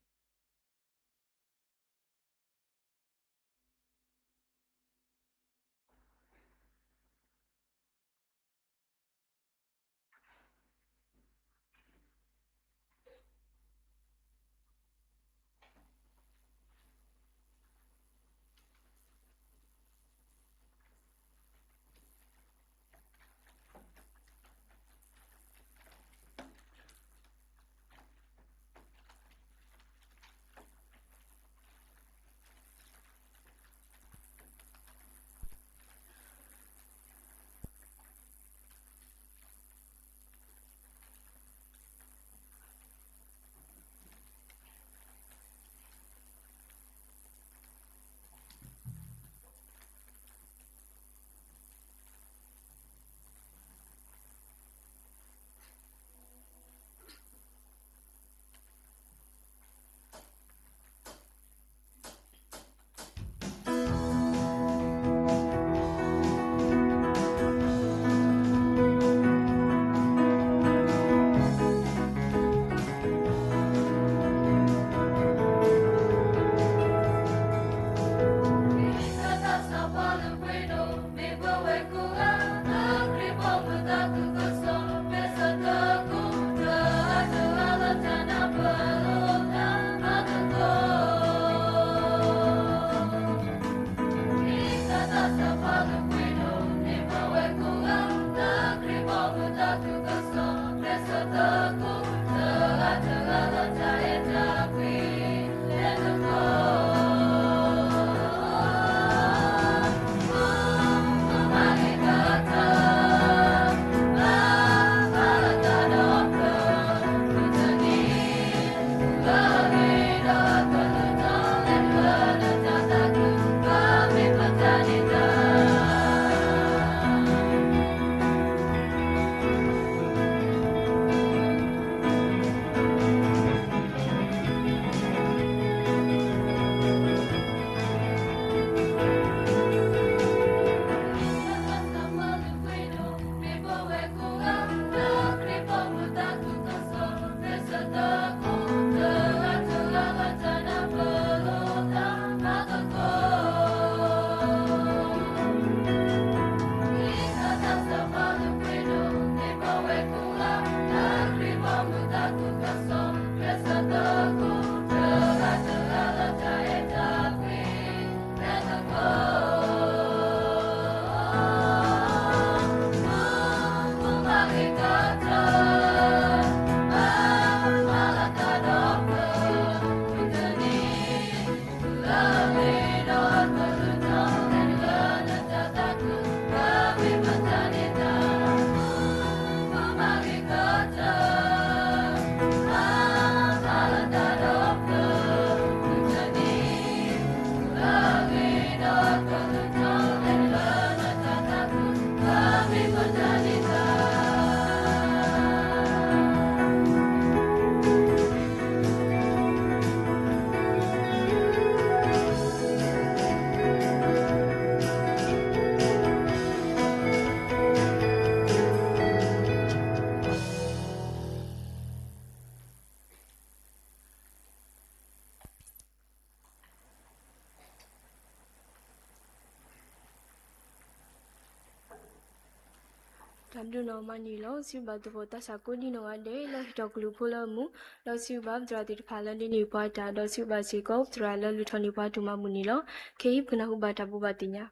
တၢ်ဘျုးနီၢ်မၤန့ၣ်လီၤ. စံးဘျုးဘၣ်သကိးသးစၢ်ကိးဒံနီၢ်ဂၤဒဲး လၢဟ့ၣ်ထီၣ်ကလုၢ်ဖိလၢအမုာ်, ဒီးစံးဘျုးဘၣ်ပသရၣ်သ့ၣ်တဖၣ်လၢဒုးနဲၣ်ပှၤတၢ်, ဒီးစံးဘျုးဘၣ်စ့ၢ်ကီး ပသရၣ်လၢလုၢ်ထီၣ်န့ၢ်ပှၤတၢ်မၤမုာ်န့ၣ်လီၤ. ခဲအံၤပကနၢ်ဟူဘၣ်တၢ်ဘိးဘၣ်သ့ၣ်ညါ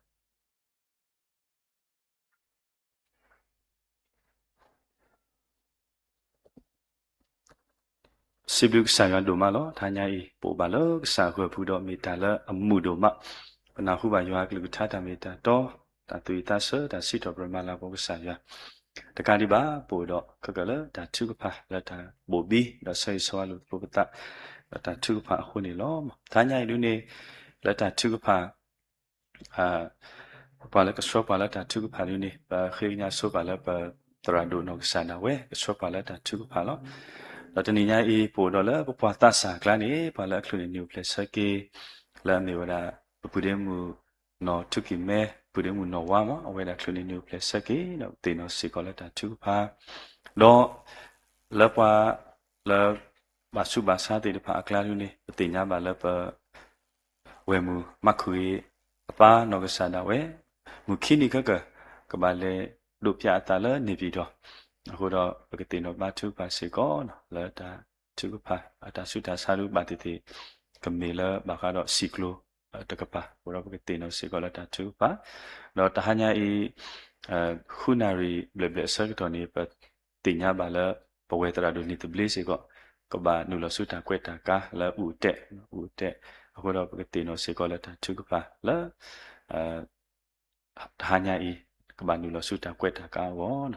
စံးဘျုးကစၢ်ယွၤဒိၣ်မးလီၤ. တဟါညါအံၤ ပအိၣ်ဘၣ်လၢကစၢ်အဂီၢ်ပူၤဒီးမ့ၢ်တၢ်လၢအမုာ်ဒိၣ်မး, ပနၢ်ဟူဘၣ်ယွၤအကလုၢ်ကထါတၢ်မ့ၢ်တၢ်တီ, တၢ်သူၣ်ဝံၣ်သးဆၢ, တၢ်စံးထီၣ်ပတြၢၤမၤလၤကပီၤကစၢ်ယွၤ, တကးဒံးဘၣ် ပအိၣ်ဒီးခဲကၢၢ်လၢတၢ်ထုကဖၣ်လၢတၢ်ဘိၣ်ဘံ ဒီးဆၢဂ့ၤဆၢဝါလိာ်သကိးပသး လၢတၢ်ထုကဖၣ်အဃိန့ၣ်လီၤ. တဟါညါအံၤဒုန့ၣ် လၢတၢ်ထုကဖၣ် ပှၤလၢကဆှၢပှၤလၢတၢ်ထုကဖၣ်ဒုန့ၣ် ပဃ့ကညးဆိပာ်လၢပသရၣ်ဒိၣ်နီၢ်ကစၢ်ဒၣ်ဝဲ ကဆှၢပှၤလၢတၢ်ထုကဖၣ်လီၤ. ဒီးတနံၤညါအံၤ ပအိၣ်ဒီးလၢပပှၤသးစၢ်အကျါန့ၣ် ပှၤလၢအချုးန့ၢ်နံၤအိၣ်ဖျဲၣ်ဆၢက့ၤ လၢအမ့ၢ်ဝဲဒၣ် ပပုၢ်ဒ့မုၣ်နီၢ်ထုကံၢ်မဲ, ပုၢ်ဒ့မုၣ်နီၢ်ဝါမး အဝဲဒၣ်ချုးန့ၢ်နံၤအိၣ်ဖျဲၣ်ဆၢက့ၤ ဒီးပသ့ၣ်နီၣ်စ့ၢ်ကီးလၢတၢ်ထုကဖၣ်, ဒီး လၢပှၤလၢ ဘၣ်ဆူးဘၣ်ဆါသ့ၣ်တဖၣ်အကျါဒုန့ၣ် ပသ့ၣ်ညါဘၣ်လၢပ ဝဲၢ်မုၣ်မၤခူၣ်ဂ့ၤအပၢ်နီၢ်ကစၢ်ဒၣ်ဝဲ မုၢ်ခံနံၤခဲကၢၢ် ကဘၣ်လဲၤဒိးပၠးအသးလၢန့ၣ်ပၠံၣ်တီၢ်, အဃိဒီးပကသ့ၣ်နီၣ်ဘါထုကဖၣ်စ့ၢ်ကီး လၢတၢ်ထုကဖၣ် အတၢ်ဆူးတၢ်ဆါဒုဘၣ်သ့ၣ်သ့ၣ် ကမ့ၢ်လၢဘၣ်ဃးဒီးစံၣ်ကျိၤတကပၤ, အဃိဒီးပကသ့ၣ်နီၣ်စ့ၢ်ကီးလၢတၢ်ထုကဖၣ်, ဒီးတဟါညါအံၤ ဃုနၣ်ရံၣ်ဘျဲၣ်ဘျဲၣ်အဆၢကတီၢ်န့ၣ် ပသ့ၣ်ညါဘၣ်လၢ ပဝဲၢ်သရၣ်ဒိၣ်န့ၣ်သဘျ့စ့ၢ်ကီး ကဘၣ်နုာ်လီၤဆူတၢ်ကွဲးတၢ်ကၤလၢအူးအတဲာ်, အူးအတဲာ်, အဃိဒီးပကသ့ၣ်နီၣ်စ့ၢ်ကီးလၢတၢ်ထုကဖၣ်လၢ တဟါညါအံၤ ကဘၣ်နုာ်လီၤဆူတၢ်ကွဲးတၢ်ကၤအဂီၢ်,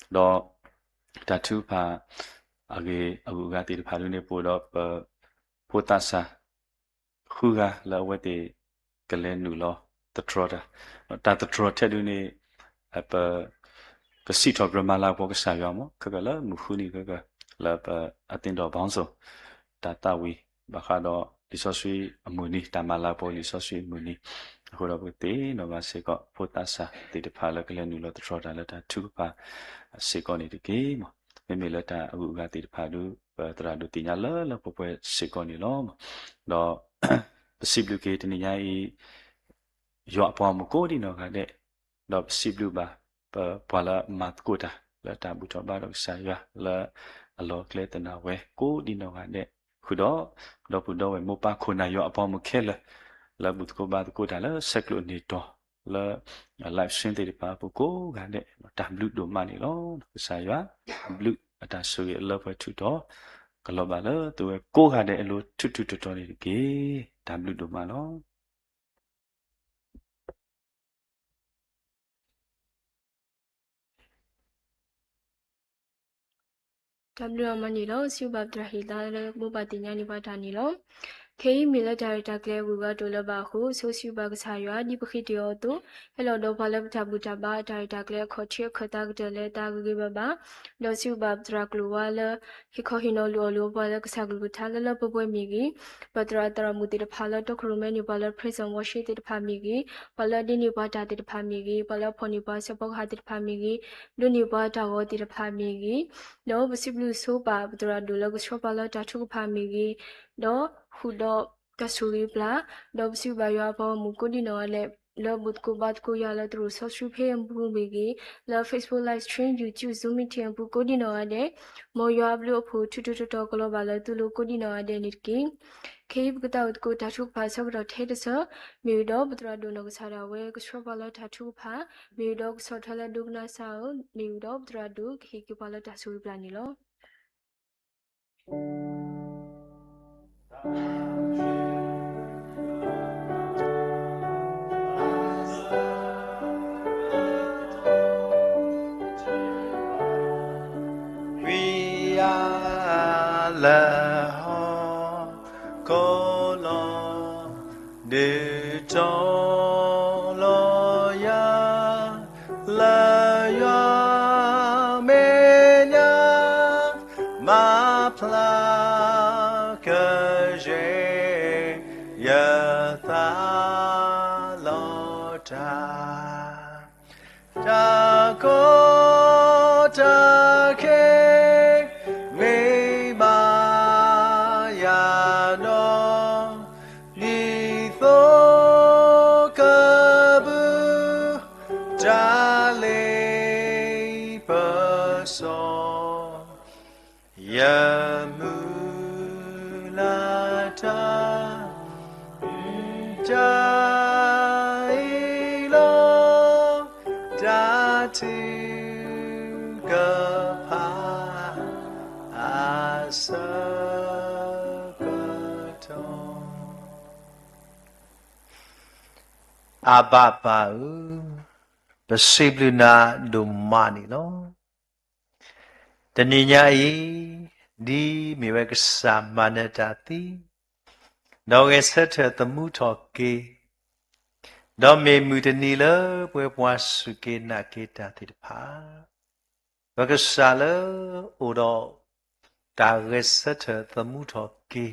ဒီး တၢ်ထုကဖၣ် အဂ့ၢ်အဂုၤအဂၤသ့ၣ်တဖၣ်ဒုန့ၣ် ပအိၣ်ဒီးပ ဖိသးစၢ် ဃုဂၤလၢအဝဲသ့ၣ်ကလဲၤနုာ်လီၤသတြီၤတၢ်, တၢ်သတြီၤထဲဒုန့ၣ် ပ ကစံးထီၣ်ပတြၢၤမၤလၤကပီၤကစၢ်ယွၤမး ခဲကၢၢ်လၢမုၢ်ဃုနံၤခဲကၢၢ် လၢပအသ့ဒီးဘီစိၤ တၢ်သးဝံၣ် ဘၣ်ဃးဒီးလံာ်စီဆှံအမုၢ်နံၤ တၢ်မၤလၤကပီၤလံာ်စီဆှံအမုၢ်နံၤ, အဃိဒီးပကသ့ၣ်နီၣ်ဘၣ်စ့ၢ်ကီး ဖိသးစၢ်သ့ၣ်တဖၣ်လၢကလဲၤနုာ်လီၤသတြီၤတၢ်လၢတၢ်ထုကဖၣ်စ့ၢ်ကီးန့ၣ်တက့ၢ်မး, မ့မ့ၢ်လၢတၢ်အဂုၤအဂၤသ့ၣ်တဖၣ်ဒု ပသရၣ်ဒိၣ်သ့ၣ်ညါလၢလၢပှဲၤပှဲၤစ့ၢ်ကီးန့ၣ်လီၤ. ဒီး ပစံးဘျုးက့ၤတနံၤညါအံၤ ယွၤအပှၤမုၣ်ကိးဒံနီၢ်ဂၤဒဲး, ဒီးပစံးဘျုးဘၣ် ပပှၤလၢမၤသကိးတၢ် လၢတၢ်ဘူၣ်ထီၣ်ဘါထီၣ်ကစၢ်ယွၤ လၢအလီၢ်အကျဲသနာ်ဝဲကိးဒံနီၢ်ဂၤဒဲး, ဃုာ်ဒီး ဒီပုၢ်ဒီဝဲၢ်မိၢ်ပၢ်ခိၣ်နၢ်ယွၤအပှၤမုၣ်ခဲလၢာ် လၢဘူၣ်သကိးဘါသကိးတၢ်လၢဆဲးကျိးန့ၢ်တီၤ လၢ live stream သ့ၣ်တဖၣ်အပူၤကိးဂၤဒဲး တၢ်ဘျုးဒိၣ်မးန့ၣ်လီၤ. ကစၢ်ယွၤအဘျုးအတၢ်ဆိၣ်ဂ့ၤအလၢပှဲၤထုးထီၣ် ကလီၤဘၣ်လၢသုဝဲကိးဂၤဒဲးအလိၤထူးထူးတီၤတီၤန့ၣ်တက့ၢ်. တၢ်ဘျုးဒိၣ်မးလီၤ. တၢ်ဘျုးအမၤန့ၣ်လီၤ. စံးဘျုးဘၣ်ပသရၣ်ဟ့ၣ်သါလၢဘိးဘၣ်သ့ၣ်ညါန့ၢ်ပှၤတၢ်န့ၣ်လီၤ. ခဲအံၤမ့ၢ်လၢတၢ်ရဲၣ်တၢ်ကျဲၤအဂုၤအဂၤတအိၣ်လၢၤဘၣ်အဃိ ဆိစံးဘျုးဘၣ်ကစၢ်ယွၤ ဒ်ပဃ့တ့ၢ်အီၤအသိး, ဟဲလီၤဒီးပှၤလၢပတၢ်ဘူၣ်တၢ်ဘါအတၢ်ရဲၣ်တၢ်ကျဲၤအခီၣ်ထံးအခၢၣ်သးကတၢၢ်လၢသးဂ့ၤဂ့ၤဘၣ်ဘၣ်, ဒီးစံးဘျုးဘၣ်ပသရၣ်ကျိၤဝါလၢ ဟ့ၣ်ခီဟ့ၣ်နီၤလိာ်အီၤလိာ်ပှၤလၢကစၢ်ကလုၢ်ကထါလၢလၢပှဲၤပှဲၤမ့ၢ်ဂ့ၤ, ပသရၣ်သရၣ်မုၣ်သ့ၣ်တဖၣ်လၢတီခိၣ်ရိၣ်မဲန့ၢ်ပှၤလၢ praise and worship သ့ၣ်တဖၣ်မ့ၢ်ဂ့ၤ, ပှၤလၢဒိးန့ၢ်ပှၤတၢ်သ့ၣ်တဖၣ်မ့ၢ်ဂ့ၤ, ပှၤလၢအဖီၣ်န့ၢ်ပှၤဆၢဖီကဟၣ်သ့ၣ်တဖၣ်မ့ၢ်ဂ့ၤ, ဒိးန့ၢ်ပှၤတၢ်ဂီၤသ့ၣ်တဖၣ်မ့ၢ်ဂ့ၤ, ဒီးပစံးဘျုးဆိပာ်ပသရၣ်ဒိၣ်လၢကဆှၢပှၤလၢတၢ်ထုကဖၣ်မ့ၢ်ဂ့ၤ, ဒီးဃုာ်ဒီးတၢ်ဆိၣ်ဂ့ၤပျၢ်, ဒီးပစံးဘျုးဘၣ်ယွၤအပှၤဂီၢ်မုၢ်ကိးဒံနီၢ်ဂၤဒဲး လၢဘူၣ်သကိးဘါသကိးယွၤလၢသရိာ်စီဆှံဖဲအပူၤမ့ၢ်ဂ့ၤ, လၢ Facebook Live Stream, YouTube, Zoom Meeting အပူၤကိးဒံနီၢ်ဂၤဒဲး, မ်ယွၤအဘျုးအဖှိၣ်ထူးထူးတီၤတီၤကလီၤဘၣ်လၢသုလိၤကိးဒံနီၢ်ဂၤဒဲးန့ၣ်တက့ၢ်. ခဲအံၤပကသးအိၣ်သကိးတၢ်ထုကဖၣ်အဆၢကတီၢ်ထဲတစၢၤ, မ့ၢ်ဝံၤဒီးပသရၣ်ဒိၣ်နီၢ်ကစၢ်ဒၣ်ဝဲ ကဆှၢပှၤလၢတၢ်ထုကဖၣ်, မ့ၢ်ဝံၤဒီးကဆီၣ်ထွဲလၢဒိကနၣ်စၢ်ဧၢ, မ့ၢ်ဝံၤဒီးပသရၣ်ဒိၣ်ကဟ့ၣ်က့ၤပှၤလၢတၢ်ဆိၣ်ဂ့ၤပျၢ်န့ၣ်လီၤ. ဝံယၤလၢဟီၣ်ခိၣ်လီၤ, ဒုးတီၤလီၤယၤ လၢယွၤမဲာ်ညါ မၤဖျါကယဲၢ် ယသးလီၤတၢ်, တၢ်ကီတၢ်ခဲ မ့ၢ်ဘၣ်ယၤဒီး ဒ်သိးကဘုးတၢ်လ့ပ တၢ်အံၤလီၤ, တၢ်ထုကဖၣ် အဆၢကတီၢ်. အဘၣ်ပၢ်ဧၢ, ပစံးဘျုးနၤဒိၣ်မးန့ၣ်လီၤ. တနံၤညါအံၤ, ဒ်မ့ၢ်ဝဲကစၢ်မၤနၢၤတၢ်သံ, ဒီးဂဲၤဆၢထၢၣ်သမူထီၣ်က့ၤ, ဒီးမ့ၢ်မုၢ်တနံၤလၢပဝဲပှၤစူၢ်က့ၤနာ်က့ၤတၢ်သ့ၣ်တဖၣ်, ပကစၢ်လၢအိၣ်ဒီး တၢ်ဂဲၤဆၢထၢၣ်သမူထီၣ်က့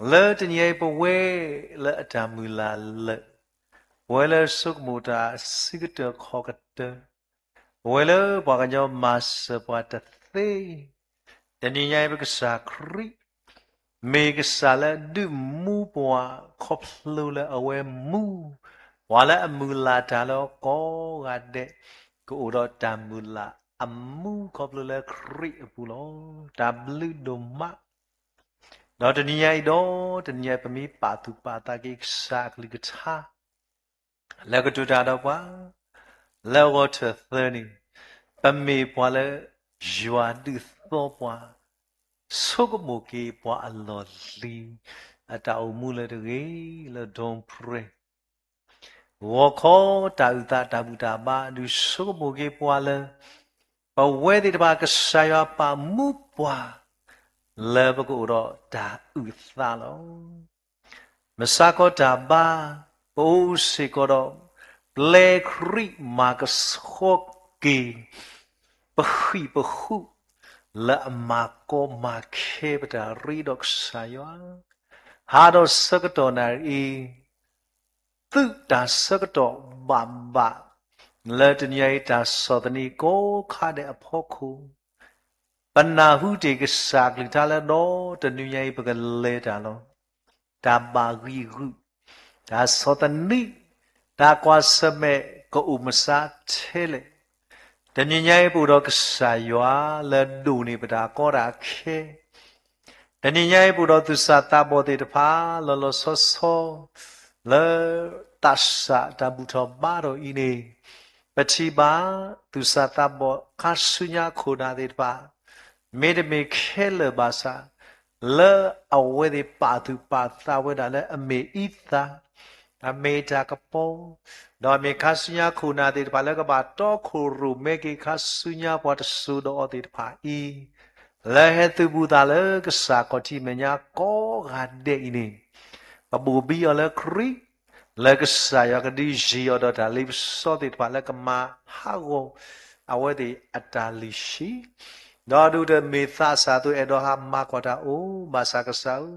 ၤ, လၢတနံၤအံၤပဝဲလၢအတၢ်မုၢ်လၢ်လၢာ်, ပဝဲလၢဆိကမိၣ်တၢ်ဆၢကတီၢ်ခီကတၢၢ်, ပဝဲလၢပှၤကညီမၤစၢၤပှၤတသ့, တနံၤညါအံၤပကစၢ်ခရံာ် မ့ၢ်ကစၢ်လၢဒုးမူပှၤခီဖျိလၢအဝဲမူ, ပှၤလၢအမုၢ်လၢ်တၢ်လၢကိးဂၤဒဲး, ကအိၣ်ဒီးတၢ်မုၢ်လၢ်အမူခီဖျိလၢခရံာ်အပူၤလီၤ. တၢ်ဘျုးဒိၣ်မး, ဒီးတနံၤညါအံၤဒီး တနံၤညါပမ့ၢ်ပာ်သူၣ်ပာ်သးက့ၤကစၢ်အကလုၢ်ကထါ လၢကတိၤတၢ်ဒီးပှၤ လၢအဂီၢ်ထၢၣ်သၢန့ၣ်, ပမ့ၢ်ပှၤလၢယွၤဒုးသီပှၤ, ဆိကမိၣ်က့ၤပှၤအလီၢ်လံၤ အတၢ်အိၣ်မူလၢတဂ့ၤ လၢဒိပြဲၤ ဂီၤခီတၢ်အုၣ်သးတၢ်ဘူၣ်တၢ်ဘါ ဒုးဆိကမိၣ်က့ၤပှၤလၢ ပဝဲသ့ၣ်တဖၣ်ကစၢ်ယွၤပာ်မူပှၤ လၢပကအိၣ်ဒီးတၢ်အုၣ်သးလီၤ. မုၢ်ဆါခီတၢ်ဘါ ပအိၣ်စ့ၢ်ကီးဒီး ပျဲခရံာ်မၤကဆှီက့ၤ ပဃံၢ်ပဃု လၢအမၤကီမၤခဲပတၢ်ရ့ဒီးကစၢ်ယွၤ, ဟးဒီးဆၢကတီၢ်နၣ်ရံၣ်အံၤ သုးတၢ်ဆၢကတီၢ်ဘၣ်ဘၣ် လၢတနံၤအံၤတၢ်ဆီၣ်သနံးကိးခါဒဲးအဖီခိၣ်, ပနၢ်ဟူတ့ၢ်ကစၢ်ကလုၢ်ကထါလၢဒီးတနံၤညါအံၤပကလဲၤတၢ်လီၤ. တၢ်ဘၣ်ဂံၢ်ဂူာ်, တၢ်ဆီၣ်သနံး, တၢ်ကွၢ်ဆၢၣ်မဲာ်ကအိၣ်မဆါထဲလဲၣ်. တနံၤညါအံၤပအိၣ်ဒီးကစၢ်ယွၤလၢဒိၣ်န့ၢ်ပတၢ်ကီတၢ်ခဲ တနံၤညါအံၤပအိၣ်ဒီးသူၣ်စၢ်သးဘီၣ်သ့ၣ်တဖၣ် လီၤလီၤဆီဆီ လၢသးစၢ်တၢ်ဘူၣ်ထီၣ်ဘါထီၣ်အံၤန့ၣ်, ပထံၣ်ဘၣ်သူၣ်စၢ်သးဘီၣ်ခါဆူညါခိၣ်နၢ်သ့ၣ်တဖၣ်, မ့တမ့ၢ်ခဲလၢာ်ဘၣ်ဆၣ်, လၢအဝဲသ့ၣ်ပာ်သူၣ်ပာ်သးဝဲဒၣ်လၢအမ့ၢ်အံသၣ်, အမ့ၢ်တၢ်ကပီၤ, ဒီးမ့ၢ်ခါဆူညါခိၣ်နၢ်သ့ၣ်တဖၣ်လၢကဘၣ်တီခိၣ်ရိၣ်မဲက့ၤခါဆူညါပှၤတစိၤဒီးအီၤသ့ၣ်တဖၣ်အံၤ, လၢဟဲသုးဘူးသးလၢကစၢ်ခီၣ်ထံးမဲာ်ညါကိးဂၤဒဲးအံၤန့ၣ်, ပဘိၣ်ဘံအီၤလၢခရံာ်, လၢကစၢ်ယွၤကဒုးယံၤအီၤဒီးတၢ်လ့ပစီသ့ၣ်တဖၣ်လၢကမၤဟးဂီၤ အဝဲသ့ၣ်အတၢ်လုၢ်ဟံၣ်, ဒီးဒုးတမ့ၢ်သးစၢ်အသိးအဲၣ်ဒိးဟးမၤကွၢ်တၢ်အိၣ်, ဘၣ်ဆၣ်ကစၢ်ဧၢ,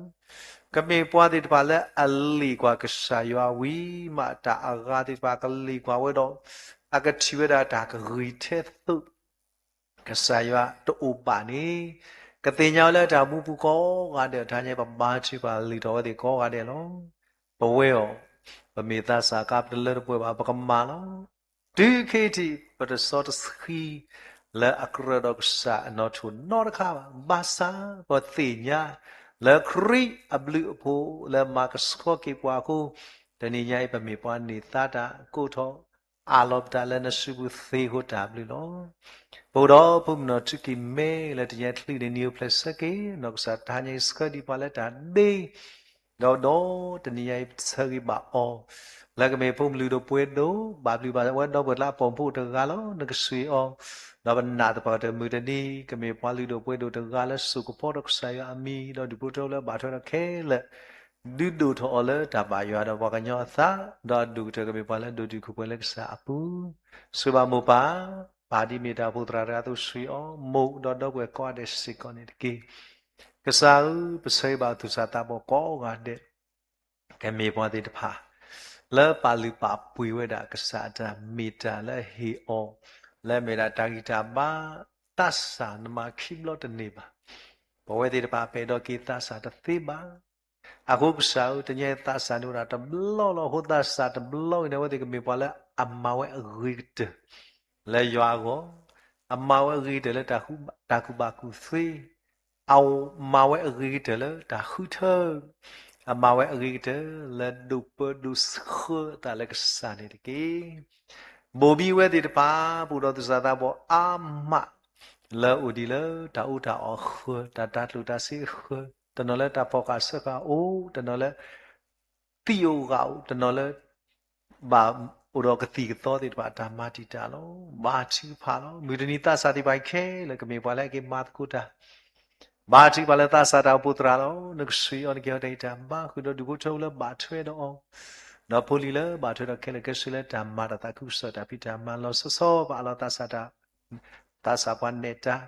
ကမ့ၢ်ပှၤသ့ၣ်တဖၣ်လၢအလံာ်ကွၢ်ကစၢ်ယွၤဝံၤမး တၢ်အဂၤသ့ၣ်တဖၣ်ကလံာ်ကွၢ်ဝဲဒီး, အကထံၣ်ဝဲဒၣ်တၢ်ကဂ့ၤထဲသိး ကစၢ်ယွၤတအိၣ်ဘၣ်န့ၣ်, ကသ့ၣ်ညါဝဲလၢတၢ်မူပူၤကိးဂၤဒဲးအထါညါ ပဘါထုကဖၣ်လုၢ်ထီၣ်ဝဲသ့ၣ်ကိးဂၤဒဲးလီၤ. ပဝဲအံၤ, ပမ့ၢ်သးစၢ်အခါ ပတလၢတပှဲၤဘၣ် ပကမၤလီၤ. တုၤခဲအံၤထံး ပတစီတဆှံ လၢအကြၢးဒီးကစၢ်အနီၣ်ထိၣ်နီတခါဘၣ်. ဘၣ်ဆၣ်ပသ့ၣ်ညါ လၢခရံာ်အဘျုးအဖှိၣ်လၢမၤကဆှီက့ၤပှၤအဃိ, တနံၤညါအံၤ ပမ့ၢ်ပှၤန့ၢ်သါတၢ်ကိးထီၣ် အးလီၤပတၢ်လၢနစုပူၤသ့အဃိတၢ်ဘျုးလီၤ. ပအိၣ်ဒီးဖိမုၣ်နီၢ်ထူကံၢ်မဲ လၢတနံၤအံၤချုးန့ၣ် နံၤအိၣ်ဖျဲၣ်ဆၢက့ၤ နီၢ်ကစၢ်တဟါညါအံၤဆှၢဒံးပှၤလၢတၢ်ဒ့, ဒီးဒီးတနံၤညါအံၤ ပဆၢဂ့ၤဘၣ်အီၤ လၢကမ့ၢ်ဖိမုၣ်လုၢ်ဒိၣ်ပှ့ၤဒိၣ်, ဘၣ်ဘျုးဘၣ်ဝဲဒီပုၢ်ဝဲၢ်လၢအပိာ်မုၣ်တဂၤလီၤ. နကဆိၣ်ဂ့ၤအီၤ, ဒီးပနာ်သပှၢ်ကတၢၢ်မုၢ်တနံၤ ကမ့ၢ်ပှၤလုၢ်ဒိၣ်ပှ့ၤဒိၣ်တဂၤလၢစိာ်ကဖီဒီးကစၢ်ယွၤအမံၤ, ဒီးဒူၣ်ဖိထၢဖိလၢအဘၣ်ထွဲဒီးခဲလၢာ် ဒုးဒိၣ်ထီၣ်အီၤလၢတၢ်ဘၣ်ယွၤဒီးပှၤကညီအသး, ဒီးအဒိၣ်ကတၢၢ်ကမ့ၢ်ပှၤလၢဒိးတုာ်ခိၣ်ပှဲၤလၢကစၢ်အပူၤ, ဆိၣ်ဂ့ၤဘၣ်မိၢ်ပၢ်, ပၢ်ဒ်မ့ၢ်တၢ်အိၣ်ဖှိၣ်သရၣ်တဂၤအသိး ဆိၣ်ဂ့ၤအီၤ, မိၢ်ဒီးဒီပုၢ်ဝဲၢ်ကိးဂၤဒဲးစ့ၢ်ကီးန့ၣ်တက့ၢ်. ကစၢ်ဧၢ, ပဆၢဂ့ၤဘၣ်သူၣ်စၢ်သးဘီၣ်ကိးဂၤဒဲး, ကမ့ၢ်ပှၤသ့ၣ်တဖၣ် လၢပာ်လုၢ်ပာ်ပှ့ၤဝဲဒၣ်ကစၢ်အတၢ်မ့ၢ်တၢ်လၢအဟ့ၣ်အီၤ, လၢအမ့ၢ်ဒၣ်တၢ်ဂံၢ်တၢ်ဘါ, သးစၢ်နမၤခံဘျီတန့ၢ်ဘၣ်. ပဝဲသ့ၣ်တဖၣ်ပအဲၣ်ဒိးက့ၤသးစၢ်တသ့ဘၣ်. အဃိကစၢ်ဧၢ, တနံၤအံၤသးစၢ်န့ၣ်အိၣ်ဒၣ်တဘျီလီၤ. အဃိသးစၢ်တဘျီအံၤန့ၣ် အဝဲသ့ၣ်ကမ့ၢ်ပှၤလၢအမၤဝဲအဂ့ၤကတၢၢ် လၢယွၤအဂီၢ်, အမၤဝဲအဂ့ၤကတၢၢ်လၢတၢ်ကူၣ်ဘၣ်ကူၣ်သ့, အမၤဝဲအဂ့ၤကတၢၢ်လၢတၢ်ဃုထၢ, အမၤဝဲအဂ့ၤကတၢၢ်လၢဒိးပၢဒိးဆှၢအသးလၢကစၢ်န့ၣ်တက့ၢ်. ဘိၣ်ဘံဝဲသ့ၣ်တဖၣ် ပအိၣ်ဒီးသူၣ်စၢ်သးဘီၣ်အါမး လၢအအိၣ်ဒံးလၢတၢ်အူတၢ်အီၣ်အဃၢၤ, တၢ်တၤကျိၣ်တၤစ့အဃၢၤ, တနီၤလၢတၢ်ဖီၣ်ဃာ်စၢဃာ်အိၣ်, တနီၤလၢ သံးအိၣ်ဂၢၢ်အိၣ်, တနီၤလၢ ဘၣ်အိၣ်ဒီးကသံၣ်ကသီသ့ၣ်တဖၣ် အတၢ်မၤတံာ်တာ်လီၤ. ဘါထုကဖၣ်လီၤ. မုၢ်တနံၤသးစၢ်သ့ၣ်တဖၣ်ခဲလၢာ် ကမ့ၢ်ပှၤလၢအက့ၤမၤသကိးတၢ် ဘါထုကဖၣ်လၢသးစၢ်တၢ်အိၣ်ဖှိၣ်သရၣ်လီၤ. နကဆှံအီၤ နကဟ့ၣ်အီၤတၢ်အံးတၢ်ဘါ ဃုာ်ဒီးဒူၣ်ဖိထၢဖိလၢဘၣ်ထွဲဒီးအီၤ, ဒီးဖိလံၤလၢဘၣ်ထွဲဒီးခဲလၢာ်ခဲဆ့လၢတၢ်မၤတၢ်သးခုကစီၣ်တၢ်ဖံးတၢ်မၤ လီၤဆီဆီပာ်လီၤသးစၢ်တၢ် သးစၢ်ပှၤနဲၣ်တၢ်,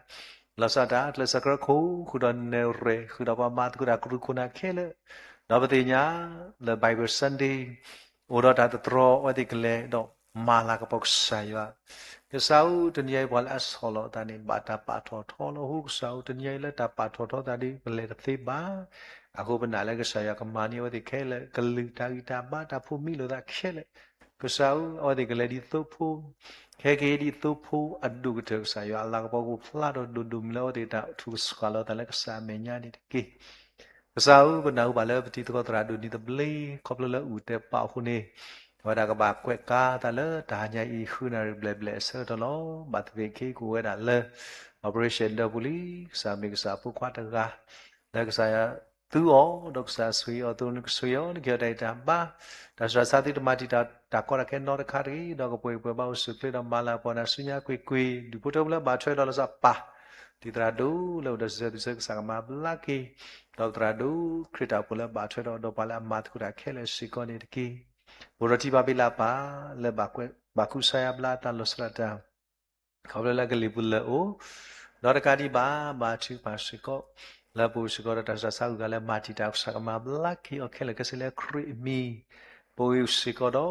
လီၤဆီတၢ်ကျဲးစၢးကြၢးခိၣ် ဃုာ်ဒီးနဲၣ်ရွဲၣ် ဃုာ်ဒီးပှၤမၤသကိးတၢ်ကရူၢ်ခိၣ်နၢ်ခဲလၢာ်, ဒီးပသ့ၣ်ညါလၢ Bible Sunday အိၣ်ဒီးတၢ်သတြီၤ အဝဲသ့ၣ်ကလဲၤဒီးမၤလၤကပီၤကစၢ်ယွၤ. ကစၢ်ဧၢ, တနံၤအံၤပှၤလၢအဆီၣ်လီၤအသးန့ၣ် ဘၣ်တၢ်ပာ်ထီၣ်ထီလီၤ. အဃိကစၢ်ဧၢ, တနံၤအံၤလၢတၢ်ပာ်ထီၣ်ထီသးဒီး ပလဲၤတသ့ဘၣ်. အဃိပနာ်လၢကစၢ်ယွၤကမၤန့ၢ်အဝဲသ့ၣ်ခဲလၢာ် ကလုၢ်တၢ်ဂံၢ်တၢ်ဘါ တၢ်ဖိးမံလိာ်သးခဲလၢာ်. ကစၢ်ဧၢ, အဝဲသ့ၣ်ကလဲၤဒ်သိဖိ, ခဲက့ၤဒ်သိဖိအဒိၣ်ကတၢၢ် ကစၢ်ယွၤ အလၤကပီၤကအိၣ်ဖျါထီၣ်ဒိၣ်ဒိၣ်မုၢ်လၢအဝဲသ့ၣ်တၢ်ထူၣ်ကဆှၣ်လီၤသးလၢကစၢ်အမဲာ်ညါန့ၣ်တက့ၢ်. ကစၢ်ဧၢ, ပနၢ်ဟူဘၣ်လၢပတံၤသကိးသရၣ်ဒိၣ်နံၤသဘျ့ ခီဖျိလၢအုၣ်တဲာ်ပာ်အဃိန့ၣ်, အဝဲဒၣ်ကဘၣ်ကွဲးကၤသးလၢတၢ်ဟါညါအံၤ ဃုနၣ်ရံၣ်ဘျဲၣ်ဘျဲၣ်အဆၢကတီၢ်လီၤ. ဘၣ်သ့ၣ်သ့ၣ်ခဲကိးဝဲဒၣ်လၢ operation ဒၢပူၤလံ. ကစၢ်မ့ၢ်ကစၢ်အဖိခွါတဂၤ လၢကစၢ်ယွၤသူအီၤ ဒီးကစၢ်ဆှံအီၤအသိး နကဆှံအီၤ နကဟ့ၣ်အီၤတၢ်အံးတၢ်ဘါ, တၢ်ဆူးတၢ်ဆါသုတမၤတံာ်တာ်တၢ်ကီတၢ်ခဲနီတခါတဂ့ၤ, ဒီးကပှဲၤပှဲၤဘၣ်အိၣ်ဆူၣ်အိၣ်ချ့ဒီးမၤလၤကပီၤနၤဆူညါကွ့ၢ်ကွ့ၢ်, ဒူၣ်ဖိထၢဖိလၢဘၣ်ထွဲဒီးလီၤဆီပာ် တံၤသရၣ်ဒိၣ်လၢအိၣ်ဒီးစံးဆၢသုဆၢ ကစၢ်ကမၤဘျါက့ၤ, ဒီးပသရၣ်ဒိၣ်ခရံာ်တၢ်အိၣ်ဖှိၣ်လၢဘၣ်ထွဲဒီး ဒီးပှၤလၢအမၤသကိးတၢ်ခဲလၢာ်စ့ၢ်ကီးန့ၣ်တက့ၢ်. ပအိၣ်ဒီးထံဘၣ်ဘ့လးပၢ် လၢဘၣ်ကူစါယါဘျါအတၢ်လီၤဆီဒၣ်တၢ် ခီဖျိလၢကလံၤပူၤလၢာ်အိၣ်, ဒီးတကးဒံးဘၣ် ဘါထုကဖၣ်စ့ၢ်ကီး လၢပအိၣ်စ့ၢ်ကီးဒီးတၢ်ဆူးတၢ်ဆါအဂုၤအဂၤလၢမၤတံာ်တာ် ကစၢ်ကမၤဘျါက့ၤအီၤခဲလၢာ်ခဲဆ့လၢခရံာ်အမံၤ, ပအိၣ်စ့ၢ်ကီးဒီး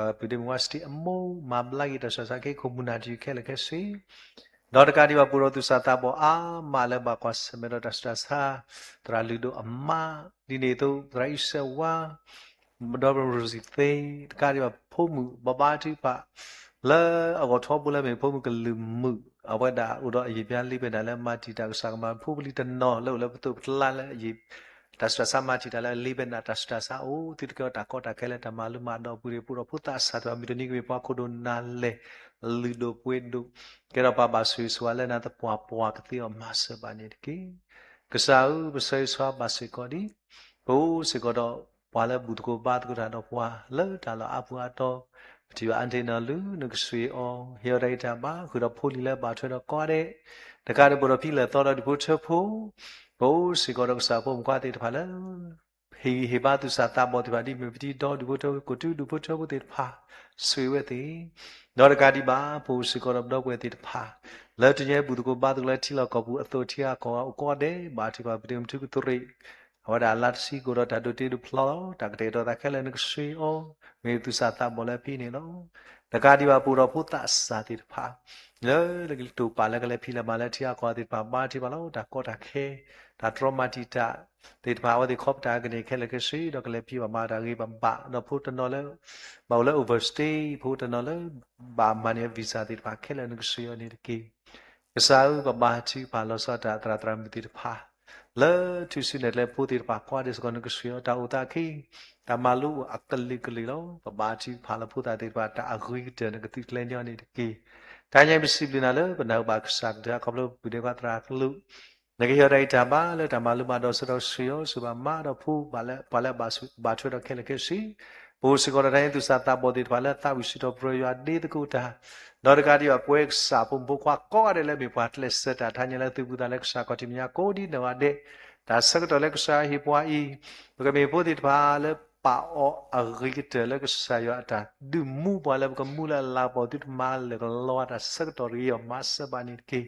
ပပုၢ်ဒ့မုၣ်ဝါစတံအမိၢ် မၤဘျါက့ၤတၢ်ဆူးတၢ်ဆါခဲကိာ်မုၢ်နၤတယုၢ်ခဲလၢာ်ခဲဆ့ ဒီးတကးဒံးဘၣ်ပအိၣ်ဒီးသူၣ်စၢ်သးဘီၣ်အါမးလၢဘၣ်ကွၢ်ဆၢၣ်မဲာ်ဒီးတၢ်ဆူးတၢ်ဆါ, သရၣ်လုၢ်ဒိၣ်အမါ, ဒ်န့ၣ်အသိး သရၣ်အံၣ်စဲးဝါ, ဒီးပရူၤစံသ့, တကးဒံးဘၣ်ဖိမုၣ် ပဘါထုကဖၣ် လၢအဂီၢ်ထီဘိလၢမ့ၢ်ဖိမုၣ်ကလုာ်မုာ်, အဝဲဒၣ်အိၣ်ဒီးအယံာ်ပျါလံဘဲနၤလၢမၤတံာ်တာ် ကစၢ်ကမၤဖိပလံၤတနီၤလၢအိၣ်လၢပသိးပကျါလၢအယံာ် တၢ်ဆူးတၢ်ဆါမၤတံာ်တာ်လၢလံဘဲနၤ တၢ်ဆူးတၢ်ဆါအိၣ် သုတကဲထီၣ်တၢ်ကီတၢ်ခဲလၢတၢ်မၤလိမၤဒိး ပူၤဒ့ပူၤဒီးဖိသးစၢ်တဖၣ် မုၢ်တနံၤကမ့ၢ်ပှၤခိၣ်ဒိၣ်နၢ်လဲၢ် လုၢ်ဒိၣ်ပှ့ၤဒိၣ် ကဲထီၣ်ပှၤဘၣ်ဆိၣ်ဂ့ၤဆိၣ်ဝါလၢနၤ သပှၢ်ပှၢ်ကသ့အီၤမၤစၢၤဘၣ်န့ၣ်တက့ၢ်. ကစၢ်ဧၢ, ပဆၢဂ့ၤဆၢဝါဘၣ်စ့ၢ်ကီးဒံး ပအိၣ်စ့ၢ်ကီးဒီးပှၤလၢဘူၣ်သကိးဘါသကိးတၢ်ဒီးပှၤလၢတၢ်လီၢ်အါပူၤအါတီၤ, ပထံၣ်ဘၣ်အါတ့ၢ်နီၢ်လုၢ် နကဆှံအီၤ ဟ့ၣ်အီၤတၢ်ဂံၢ်တၢ်ဘါ ဃုာ်ဒီးဖိလံၤလၢဘၣ်ထွဲဒီးကိးဂၤဒဲး, တကးဒံးဘၣ်ဒီးဖံလဲၣ်သီဒီးဒူၣ်ဖိထၢဖိ, ပအိၣ်စ့ၢ်ကီးဒီးကစၢ်ဖိမုၣ်ခွါသ့ၣ်တဖၣ်လၢ ဟ့ၣ်ဂံၢ်ဟ့ၣ်ဘါသူၣ်စၢ်သးဘီၣ်သ့ၣ်တဖၣ် ဒ်မ့ၢ်ပတံၤဒီဒူၣ်ဖိထၢဖိ ကိးတုၤဒူၣ်ဖိထၢဖိသ့ၣ်တဖၣ် ဆိၣ်ဂ့ၤဝဲသ့ၣ်, ဒီးတကးဒံးဘၣ် ပအိၣ်စ့ၢ်ကီးဒီးပဒီပုၢ်ဝဲၢ်သ့ၣ်တဖၣ် လၢတနံၤအံၤဘူၣ်သကိးဘါသကိးလၢထံလီၢ်ကီၢ်ပူၤအသိး ထံဂၤကီၢ်ဂၤအိၣ်ကိးဂၤဒဲး ဘၣ်ထုကဖၣ်ပတုၤမုၢ်ထူကတရံး အဝဲဒၣ်အလါတဆံကအိၣ်ဒီးတၢ်ဒိးတ့ဒိးဖျီလီၤ တၢ်ကတဲာ်ကတီၤသးခဲလၢာ် နကဆှံအီၤ မ့ၢ်သူၣ်စၢ်သးဘီၣ်လၢဖဲန့ၣ်လီၤ. တကးဒံးဘၣ် ပအိၣ်ဒီးဖိသးစၢ်သ့ၣ်တဖၣ် လၢကတိၤပာ်လၢကလဲၤဖံးလဲၤမၤလၢထံဂၤကီၢ်ဂၤသ့ၣ်တဖၣ် ဘါထုကဖၣ်လီၤ တၢ်ကီတၢ်ခဲ တၢ်တြီမၤတံာ်တာ်သ့ၣ်တဖၣ် အဝဲသ့ၣ်ခီပတာ်ကန့ၢ်ခဲလၢာ်ခဲဆ့ ဒီးကလဲၤဖံးဘၣ်မၤတၢ်ဂ့ၤဘၣ်ဘၣ် ဒီးဖိတနီၤလၢ ဘၣ်အိၣ်လၢ overstay ဖိတနီၤလၢ ဘၣ်မၤန့ၢ် visa သ့ၣ်တဖၣ်ခဲလၢာ် နကဆှံအီၤန့ၣ်တက့ၢ်. ကစၢ်ဧၢ, ပဘါထုကဖၣ်လီၤဆီဒၣ်တၢ်သရၣ်သရၣ်မုၣ်သ့ၣ်တဖၣ် လၢထူၣ်စုနဲၣ်ကျဲဖိသ့ၣ်တဖၣ် ကိးဂၤဒဲးစ့ၢ်ကီး နကဆှံအီၤ တၢ်အိၣ်သးအခံ တၢ်မၤလိအကလုာ်ကလုာ်လီၤ. ပဘါထုကဖၣ်လီၤဖိသၣ်သ့ၣ်တဖၣ် တၢ်အဂ့ၤကတၢၢ် နကသုးကျဲၤညီန့ၣ်တက့ၢ်. တဟါညါအံၤ ပစံးဘျုးနၤလၢပနၢ်ဟူဘၣ်ကစၢ်ကလုၢ်ကထါခီဖျိပပုၢ်ဒ့ခွါသရၣ်ကလုာ် နကဟ့ၣ်အီၤတၢ်ဂံၢ်တၢ်ဘါလၢတၢ်မၤလိမၤဒိး ဆၢကတီၢ်ဆှံအီၤ ဆူၣ်ဘၣ်မါဒီးဖိဘၣ်လၢပှၤလၢဘၣ်ထွဲဒီးခဲလၢာ်ခဲဆ့ ပအိၣ်စ့ၢ်ကီးဒီးတၢ်ဟဲသူၣ်စၢ်သးဘီၣ်သ့ၣ်တဖၣ်လၢသးဝံၣ်စံးထီၣ်ပတြၢၤယွၤဒ့သကိးတၢ် ဒီးတကးဒံးဘၣ်ပဝဲကစၢ်ဖိမုၣ်ဖိခွါကိးဂၤဒဲးလၢမ့ၢ်ပှၤကျဲးစၢးတၢ် တဟါညါလၢသုးဘူးသးလၢကစၢ်ခီၣ်ထံးမဲာ်ညါကိးဒ်နီၢ်ဂၤဒဲး တၢ်ဆၢကတီၢ်လၢကစၢ်ဟ့ၣ်ပှၤအံၤ ပကမ့ၢ်ဖိသ့ၣ်တဖၣ်လၢပာ်အီၤအဂ့ၤကတၢၢ်လၢကစၢ်ယွၤအတၢ်ဒုးမူပှၤ လၢပကမူလၢအလၤကပီၤ သုတမၤလၢာ်ကလီတၢ်ဆၢကတီၢ်တဂ့ၤအီၤ မၤစၢၤဘၣ်န့ၣ်တက့ၢ်.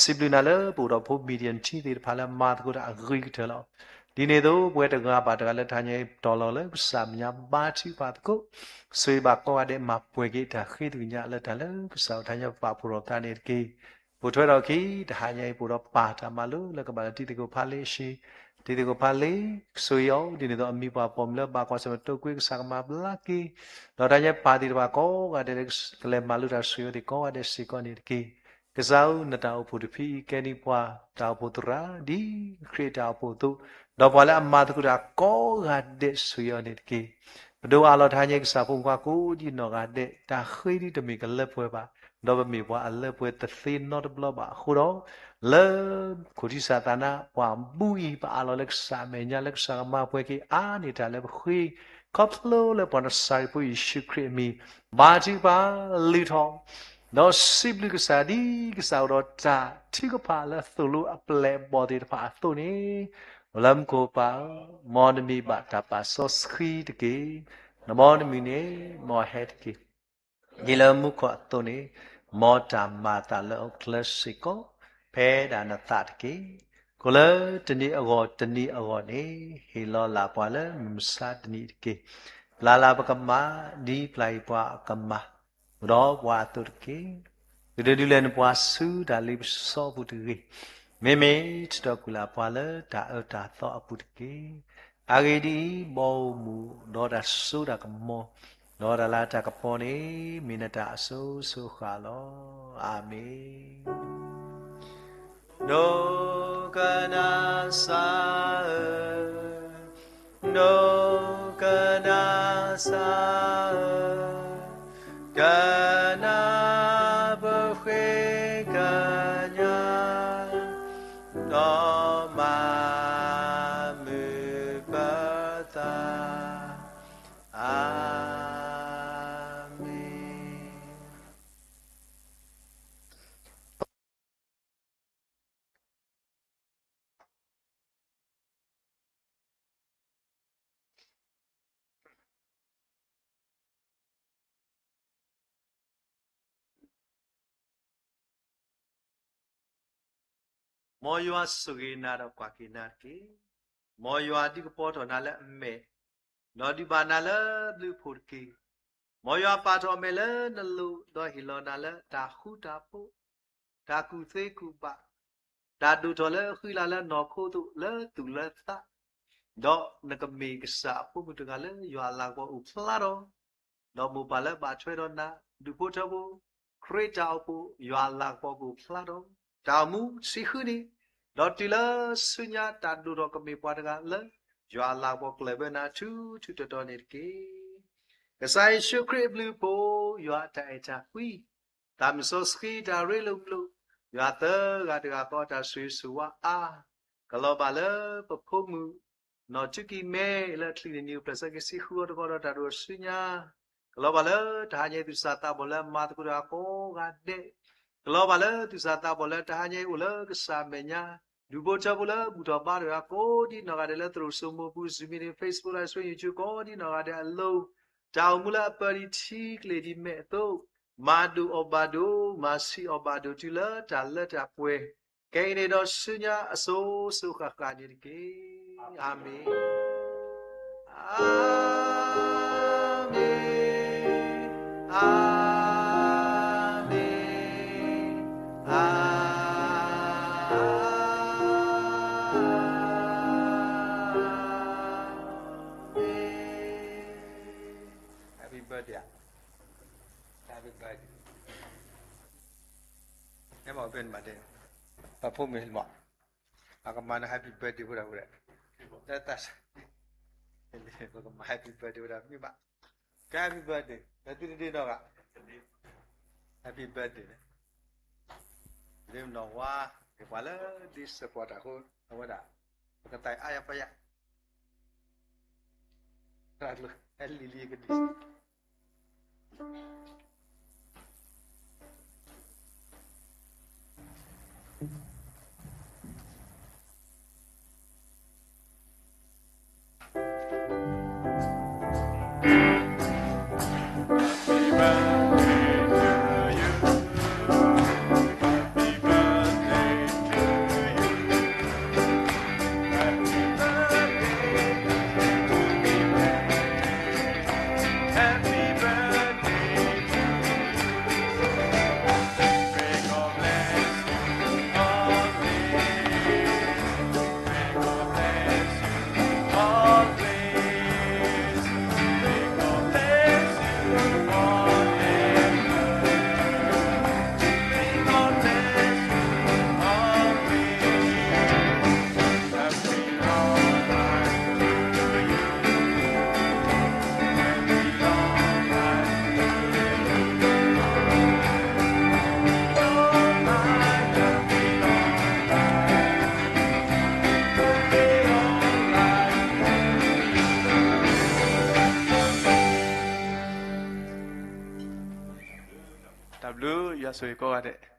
စံးဘျုးနၤလၢပအိၣ်ဒီးဖိ medium team သ့ၣ်တဖၣ်လၢမၤသကိးတၢ်အဂ့ၤကတၢၢ်လီၤ. ဒ်န့ၣ်အသိး ပဝဲတဂၤဘၣ်တဂၤလၢတဟါညါအံၤ ပတီၢ်လီၤလၢကစၢ်မဲာ်ညါဘါထုကဖၣ်သကိး ဆိၣ်ဂ့ၤဘၣ်ကိးဂၤဒဲး မၤပှဲၤက့ၤတၢ်ဃ့သကွံာ်ညါလၢတၢ်လၢကစၢ်အတဟါညါပပာ်ဖှိၣ်ထီၣ်ပသးန့ၣ်တက့ၢ်. ပိာ်ထွဲထီၣ်အခံ တဟါညါအံၤ ပအိၣ်ဒီးပၢ်တၢ်မၤလိလၢကဘၣ်လၢတံၤသကိးဖးလ့အဟံၣ် တံၤသကိးဖးလ့ ဆိၣ်ဂ့ၤအီၤ ဒ်န့ၣ်အသိးအမံၤပှၢ်ပိာ်မုၣ်လၢဘၣ်ကွၢ်ဆၢၣ်မဲာ်တိာ်ကွံာ် ကစၢ်ကမၤဘျါက့ၤ ဒီးတဟါညါပၢ်သ့ၣ်တဖၣ်ကိးဂၤဒဲးလၢကလဲၤမၤလိတၢ်ဆိၣ်ဂ့ၤအီၤသ့ၣ်ကိးဂၤဒဲးစ့ၢ်ကီးန့ၣ်တက့ၢ်. ကစၢ်ဧၢ, နတၢ်အိၣ်ဖှိၣ်တဖုအံၤ ကဲဒ်ပှၤတၢ်အိၣ်ဖှိၣ်သရၣ် ဒ်ခရံာ်တၢ်အိၣ်ဖှိၣ်အသိး, ဒီးပှၤလၢအမၤသကိးတၢ်ကိးဂၤဒဲး ဆိၣ်ဂ့ၤအီၤန့ၣ်တက့ၢ်. ပဒိးအးလီၤတဟါညါ ကစၢ်ဖိခွါကိးဒံနီၢ်ဂၤဒဲး, တၢ်ဃ့ဒ်တမ့ၢ်ကလၢပှဲၤဘၣ်, ဒီးပမ့ၢ်ပှၤအလၢပှဲၤတသ့နီတဘျီဘၣ်အဃိဒီး, လၢခိၣ်ထံစၢ်သးနါ ပှၤဘူၣ်အံၤ ပအးလီၤလၢကစၢ်အမဲာ်ညါ လၢကစၢ်ကမၤပှဲၤက့ၤအါန့ၢ်တၢ်လၢပဃ့, ခီဖျိလၢပှၤနစၤရ့းဖိယ့ၣ်ၡူးခရံာ်အမံၤ, ဘါထုကဖၣ်လုၢ်ထီၣ် ဒီးစံးဘျုးကစၢ်ဒ်ကစၢ်အိၣ်ဒီးတၢ်ထုကဖၣ်လၢသိၣ်လိအပျဲၢ်အဘီၣ်သ့ၣ်တဖၣ်အသိးန့ၣ်, လၢမူခိၣ်ပၢ်ဧၢ, မ်နမံၤဘၣ်တၢ်ပာ်စီဆှံတက့ၢ်. နမ်နမံၤန့ၣ် မ်ဟဲတက့ၢ်. ဒ်လၢမူခိၣ်အသိးန့ၣ်, မ်တၢ်မၤအသးလၢဟီၣ်ခိၣ်ချၢစ့ၢ်ကီး ဖဲဒၣ်နသးတက့ၢ်. ကိးလၢတနံၤအဂီၢ်တနံၤအဂီၢ်န့ၣ်, ဟ့ၣ်လီၤလၢ်ပှၤလၢမုၢ်မဆါတနံၤတက့ၢ်. ပျၢ်လၢ်ပကမၤ ဒ်ပျၢ်အံၤပှၤအကမၤ, အိၣ်ဒီးပှၤအသိးတက့ၢ်. ကဒုးဒုးလဲၤနပှၤဆူတၢ်လ့ပစီအပူၤတဂ့ၤ. မ့မ့ၢ်ထီၣ်ထီၣ်ကွံာ်လၢ်ပှၤလၢတၢ်အၢတၢ်သီအပူၤတက့ၢ်. အဂ့ၢ်ဒ်အံၤ, ဘီမုၢ်ဒီးတၢ်စိတၢ်ကမီၤ, ဒီးတၢ်လၤတၢ်ကပီၤန့ၣ် မ့ၢ်နတၢ်အစိၤစိၤအဃၣ်လီၤ. အၤမ့ၣ်. ဒိကနၣ်စၢ်ဧၢ, ဒိကနၣ်စၢ်ဧၢ, ကနၣ်ပဃ့ကညး, ဒီးမၤမုာ်ပသး, အၤမ့ၣ်. မ်ယွၤဆိၣ်ဂ့ၤနၤဒီးကွၢ်က့ၤနၤတက့ၢ်. မ်ယွၤဒုးကပီၤထီၣ်နၤလၢအမဲာ်, ဒီးဒုးဘၣ်နၤလၢဘျုးဖှိၣ်တက့ၢ်. မ်ယွၤပာ်ထီၣ်အမဲာ်လၢနလိၤ, ဒီးဟ့ၣ်လီၤနၤလၢတၢ်ဃူတၢ်ဖိး, တၢ်ကူၣ်သ့ကူၣ်ဘၣ်, တၢ်ဒိၣ်ထီၣ်လၢအဃံလၤလၢနီၢ်ခိအသိး လၢသူၣ်လၢသး, ဒီးနကမ့ၢ်ကစၢ်အဖိမုၣ်တဂၤလၢယွၤအလၤကပီၤအိၣ်ဖျါထီၣ်, ဒီးမိၢ်ပၢ်လၢဘၣ်ထွဲဒီးနၤ, ဒူၣ်ဖိထၢဖိ, ခရံာ်တၢ်အိၣ်ဖှိၣ်, ယွၤအလၤကပီၤကအိၣ်ဖျါထီၣ်, တၢ်အိၣ်မူဆံဃုနံၣ်, ဒီးတုၤလၢဆူညါတၢ်ဒိၣ်ထီၣ်ကမ့ၢ်ပှၤတဂၤလၢ ယွၤအလၤကပီၤကျၢၢ်ဘၢနၤထူထူတီတီန့ၣ်တက့ၢ်. ကစၢ်ယ့ၣ်ၡူးခရံာ်အဘျုးအဖှိၣ်, ယွၤအတၢ်အဲၣ်တၢ်ကွံ, သးမုၢ်စီဆှံတၢ်ရ့လိာ်မုာ်လိာ်, ယွၤသၢဂၤတဂၤဃီအတၢ်ဆိၣ်ဂ့ၤဆိၣ်ဝါအါ, ကလီၤဘၣ်လၢပဖိမုၣ် နီၢ်ထူကံၤမဲ လၢအချံးန့ၢ်နံၣ်အိၣ်ဖျဲၣ်ဆၢက့ၤဆံဃုအီၤတခီဒီးတၢ်ဒိၣ်ထီၣ်ဆူညါ, ကလီၤဘၣ်လၢတဟါညါအံၤ သူၣ်စၢ်သးဘီၣ်လၢအမၤသကိးတၢ်ကိးဂၤဒဲး, ကလီၤဘၣ်လၢသူၣ်စၢ်သးဘီၣ်လၢတဟါညါအံၤအိၣ်လၢကစၢ်အမဲာ်ညါ, ဒူၣ်ဖိထၢဖိလၢဘူၣ်ထီၣ်ဘါထီၣ်တဂၤကိးဒံနီၢ်ဂၤဒဲးလၢသရိာ်စိမိၤပူၤ Zoom meeting, Facebook Live Stream, YouTube ကိးဒံနီၢ်ဂၤဒဲးအလိၤ, တၢ်အိၣ်မူလၢအပၢၢ်ဒံးထံကျိၤဒံးမဲာ်အသိး, မၤဒိၣ်အီၣ်ဘၣ်ဒိၣ်, မၤဆံးအီၣ်ဘၣ်ဒိၣ်တုၤလၢတၢ်လၢတၢ်ပှဲၤ, ခဲအံၤန့ၣ်ဒီးဆူညါအစိၤစိၤဃၣ်ဃၣ်န့ၣ်တက့ၢ်. အၤမ့ၣ်, အၤမ့ၣ်, အၤမ့ၣ်, အၤမ့ၣ်. Happy birthday. Happy birthday. ဟဲမၤဖဲန့ၣ်မးဒဲး, ပဖိမုၣ်မး, ပကမၤနၤ happy birthday ဖိဒၣ်ဝဲဒၣ်, တၢ်, ပကမၤ happy birthday ဝဲဒၣ်မ့ၢ်ဘၣ်, ကဲ happy birthday လၢသုတဒ့နီၢ်ဂၤ, happy birthday န့ၣ်, ဒ်နီၢ်ဝါ, ပှၤလၢဒ်စပီၤတၢ်ဃိ, အဝဲဒၣ်, ပကသးအါယၤပယၤ တၢ်လီၤ, ဟဲလံၤလံၤကဒံး ဆိၣ်ဂ့ၤကိးဂၤဒဲး.